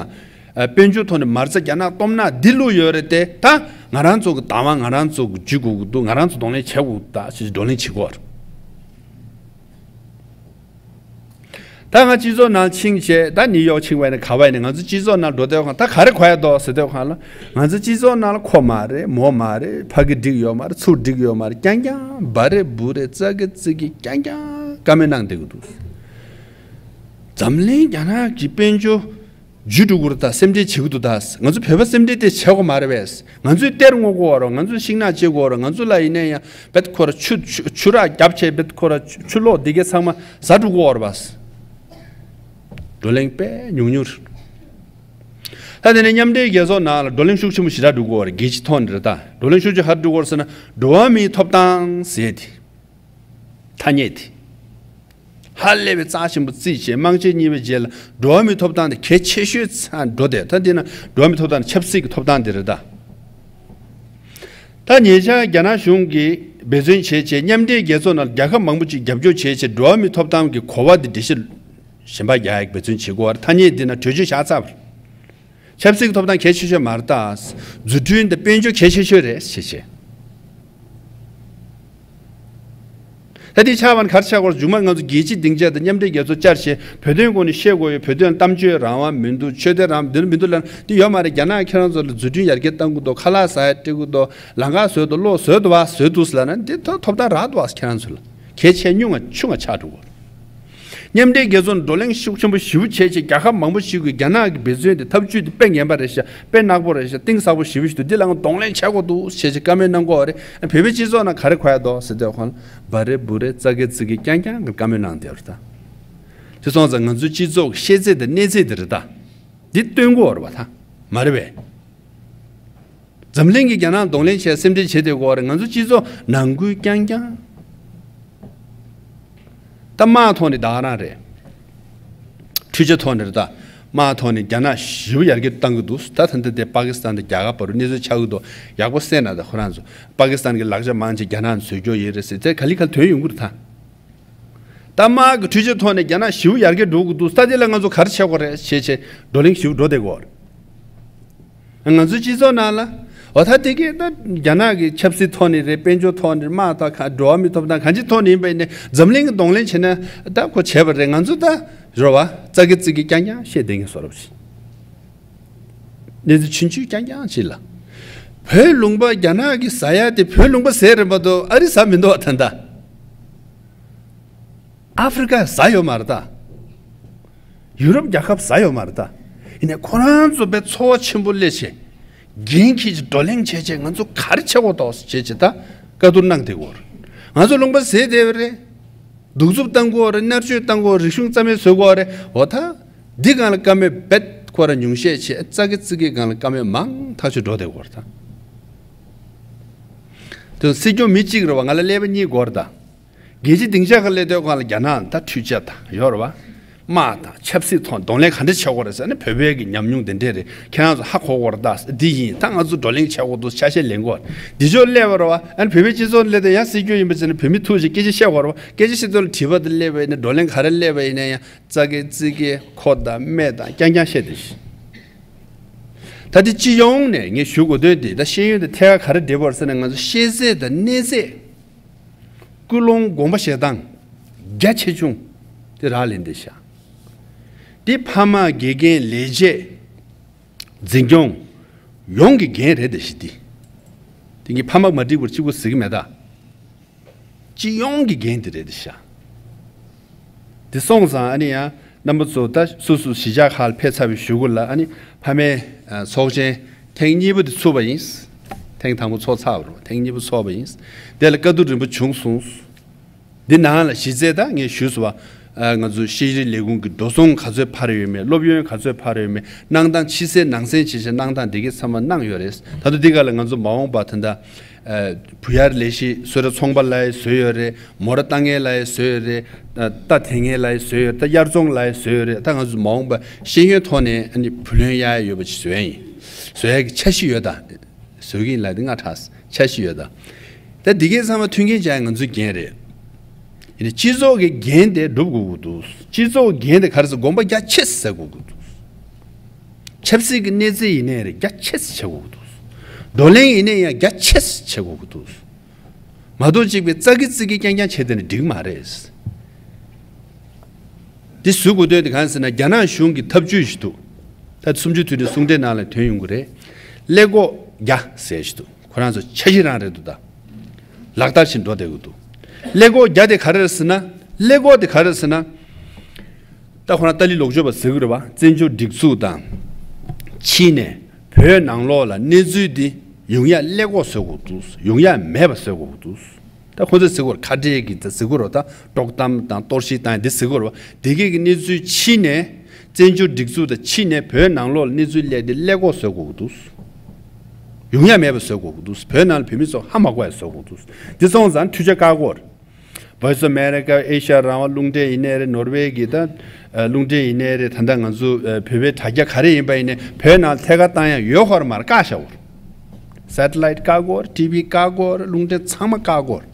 ཨ་དཔལ་འབྱོར་ཐོག་ནས་མ་རྩ་རྒྱ་ནག་སྟོབས་ནག་འདི་བླུགས་ཡོད་རེད་དེ། ད་ང་རང་ཚོ་གི་བདག་དབང་ང་རང་ཚོ་གི་འཇུས་དགོས་ཀྱི་འདུག། ང་རང་ཚོ་གདོང་ལེན་བྱེད་དགོས་ཀྱི་འདུག་ད་ཞེས་བགྲོ་གླེང་བྱེད་དགོས་རེད། ད་ང་སྤྱི་ཚོགས་ནང་ཕྱིན་བྱས། ད་ནིའུ་ཡོག་ཕྱིན་པ་ཡིན་ན་ག་བ་ཡིན་ན། ང་ཚོ་སྤྱི་ཚོགས་ནང་འགྲོ་སྡོད་སྒང་ད་ག་རེ་གོ་ཡ་འདུག་ཟེར་སྡོད་སྒང་ལ། ང་ཚོ་སྤྱི་ཚོགས་ནང་ལ་ཁོ་མ་རེད། མོ་མ་རེད། ཕ་གི་འགྲིག་ཡོད་མ་རེད། ཚུར་འགྲིག་ཡོད་མ་རེད། རྐྱང་རྐྱང་འབའ་རེད་འབུ་རེད་ཙག་གི་ཙིག་གི་རྐྱང་རྐྱང་བཀའ་མོལ་གནང་བསྡད་ཀྱི་འདུག། འཛམ་གླིང་རྒྱ་ནག་གི་དཔལ་འབྱོར་འཇུས་འགྲོ་གི་རེད་ད། སེམས་ཁྲལ་བྱེད་ཀྱི་འདུག་ད། ང་ཚོ་བོད་པ་སེམས་ཁྲལ་དེ་བྱེད་དགོས་མ་རེད་པས། ང་ཚོས་གཏེར་སྔོག་དགོས་རེད། ང་ཚོས་ཤིང་ནགས་བཅད་དགོས་རེད། ང་ཚོ་ལ་ཡིན་ན་ཡང་བེད་ཁོ་ར་ཆུ་ཆུ་ཆུ་རགས་བརྒྱབ་བྱས། བེད་ཁོ་ར་ཆུ་ཆུ་ལོག་འདི་གའི་ཚང་མ་ཟ་འགྲོ་གི་ཡོད་རེད་པ། བགྲོ་གླེང་དཔེ་ཉུང་ཉུང་རེད། ད་དེ་ནས་མཉམ་འབྲེལ་རྒྱལ་ཚོགས་ནང་ལ་བགྲོ་གླེང་ཤུགས་ཆེན་པོ་ཞེ་དྲག་འགྲོ་གི་ཡོད་རེད། རྒྱལ་སྤྱིའི་ཐོག་ནས་རེད་ད། བགྲོ་གླེང་ཤུགས་ཆེ་ག་རེ་འགྲོ་གི་ཡོད་རེད་ཟེར་ན། འགྲོ་བ་མིའི་ཐོབ་ཐང་ཟེར་དེ། ཐ་སྙད་དེ། ཧ་ལས་པའི་རྩ་ཆེན་པོ་བརྩིས་བྱས། དམངས་གཅེས་གཉིས་པའི་རྗེས་ལ་འགྲོ་བ་མིའི་ཐོབ་ཐང་དེ་གལ་ཆེ་ཤོས་ཚ་འགྲོ་དེ། ད་འདི་ན་འགྲོ་བ་མིའི་ཐོབ་ཐང་ནི་ཆབ་སྲིད་ཀྱི་ཐོབ་ཐང་དེ་རེད་ད། ད་ཉེ་ཆར་རྒྱ་ནག་གཞུང་གིས་འབད་བརྩོན་བྱས་བྱས། མཉམ་འབྲེལ་རྒྱལ་ཚོགས་ནང་རྒྱལ་ཁབ་མང་པོ་ཅིག་རྒྱབ་སྐྱོར་བྱས་བྱས། འགྲོ་བ་མིའི་ཐོབ་ཐང་གི་གོ་བ་འདི་འགྲེལ་བཤད་གཞན་པ་རྒྱག་ཡག་འབད་བརྩོན་བྱེད་དགོས་པ་རེད། ཐ་སྙད་འདི་ན་གྲོས་ཆོད་བཞག་ཚར་བ་རེད། ཆབ་སྲིད་ཀྱི་ཐོབ་ཐང་གལ་ཆེ་ཤོས་མ་རེད་ད། འཛུགས་སྐྲུན་དང་དཔལ་འབྱོར་གལ་ཆེ་ཤོས་རེད་ཞེས་བཤད། ད་དེ་ཆགས་པ་ནི་ག་རེ་ཆགས་ཀྱི་ཡོད་རེད། མཇུག་མ་ང་ཚོ་རྒྱལ་སྤྱིའི་སྡིངས་ཆ་དང་མཉམ་འབྲེལ་རྒྱལ་ཚོགས་བཅར་བྱས། བོད་དོན་སྐོར་ནས་བཤད་དགོས་ཡོད། བོད་དོན་གཏམ་བརྗོད་རང་དབང་མི་འདུག། ཆོས་དད་རང་དབང་མི་འདུག་ལབ་ན་འདི་ཡོད་མ་རེད། རྒྱ་ནག་ཁྱེད་རང་ཚོ་ལ་འཛུགས་སྐྲུན་ཡར་རྒྱས་གཏང་གི་འདུག། ཁ་ལག་ཟ་ཡ་སྤྲད་གི་འདུག། ལམ་ཁ་བཟོས་འདུག། གློག་བཟོས་འདུག་བ། བཟོས་འདུག་ཟེར་ལབ་ན་འདི་ཐོབ་ཐང་རག་འདུག་བ། ཁྱེད་རང་ཚོ་ལ་གལ་ཆེ་ཉུང་ང་ཆུང་ང་ཆགས་འགྲོ་གི་ཡོད་རེད། མཉམ་འབྲེལ་རྒྱལ་ཚོགས་ནས་བགྲོ་གླེང་ཤུགས་ཆེན་པོ་ཞེ་པོ་བྱས་བྱས། རྒྱལ་ཁབ་མང་པོ་ཞིག་གིས་རྒྱ་ནག་གི་འབད་བརྩོན་དེ་ཐབས་ཇུས་དེ་དཔེ་ངན་པ་རེད་ཤག། དཔེ་ནག་པོ་རེད་ཤག། གཏིང་ཟབ་པོ་ཞེ་པོ་ཞིག་འདུག། འདི་ལ་ང་གདོང་ལེན་བྱེད་དགོས་འདུག་ཞེས་བྱས་བཀའ་མོལ་གནང་གི་ཡོད་རེད། བོད་པའི་སྤྱི་ཚོགས་ནང་ག་རེ་གོ་ཡ་འདུག་ཟེར་དུས་ཁོང་ལ་འབའ་རེ་འབུ་རེ་ཙག་གེ་ཙིག་གེ་རྐྱང་རྐྱང་གི་བཀའ་མོལ་གནང་བསྡད་ཡོད་རེད་ད། དེ་སོང་ཙང་ང་ཚོའི་སྤྱི་ཚོགས་ཀྱི་ཤེས་ཚད་དང་གནས་ཚད་དེ་རེད་ད། འདི་སྟོན་དགོས་ཡོད་རེད་པ། ད་མ་རེད་པས། འཛམ་གླིང་གིས་རྒྱ་ནག་གདོང་ལེན་བྱས་སེམས་ཁྲལ་བྱེད་བསྡད་ཀྱི་ཡོད་རེད། ང་ཚོ་སྤྱི་ཚོགས་ནང་ཁུལ་རྐྱང་རྐྱང་། ད་དམག་ཐོག་ནས་ད་ག་རང་རེད། འཕྲུལ་ཆས་ཐོག་ནས་རེད་ད། དམག་ཐོག་ནས་རྒྱ་ནག་ཞེ་པོ་ཡར་རྒྱས་བཏང་གི་འདུག། ད་ད་ལྟ་དེ་པ་ཀི་སི་ཐན་དང་རྒྱ་གར་བར་དུ་གནས་ཚུལ་ཆགས་ཀྱི་འདུག། ཡག་པོ་གསན་ན་ད་ཁོ་རང་ཚོ། པ་ཀི་སི་ཐན་གྱི་ལག་ཆ་མང་ཆེ་རྒྱ་ནག་ནས་བཟོས་ཀྱི་ཡོད་རེད་ཟེར། དེ་ག་ལེ་ག་ལེ་ཐོན་ཡོང་གི་རེད་ད། ད་དམག་གི་འཕྲུལ་ཆས་ཐོག་ནས་རྒྱ་ནག་ཞེ་པོ་ཡར་རྒྱས་འགྲོ་གི་འདུག། ད་དེ་ལ་ང་ཚོ་ག་རེ་བྱེད་དགོས་རེད་ཞེས་བྱས་བགྲོ་གླེང་ཞེ་པོ་འགྲོ་བསྡད་ཀྱི་ཡོད་རེད། ང་ཚོའི་སྤྱི་ཚོགས་ནང་ལ། འོ་ད་དེ་གས་ད་རྒྱ་ནག་གི་ཆབ་སྲིད་ཐོག་ནས་རེད། དཔལ་འབྱོར་ཐོག་ནས་རེད། དམག་དང་ག་འགྲོ་བ་མིའི་ཐོབ་ཐང་གང་ཅིའི་ཐོག་ནས་ཡིན་པ་ཡིན་ནའི་འཛམ་གླིང་གི་གདོང་ལེན་བྱས་ན་ད་ཁོ་བྱས་པ་རེད། ང་ཚོ་ད་རོ་བ་ཙག་གེ་ཙིག་གེ་རྐྱང་རྐྱང་བཤད་བསྡད་མཁན་བཟོ་འདྲ་ཞིག། གནས་ཚུལ་ཆུང་ཆུང་རྐྱང་རྐྱང་ཅིག་ལ། བོད་ལུང་པ་རྒྱ་ནག་གིས་ཟ་ཡ་དེ་བོད་ལུང་པ་ཟས་རེད་མ་གཏོགས་ཨ་རི་ཟ་མི་འདུག་བ། ད་ལྟ། ཨ་ཧྥི་རི་ཀ་ཟ་ཡོད་མ་རེད་ད། ཡུ་རོབ་རྒྱལ་ཁབ་ཟ་ཡོད་མ་རེད་ད། ཡིན་ནའི་ཁོ་རང་ཚོ་དཔེ་ཚོར་བ་ཆེན་པོ་སླེབས་བྱས། འགན་འཁྱེར་བྱས་བགྲོ་གླེང་བྱས་བྱས། ང་ཚོ་ག་རེ་བྱེད་དགོས་འདུག་ཟེར་བྱས་བྱས་ད་བཀའ་བསྡུར་གནང་བསྡད་ཀྱི་ཡོད་རེད། ང་ཚོ་ལུང་པ་ཟས་བསྡད་པ་རེད། གདུག་རྩུབ་བཏང་གི་ཡོད་རེད། མནར་གཅོད་བཏང་གི་ཡོད་རེད། རིག་གཞུང་རྩ་མེད་བཟོ་གི་ཡོད་རེད། འོ་ད། འདི་སྒང་ལ་བཀའ་མོལ་རྦད་ཁོ་རང་ཉུང་ཤས་བྱས། ཙག་གེ་ཙིག་གེ་སྒང་ལ་བཀའ་མོལ་མང་ཐག་ཆོད་འགྲོ་བསྡད་ཀྱི་ཡོད་རེད་ད། དེ་སྲིད་སྐྱོང་མི་གཅིག་རེད་བ། ང་ལ་ཀླད་པ་གཉིས་དགོས་རེད་ད། རྒྱལ་སྤྱིའི་སྡིངས་ཆ་ཁ་སླེབས་དུས་སྒང་ལ་རྒྱ་ནག་ད་འཕྲུལ་ཆས་ད་ཡོད་རེད་བ། དམག་དང་ཆབ་སྲིད་ཐོག་གདོང་ལེན་ག་འདྲ་བྱེད་དགོས་རེད་ཟེར་ནས་བོད་པའི་གི་ཉམས་མྱོང་དེ་འདྲས་རེད། ཁྱེད་རང་ཚོ་ཧ་གོ་དགོས་རེད། ད་འདི་ཡིན། ད་ང་ཚོ་བགྲོ་གླེང་བྱེད་དགོས་འདུག་ཆ་ཤས་ལེན་དགོས། འདི་ཕྱོགས་སླེབས་པ་རེད་བ། ཨ་ནི་བོད་པའི་སྤྱི་ཚོགས་སླེབས་དུས་ཡང་སྲིད་སྐྱོང་ཡིན་པ་བྱས་ན་བོད་མི་ཐུག་ཅིག་སྐད་ཆ་བཤད་དགོས་རེད་བ། སྐད་ཆ་བཤད་དུས་ལ་དྲི་བ་དེ་སླེབས་པ་ཡིན་ན། བགྲོ་གླེང་ག་རེ་སླེབས་པ་ཡིན་ན་ཡང་ཙག་གེ་ཙིག་གེ་ཁོ་དང་སྨད་དང་རྐྱང་རྐྱང་བཤད་དེ་ཤི། ད་དེ་སྤྱི་ཡོངས་ནས་ངས་ཞུ་དགོས་དོན་དེ། ད་ཤེས་ཡོན་དེ་ཐད་ཀར་ག་རེ་འབྲེལ་བ་རེད་ཟེར་ན། ང་ཚོ་ཤེས་ཚད་དང་གནས་ཚད། ཀུན་སློང་དགོངས་པ་བཞེས་སྟངས་རྒྱ་ཆེ་ཆུང་དེ་རག་ལས་འདི་ཤག་འདི་ཕ་མ་དགེ་རྒན་ལས་བྱེད་འཛིན་སྐྱོང་ཡོངས་ཀྱི་འགན་རེད་དེ་ཤི། འདི་དེ་གི་ཕ་མ་མ་འགྲིག་པར་གཅིག་པུ་ཟེར་གི་མེད་ད། སྤྱི་ཡོངས་ཀྱི་འགན་དེ་རེད་དེ་ཤག་འདི་སོང་ཙང་ཨ་ནི་ཡང་རྣམ་པ་ཚོ་ད་སོ་སོ་གཞིས་ཆགས་ཁག་ལ་ཕེབས་ཚར་བའི་གཞུག་གུ་ལ། ཨ་ནི་ཕ་མའི་ཨ་ཚོགས་ཆེན་ཐེངས་གཉིས་པ་དེ་ཚུགས་པ་ཡིན། ཐེངས་དང་པོ་ཚོགས་ཚར་བ་རེད། ཐེངས་གཉིས་པ་ཚོགས་པ་ཡིན། དེ་ལ་དཀའ་སྡུག་རིམ་པ་བྱུང་སོང་། འདི་ནང་ལ་གཞི་རྩའི་ད་ངས་ཞུས་སོང་བ། ཨ་ང་ཚོ་ཤེས་རིག་ལས་ཁུངས་ཀྱི་འགྲོ་སོང་ག་ཚོད་འཕར་ཡོད་མེད། སློབ་ཡོན་ག་ཚོད་འཕར་ཡོད་མེད། གནང་སྟངས་ཕྱི་གསལ་ནང་གསལ་བྱེད་ཆེད་གནང་སྟངས་འདི་གའི་ཚང་མ་གནང་ཡོད་རེད། ད་དུང་འདི་ག་ལ་ང་ཚོ་མ་འོངས་པ་ད་ལྟ་ཨ་བུ་ཡར་ལས་གཞི་གསོལ་རས་ཚོང་པ་ལ་ཡི་བཟོས་ཡོད་རེད། མོ་ར་ལྟ་མཁན་ལ་ཡི་བཟོས་ཡོད་རེད། ཨ་རྟ་དེད་མཁན་ལ་ཡི་བཟོས་ཡོད་རེད། ད་དབྱར་ཚོང་ལ་ཡི་བཟོས་ཡོད་རེད། ད་ང་ཚོ་མ་འོངས་པ་ཤེས་ཡོན་ཐོག་ནས་ཨ་ནི་བུ་ལོན་གཡར་ཡ་ཡོད་པ་ཅིག་བཟོ་ཡ་ཡིན། བཟོ་ཡ་གི་འཆར་གཞི་ཡོད་ད། བཟོ་གི་ཡིན་ལབ་དེ་སྔ་དྲགས། འཆར་གཞི་ཡོད་ད། ད་འདི་གའི་ཚང་མ་མཐུན་རྐྱེན་སྦྱར་ཡ་ང་ཚོའི་འགན་རེད། ཡིན་ནའི་སྤྱི་ཚོགས་ཀྱི་འགན་དེ་སྒྲུབ་དགོས་ཀྱི་འདུག་སྤྱི་ཚོགས་འགན་དེ་ག་རེ་ཟེར། དགོངས་པ་རྒྱ་ཆེ་ཟེར་དགོས་ཀྱི་འདུག་ཆབ་སྲིད་ཀྱི་གནས་ཚད་ཡིན་ནའི་རེད། རྒྱ་ཆེ་བྱེད་དགོས་ཀྱི་འདུག་བགྲོ་གླེང་ཡིན་ནའི་ཡང་རྒྱ་ཆེ་བྱེད་དགོས་ཀྱི་འདུག་མ་གཏོགས་གཅིག་པའི་ཙག་གི་ཙིག་གི་རྐྱང་རྐྱང་བྱས་བསྡད་ན་འགྲིག་མ་རེད། འདི་བཟོ་དགོས་དོན་དེ་གང་ཟེར་ན། རྒྱ་ནག་གཞུང་གི་ཐབས་ཇུས་ཤིག་འདུག་ད་སུམ་ཅུ་དུས་དྲན་གསུང་གྲོས་ནང་ལ་ཐོན་ཡོང་གི་རེད། ཀླད་ཀོར་བརྒྱ་ཟེར་ཞིག་འདུག་ཁོ་རང་ཚོ་འཆར་གཞི་རང་རེད་འདུག་ད་ལག་བསྟར་བྱེད་འགྲོ་བསྡད་ཀྱི་འདུག་ཀླད་ཀོར་བརྒྱ་དེ་ག་རེ་རེད་ཟེར་ན། ཀླད་ཀོར་དེ་ག་རེ་རེད་ཟེར་ན། ད་ཁོ་རང་ཏཱ་ལའི་ལོག་སྤྱོད་པ་ཟེར་གི་རེད་བ། བཙན་བྱོལ་སྒྲིག་འཛུགས་དང་ཕྱི་ནས་བོད་ནང་ལོགས་ལ་གནས་ཚུལ་འདི་ཡོང་ཡ་ཀླད་ཀོར་བཟོ་དགོས་འདུག་ཡོང་ཡ་མེད་པ་བཟོ་དགོས་འདུག་ད་ཁོ་ཚོས་ཟེར་གི་རེད། ཁ་བྲལ་གྱི་ད་ཟེར་གི་རེད། ད་དཀྲོག་གཏམ་དང་གཏོར་བཤིག་བཏང་ཡ་འདི་ཟེར་གི་རེད་བ། དེ་གས་ཀྱི་གནས་ཚུལ་ཕྱི་ནས་བཙན་བྱོལ་སྒྲིག་འཛུགས་དང་ཕྱི་ནས་བོད་ནང་ལོགས་ལ་གནས་ཚུལ་སླེབས་ཏེ་ཀླད་ཀོར་བཟོ་དགོས་ཀྱི་འདུག་ཡོང་ཡ་མེད་པ་བཟོ་དགོས་ཀྱི་འདུག་བོད་ནང་ལ་བོད་མི་ཚོ་ཧ་མ་གོ་ཡ་བཟོ་དགོས་ཀྱི་འདུག་འདི་སོང་ཙང་འཕྲུལ་ཆས་བཀག་དགོས་རེད། Voice of America, ཨེ་ཤ་ཡ་རང་དབང་རླུང་འཕྲིན་ཡིན་ནའི་རེད། ནོར་ཝེ་གི་ད་རླུང་འཕྲིན་ཡིན་ནའི་རེད། ད་ལྟ་ང་ཚོ་བོད་པའི་དྲ་རྒྱ་ག་རེ་ཡིན་པ་ཡིན་ནའི་བོད་ནང་ཐད་ཀར་བཏང་ཡ་ཡོད་ཁོ་ར་མ་རེད། བཀག་བཞག་དགོས་རེད། སེ་ཊི་ལའིཊ་བཀག་དགོས་རེད། ཊི་ཝི་བཀག་དགོས་རེད། རླུང་འཕྲིན་ཚང་མ་བཀག་དགོས་རེད།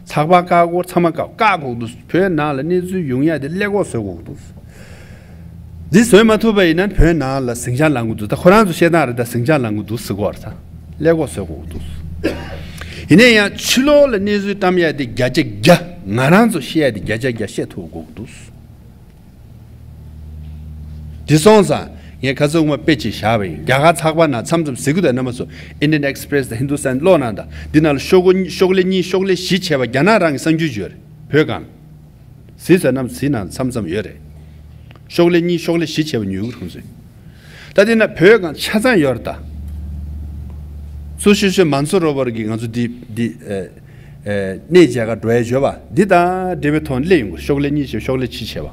ཚགས་པར་བཀག་དགོས་རེད། ཚང་མ་བཀག་བཀག་དགོས་འདུག་བོད་ནང་ལ་གནས་ཚུལ་ཡོང་ཡ་དེ་ཀླད་ཀོར་བཟོ་དགོས་འདུག་འདི་བཟོས་མ་ཐུབ་པ་ཡིན་ན་བོད་ནང་ལ་ཟིང་ཆ་ལངས་ཀྱི་འདུག་ད་ཁོ་རང་ཚོ་བཤད་སྟངས་རེད། ད་ཟིང་ཆ་ལངས་ཀྱི་འདུག་ཟེར་གོ་རེད། ད་ཀླད་ཀོར་བཟོ་དགོས་ཀྱི་འདུག་ཡིན་ན་ཡང་ཕྱི་ལོགས་ལ་གནས་ཚུལ་བཀྲམ་ཡ་དེ་བརྒྱ་ཆ་བརྒྱ། ང་རང་ཚོ་བཤད་ཡ་དེ་བརྒྱ་ཆ་བརྒྱ་བཤད་ཐུབ་དགོས་ཀྱི་འདུག་འདི་སོང་ཙང་ངས་ཁ་སང་སྔོན་མ་དཔེ་ཅིག་བཞག་པ་ཡིན། རྒྱ་གར་ཚགས་པར་ནང་མཚམས་མཚམས་ཟེར་གྱི་འདུག་རྣམ་པ་ཚོ། Indian Express དང་Hindustan ཀློག་གནང་དང་། འདི་ནང་ལ་ཤོག་གུ་ཤོག་ལེ་གཉིས་ཤོག་ལེ་བཞི་བྱས་པ་རྒྱ་ནག་རང་གི་གསར་འགྱུར་ཡོད་རེད། བོད་སྒང་གཟིགས་ས་རྣམས་གཟིགས་ན་མཚམས་མཚམས་ཡོད་རེད། ཤོག་ལེ་གཉིས་ཤོག་ལེ་བཞི་བྱས་པ་ཉོ་གི་རེད་ཁོང་ཚོས། ད་དེ་ན་བོད་སྒང་ཆ་ཚང་ཡོད་རེད་ད། སུ་ཤོད་ཤོད་མ་ཚོ་རོ་བར་གྱི་ང་ཚོ་འདི་འདི་ཨེ་ཨེ་གནས་མཇལ་ཁ་འགྲོ་ཡ་བརྗོད་པ་འདི་དང་འབྲེལ་བའི་ཐོག་ནས་སླེབས་ཡོང་གི། ཤོག་ལེ་གཉིས་བྱས་ཤོག་ལེ་གཅིག་བྱས་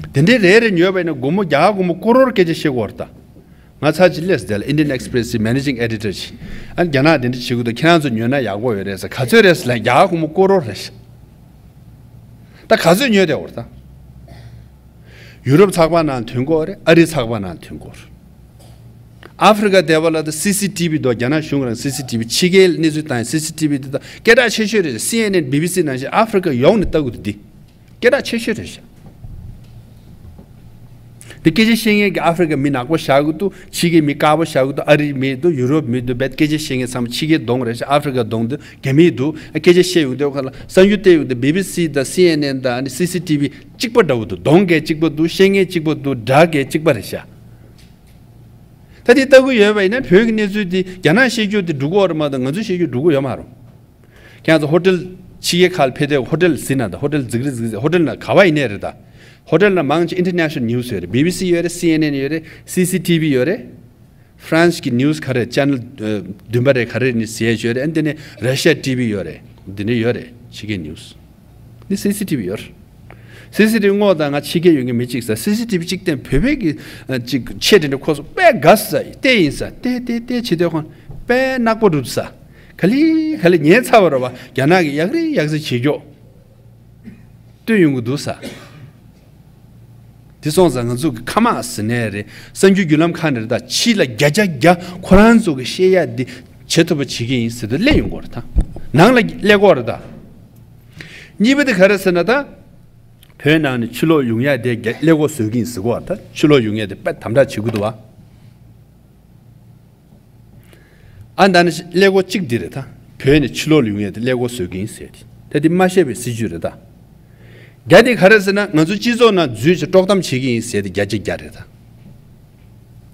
པ། དེ་འདྲའི་རེ་རེ་ཉོས་པ་ཡིན་ན་སྒོར་མོ་རྒྱ་གར་སྒོར་མོ་ཀོ་རོར་སྐད་ཆ་བཤད་དགོས་རེད་ད། ང་ཚར་གཅིག་སླེབས་དེ་ལ་Indian Express གི་Managing Editor ཞིག་ཨ་རྒྱ་ནག་དེ་འདྲ་བྱེད་ཀྱི་འདུག་ཁྱེད་རང་ཚོ་ཉོས་ན་ཡག་པོ་ཡོད་རེད་ཟེར། ག་ཚོད་རེད་ཟེར་ལབ། རྒྱ་གར་སྒོར་མོ་ཀོ་རོར་རེད་ཟེར། ད་ག་ཚོད་ཉོས་བསྡད་ཡོད་རེད་ད། ཡུ་རོབ་ཚགས་པར་ནང་ཐོན་གྱི་ཡོད་རེད། ཨ་རི་ཚགས་པར་ནང་ཐོན་གྱི་ཡོད་རེད། ཨ་ཧྥེ་རི་ཁ་དེ་བ་ལ་ད་སི་སི་ཊི་བི་འདུག་རྒྱ་ནག་གཞུང་རང་སི་སི་ཊི་བི་ཕྱི་རྒྱལ་གནས་ཚུལ་བཏང་ཡ་སི་སི་ཊི་བི་འདི་ད་སྐད་གྲགས་ཆེ་ཤོས་རེད། སི་ཨེན་ཨེན་བི་བི་སི་ནང་བཞིན་ཨ་ཧྥེ་རི་ཁ་ཡོངས་ནས་ལྟ་གི་འདུག་འདི་སྐད་གྲགས་ཆེ་ཤོས་རེད་ཤག་འདི་སྐད་ཆ་བཤད་མཁན་གྱི་ཨ་ཧྥེ་རི་ཁ་མི་ནག་པོ་བཞག་གི་འདུག་ཕྱི་རྒྱལ་མི་དཀར་པོ་བཞག་གི་འདུག་ཨ་རི་མི་འདུག་ཡུ་རོབ་མི་འདུག་བེད་སྐད་ཆ་བཤད་མཁན་ཚང་མ་ཕྱི་རྒྱལ་གདོང་རེད་ཤག་ཨ་ཧྥེ་རི་ཁ་གདོང་འདུག་རྒྱ་མི་འདུག་སྐད་ཆ་བཤད་ཡོང་དུས་ཁ་ལ་གསར་འགྱུར་བལྟས་ཡོང་དུས་བི་བི་སི་དང་སི་ཨེན་ཨེན་དང་ཨ་ནི་སི་སི་ཊི་བི་གཅིག་པ་འདྲ་བོ་འདུག་གདོང་གས་གཅིག་པ་འདུག་བཤད་མཁན་གཅིག་པ་འདུག་སྒྲ་གས་གཅིག་པ་རེད་ཤག་ད་དེ་ལྟ་གི་ཡོད་པ་ཡིན་ན་བོད་ཀྱི་གནས་ཚུལ་འདི་རྒྱ་ནག་བཤད་རྒྱུ་དེ་འགྲོ་གི་ཡོད་རེད་མ་གཏོགས་ང་ཚོས་བཤད་རྒྱུ་འགྲོ་གི་ཡོད་མ་རེད། ཁྱེད་ཚོ་ཧོ་ཊེལ་ཕྱི་རྒྱལ་ཁག་ལ་ཕེབས་དུས་ཧོ་ཊེལ་གཟིགས་ན་ད། ཧོ་ཊེལ་རྫིག་རེད་རྫིག་རེད། ཧོ་ཊེལ་ནང་ག་བ་ཡིན་ནའི་རེད་ད། ཧོ་ཊེལ་ནང་མང་ཆེ་International News ཡོད་རེད། བི་བི་སི་ཡོད་རེད། སི་ཨེན་ཨེན་ཡོད་རེད། སི་སི་ཊི་བི་ཡོད་རེད། ཧྥ་རན་སི་གི་ནིའུ་སི་ག་རེ་ཆེ་ནལ་བདུན་པ་རེད་ག་རེ་ནི་ཟེར་ཡོད་རེད། ཨ་ནི་དེ་ནས་ར་ཤི་ཡ་ཊི་བི་ཡོད་རེད། འདི་ནས་ཡོད་རེད། ཕྱི་རྒྱལ་ནིའུ་སི། འདི་སི་སི་ཊི་བི་ཡོད་རེད། སི་སི་ཊི་བི་སྔོག་དང་ང་ཕྱི་རྒྱལ་ཡོད་མཁན་མི་གཅིག་ཟ། སི་སི་ཊི་བི་གཅིག་བསྟན་བོད་པའི་གི་ཨ་གཅིག་ཆེ་དྲན་དྲན་ཁོ་ཚོ་དཔེ་དགའ་ས་བལྟས་ཡིན་ས། བལྟས་བལྟས་བལྟས་བྱེད་དུས་ཁོང་དཔེ་ནག་པོ་འགྲུབ་ས། ག་ལེ་ག་ལེ་ཉན་ཚར་བ་རེད་བ། རྒྱ་ནག་གི་ཡག་རེད་ཡག་ས་བྱེད་ཀྱོག་སྟོན་ཡོང་གི་འདུག་ས། དེ་སོང་ཙང་ང་ཚོ་གི་ཁ་མང་ཟེར་ནས་རེད། གསར་འགྱུར་བརྒྱུད་ལམ་ཁག་ནས་རེད་ད། ཕྱི་ལ་བརྒྱ་ཆ་བརྒྱ་ཁོ་རང་ཚོ་གི་བཤད་ཡ་འདི་བྱེད་ཐུབ་པ་བྱེད་ཀྱི་ཡིན་ཟེར་དུས་སླེབས་ཡོང་གི་རེད་ད། ནང་ལ་སླེབས་ཀྱི་རེད་ད། གཉིས་པ་དེ་ག་རེ་ཟེར་ན་ད། བོད་ནང་ནས་ཕྱིར་ལོག་ཡོང་ཡ་དེ་རྒྱ་ཀླད་ཀོར་བཟོས་ཀྱི་ཡིན་ཟེར་གོ་བ་ད། ཕྱིར་ལོག་ཡོང་ཡ་དེ་དཔེ་དམ་དྲག་བྱེད་ཀྱི་འདུག་བ། ཨ་ད་ནི་ཀླད་ཀོར་གཅིག་འདི་རེད་ད། བོད་ནས་ཕྱིར་ལོག་ཡོང་ཡ་དེ་ཀླད་ཀོར་བཟོས་ཀྱི་ཡིན་ཟེར་ཏེ། ད་དེ་མ་བཤད་པའི་སྲིད་ཇུས་རེད་ད། རྒྱ་དེ་ག་རེ་ཟེར་ན། ང་ཚོ་སྤྱི་ཚོགས་ནང་འཛུལ་བྱས་དཀྲོག་གཏམ་བྱེད་ཀྱི་ཡིན་ཟེར་ཏེ་བརྒྱ་ཆ་བརྒྱ་རེད་ད།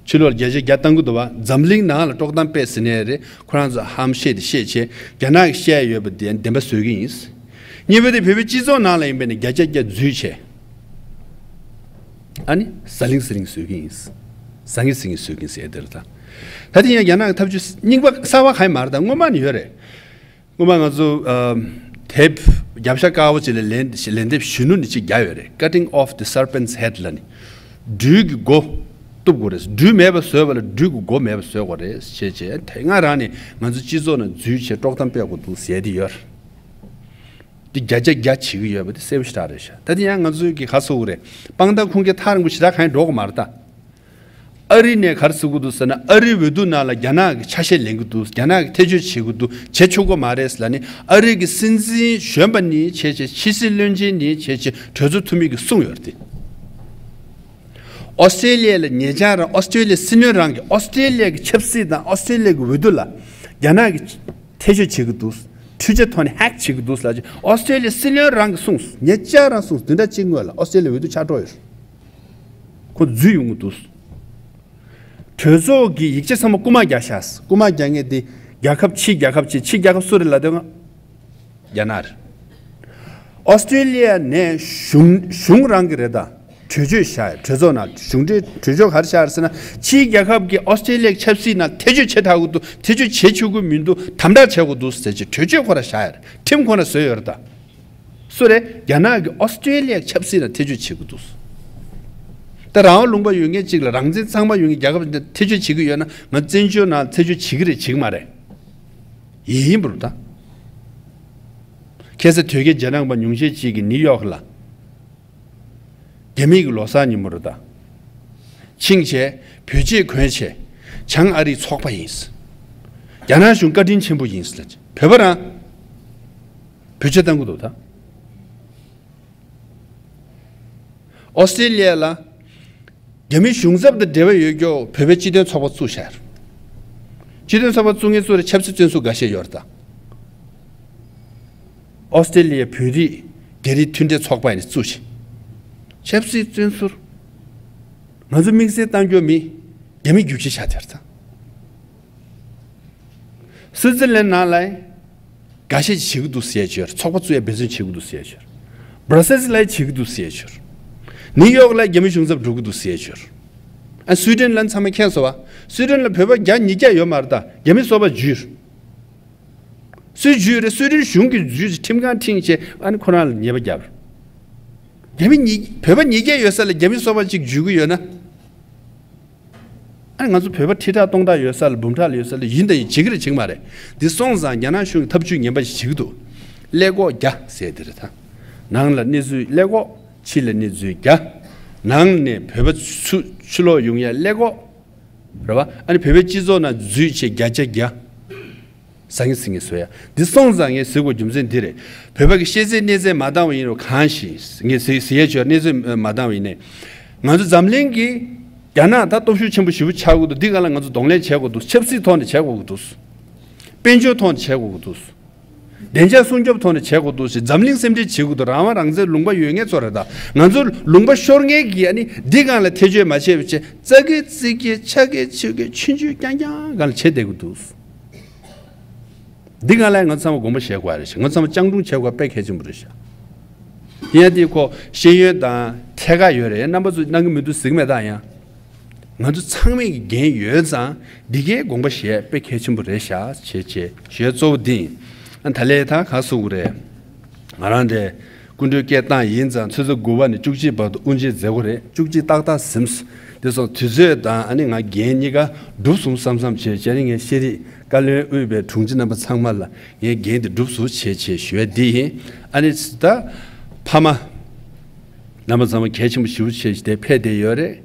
ཕྱི་ལོགས་ལ་བརྒྱ་ཆ་བརྒྱ་བཏང་གི་འདུག་བ། འཛམ་གླིང་ནང་ལ་དཀྲོག་གཏམ་སྤེལ་ཟེར་ནས་རེད། ཁོ་རང་ཚོ་ཧམ་བཤད་དེ་བཤད་བྱས། རྒྱ་ནག་གིས་བཤད་ཡོད་པ་དེ་བདེན་པ་བཟོས་ཀྱི་ཡིན། གཉིས་པ་དེ་བོད་པའི་སྤྱི་ཚོགས་ནང་ལ་ཡིན་པས་ན་བརྒྱ་ཆ་བརྒྱ་འཛུལ་བྱས། ཨ་ནི་ཟ་ལིང་ཟི་ལིང་བཟོས་ཀྱི་ཡིན། ཟ་ངེ་ཟི་ངེ་བཟོས་ཀྱི་ཡིན་ཟེར་དེ་རེད་ད། ད་དེ་ཡང་རྒྱ་ནག་གི་ཐབས་ཇུས་རྙིང་པ་གསར་པ་གང་ཡང་མ་རེད་ད། སྔོན་མ་ནས་ཡོད་རེད། སྔོན་མ་ང་ཚོ་ཨ་དེབ་རྒྱབ་ཤ་དཀར་པོ་ཅིག་ལ་ལན་ལན་འདེབས་གཞོན་ནུ་ནས་ཅིག་བརྒྱབ་ཡོད་རེད། Cutting off the serpent's head ལ་ནི། སྦྲུལ་གྱི་མགོ་གཏུབ་དགོས་རེད། སྦྲུལ་མེད་པ་བཟོས་པ་ལ་སྦྲུལ་གྱི་མགོ་མེད་པ་བཟོ་དགོས་རེད་ཞེས་བྱས། དེ་སྔ་རང་ནས་ང་ཚོ་སྤྱི་ཚོགས་ནང་འཛུལ་བྱས་དཀྲོག་གཏམ་སྤེལ་དགོས་འདུག་ཟེར་དེ་ཡོད་རེད། འདི་བརྒྱ་ཆ་བརྒྱ་བྱེད་ཀྱི་ཡོད་པ་དེ་གསལ་པོ་ཞེ་དྲག་རེད་ཤག་ད་དེ་ཡང་ང་ཚོའི་གི་ག་ཟེར་དགོས་རེད། དཔང་རྟགས་ཁུངས་སྐྱེལ་ཐག་རིང་པོ་ཞེ་དྲག་གང་ཡང་འགྲོ་གི་མ་རེད་ད། ཨ་རི་ནས་ག་རེ་ཟེར་གྱི་འདུག་ཟེར་ན། ཨ་རིའི་འོས་བསྡུ་ནང་ལ་རྒྱ་ནག་གི་ཆ་ཤས་ལེན་གྱི་འདུག་རྒྱ་ནག་གིས་ཐེ་བྱུས་བྱེད་ཀྱི་འདུག་བྱེད་ཆོག་གི་མ་རེད་ཟེར་ལབ་ནས། ཨ་རི་གི་སྲིད་འཛིན་གཞོན་པ་ནས་བྱས་བྱས་ཕྱི་སྲིད་བློན་ཆེན་ནས་བྱས་བྱས་གྲོས་ཚོགས་འཐུས་མི་གིས་གསུངས་ཡོད་རེད་དེ། ཨོ་སི་ཀྲེ་ལི་ཡ་ལ་ཉེ་ཆར་རང་ཨོ་སི་ཀྲེ་ལི་ཡ་སྲིད་བློན་རང་གིས་ཨོ་སི་ཀྲེ་ལི་ཡ་གི་ཆབ་སྲིད་དང་ཨོ་སི་ཀྲེ་ལི་ཡ་གི་འོས་བསྡུ་ལ་རྒྱ་ནག་གིས་ཐེ་བྱུས་བྱེད་ཀྱི་འདུག་འཕྲུལ་ཆས་ཐོག་ནས་ཧེག་བྱེད་ཀྱི་འདུག་ལབ་ཅིག་ཨོ་སི་ཀྲེ་ལི་ཡ་སྲིད་བློན་རང་གིས་གསུངས། ཉེ་ཆར་རང་གསུངས། བདུན་ཕྲག་གཅིག་སྔོན་ལ་ཨོ་སི་ཀྲེ་ལི་ཡ་འོས་བསྡུ་ཆགས་འགྲོ་ཡོད་རེད། ཁོ་འཛུལ་ཡོང་གི་འདུག་གྲོས་ཚོགས་ཀྱི་ཡིག་ཆ་ཚང་མ་རྐུ་མ་རྒྱག་ཤག་རྐུ་མ་རྒྱག་མཁན་དེ་རྒྱལ་ཁབ་ཕྱིའི་རྒྱལ་ཁབ་ཅིག་ཕྱིའི་རྒྱལ་ཁབ་སུ་རེད་ལབ་དུས། རྒྱ་ནག་རེད། ཨོ་སི་ཀྲེ་ལི་ཡ་ནས་གཞུང་གཞུང་རང་གི་རེད་ད། གྲོས་ཆོད་བཞག་ཡོད། གྲོས་ཚོགས་ནང་གཞུང་འབྲེལ་གྲོས་ཆོད་ག་རེ་བཞག་ཡོད་ཟེར་ན། ཕྱིའི་རྒྱལ་ཁབ་ཀྱིས་ཨོ་སི་ཀྲེ་ལི་ཡའི་ཆབ་སྲིད་ནང་ཐེ་བྱུས་བྱེད་ཐུབ་ཀྱི་འདུག་ཐེ་བྱུས་བྱེད་ཆོག་གི་མི་འདུག་དམ་དྲག་བྱེད་དགོས་འདུག་ཟེར་གྱི་གྲོས་ཆོད་ཁོ་རང་བཞག་ཡོད་རེད། ཁྲིམས་ཁོ་རང་བཟོས་ཡོད་རེད་ད། སུ་རེད། རྒྱ་ནག་གིས་ཨོ་སི་ཀྲེ་ལི་ཡའི་ཆབ་སྲིད་ལ་ཐེ་བྱུས་བྱེད་ཀྱི་འདུག་ད་རང་དབང་ལུང་པ་ཡོད་མཁན་གཅིག་ལ་རང་བཙན་གཙང་མ་ཡོད་མཁན་རྒྱལ་ཁབ་ཅིག་ཐེ་བྱུས་བྱེད་ཀྱི་ཡོད་ན། ང་བཙན་བྱོལ་ནང་ཐེ་བྱུས་བྱེད་ཀྱི་རེད་བྱེད་ཀྱི་མ་རེད། ཡིན་ཡིན་པ་རེད་ད། ཁ་སང་དོལ་རྒྱལ་རྗེས་འབྲང་པ་ཉུང་ཤས་ཅིག་གིས་ནིའུ་ཡོག་ལ། རྒྱ་མི་གི་ལོ་གསར་ཉིན་མོ་རེད་ད། ཕྱིན་ཆད་བོད་ཆས་གོན་བྱས་བྱང་ཨ་རིའི་ཚོགས་པ་ཡིན། རྒྱ་ནག་གཞུང་བཀའ་དྲིན་ཆེན་པོ་ཡིན་ཟེར་ལབ། བོད་པ་རང་བོད་ཆས་བཏང་གི་འདུག་ད། ཨོ་སི་ཀྲེ་ལི་ཡ་ལ་རྒྱ་མི་གཞུང་ཚབ་དང་འབྲེལ་བ་ཡོད་རྒྱུ་བོད་པའི་སྤྱི་མཐུན་ཚོགས་པ་བཙུགས་བཞག་སྤྱི་མཐུན་ཚོགས་པ་བཙུགས་མཁན་ཚོ་ལ་ཆབ་སྲིད་བཙོན་ཟུར་འགའ་ཤས་ཡོད་རེད་ད། ཨོ་སི་ཀྲེ་ལི་ཡ་བོད་རིགས་རྒྱ་རིགས་མཐུན་འབྲེལ་ཚོགས་པ་ཡིན་བཙུགས་ཤིང་། ཆབ་སྲིད་བཙོན་ཟུར། ང་ཚོ་དམིགས་བསལ་གཏང་རྒྱུ་མི་རྒྱ་མི་རྒྱུག་ཁྱི་ཆགས་བསྡད་རེད་ད། སུའུ་ཙི་ལན་ནང་ལ་འགའ་ཤས་ཅིག་བྱེད་ཀྱི་འདུག་ཟེར་བྱས་ཚོགས་པ་བཙུགས་ཡ་འབད་བརྩོན་བྱེད་ཀྱི་འདུག་ཟེར་བྱས། སྦྲ་སེལ་སི་ལ་བྱེད་ཀྱི་འདུག་ཟེར་བྱས། ནིའུ་ཡོག་ལ་རྒྱ་མི་གཞུང་ཚབ་འགྲོ་གི་འདུག་ཟེར་བྱས། ཨ་སུའི་ཌེན་ལ་ཚང་མ་མཁྱེན་སོང་བ། སུའི་ཌེན་ལ་བོད་པ་བརྒྱ་ཉིས་བརྒྱ་ཡོད་མ་རེད་ད། རྒྱ་མི་སོ་པ་འཇུས། སུས་འཇུས་རེད། སུའི་ཌེན་གཞུང་གིས་འཇུས་ཁྲིམས་ཁང་ཁྲིད་བྱས། ཨ་ནི་ཁོ་རང་ལ་ཉེས་པ་བརྒྱབ། རྒྱ་མི་ཉིས་བོད་པ་ཉིས་བརྒྱ་ཡོད་ས་ལ་རྒྱ་མི་སོ་པ་གཅིག་འཇུས་ཀྱི་ཡོད་ན། ཨ་ང་ཚོ་བོད་པ་ཁྲི་ཕྲག་སྟོང་ཕྲག་ཡོད་ས་ལ་འབུམ་ཕྲག་ལ་ཡོད་ས་ལ་ཡིན་དང་ཡིན་བྱེད་ཀྱི་རེད་བྱེད་ཀྱི་མ་རེད། འདི་སོང་ཙང་རྒྱ་ནག་གཞུང་གིས་ཐབས་ཇུས་ངན་པ་ཞིག་བྱེད་ཀྱི་འདུག་ཀླད་ཀོར་བརྒྱ་ཟེར་དེ་རེད་ད། ནང་ལ་གནས་ཚུལ་ཀླད་ཀོར། ཕྱི་ལ་གནས་ཚུལ་བརྒྱ། ནང་ནས་བོད་པ་ཚུར་ཕྱིར་ལོག་ཡོང་ཡ་ཀླད་ཀོར། རེད་བ། ཨ་ནི་བོད་པའི་སྤྱི་ཚོགས་ནང་འཛུལ་བྱས་བརྒྱ་ཆ་བརྒྱ། ཟ་ངེ་ཟིང་ངེ་བཟོ་ཡ། འདི་སོང་ཙང་ངས་ཟེར་དགོས་རྒྱུ་མཚན་འདི་རེད། བོད་པ་གི་ཤེས་ཚད་གནས་ཚད་མ་འདང་བ་ཡིན་རུང་གང་ཞིག་ངས་ཟེར་ཟེར་ཡས་ཆོག་གནས་ཚད་མ་འདང་བ་ཡིན་ནའི། ང་ཚོ་འཛམ་གླིང་གི་རྒྱ་ནག་ད་སྟོབས་ཤུགས་ཆེན་པོ་ཞེ་པོ་ཆགས་ཀྱི་འདུག་འདི་སྒང་ལ་ང་ཚོ་གདོང་ལེན་བྱེད་དགོས་འདུག་ཆབ་སྲིད་ཐོག་ནས་བྱེད་དགོས་ཀྱི་འདུག་དཔལ་འབྱོར་ཐོག་ནས་བྱེད་དགོས་ཀྱི་འདུག་བདེ་འཇགས་སྲུང་སྐྱོབ་ཐོག་ནས་བྱེད་དགོས་འདུག་ཟེར། འཛམ་གླིང་སེམས་ཁྲལ་བྱེད་དགོས་འདུག་རང་དབང་རང་བཙན་ལུང་པ་ཡོད་མཁན་ཚོ་རེད་ད། ང་ཚོ་ལུང་པ་ཤོར་མཁན་གྱི་ཨ་ནི་འདི་སྒང་ལ་ཐེ་བྱུས་མ་བྱས་པ་བྱས། ཙག་གེ་ཙིག་གེ་ཆ་གེ་ཆུ་གེ་ཆུང་ཆུང་རྐྱང་རྐྱང་སྒང་ལ་བྱེད་བསྡད་ཀྱི་འདུག་འདི་སྒང་ལ་ང་ཚང་མ་དགོངས་པ་བཞེས་དགོས་རེད་ཤག་ང་ཚང་མ་སྤྱང་གྲུང་བྱེད་དགོས་དཔེ་གལ་ཆེན་པོ་རེད་ཤག་ཡིན་ཡང་དེ་ཁོ་ཤེས་ཡོན་དང་ཐད་ཀར་ཡོད་རེད། རྣམ་པ་ཚོས་གནང་གི་མི་འདུག་ཟེར་གི་མེད་ད། ཡང་ང་ཚོ་ཚང་མས་ཀྱི་འགན་ཡོད་ཙང་འདི་གའི་དགོངས་པ་བཞེས་དཔེ་གལ་ཆེན་པོ་རེད་ཤག་བྱས་བྱས་ཞུ་ཡ་གཙོ་བོ་འདི་ཡིན། ཨ་ད་ལས་ད་ག་སུ་གུ་རེད། ང་རང་འདྲ་སྐུ་མགྲོན་སྐད་བཏང་ཡིན་ཙང་ཚོད་ཚོད་དགུ་པ་ནས་བཅུ་གཅིག་བར་དུ་དབུ་འབྱེད་མཛད་དགོས་རེད། བཅུ་གཅིག་ཏག་ཏག་ཟིན། དེ་སོང་དུས་ཚོད་དང་ཨ་ནི་ང་འགན་གཉིས་ཀ་འགྲུབ་སོང་བསམ་བསམ་བྱས་བྱས་ནས་ངས་ཤེས་རིག་བཀའ་བློན་དབུས་པའི་དྲུང་ཆེ་རྣམ་པ་ཚང་མ་ལ་ངས་འགན་དེ་འགྲུབ་སོང་བྱས་བྱས་ཞུ་ཡ་འདི་ཡིན། ཨ་ནི་ད་ཕ་མ། རྣམ་པ་ཚང་མ་གལ་ཆེན་པོ་ཞེ་པོ་ཅིག་བྱས་ཏེ་ཕེབས་བསྡད་ཡོད་རེད།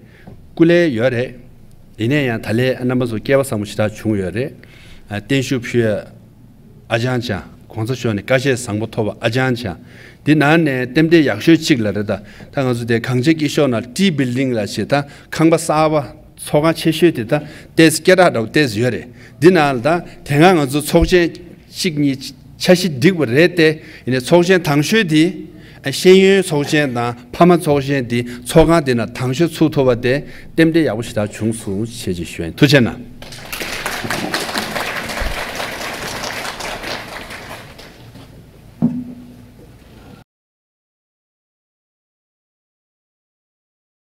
སྐུ་ལས་ཡོད་རེད། ཡིན་ན་ཡང་ད་ལན་རྣམ་པ་ཚོ་སྐལ་བ་བཟང་པོ་ཞེ་དྲག་བྱུང་ཡོད་རེད། ཨ། བརྟན་བཞུགས་ཕུལ་ཡ། ཨ་ཅང་ཅང་གོང་ས་མཆོག་ནས་བཀའ་ཆད་བཟང་པོ་ཐོབ་པ། ཨ་ཅང་ཅང་། འདི་ནང་ནས་རྟེན་འབྲེལ་ཡག་ཤོས་གཅིག་ལ་རེད། ད་ད་ང་ཚོ་དེ་གངས་ཅན་སྐྱིད་གཤོངས་ནང་ཊི་བིལ་ཌིང་ལ་བྱེད། ད་ཁང་པ་གསར་པ་ཚོགས་ཁང་ཆེ་ཤོས་དེ་ད་ཏོག་ཙམ་སྐད་གྲགས་འདྲ་པོ་ཏོག་ཙམ་ཡོད་རེད། འདི་ནང་ལ་ད་དེ་སྔ་ང་ཚོ་ཚོགས་ཆེན་གཅིག་གཉིས་འཆར་གཞི་བསྒྲིགས་པ་རེད་དེ། ཡིན་ནའི་ཚོགས་ཆེན་དང་ཤོས་དེ་ཤེས་ཡོན་ཚོགས་ཆེན་དང་ཕ་མ་ཚོགས་ཆེན་དེ་ཚོགས་ཁང་དེ་ནང་དང་ཤོས་ཚུགས་ཐུབ་པ་དེ་རྟེན་འབྲེལ་ཡག་པོ་ཞེ་དྲག་བྱུང་སོང་ཞེས་ཞུ་ཡ་ཡིན། ཐུགས་རྗེ་གནང་།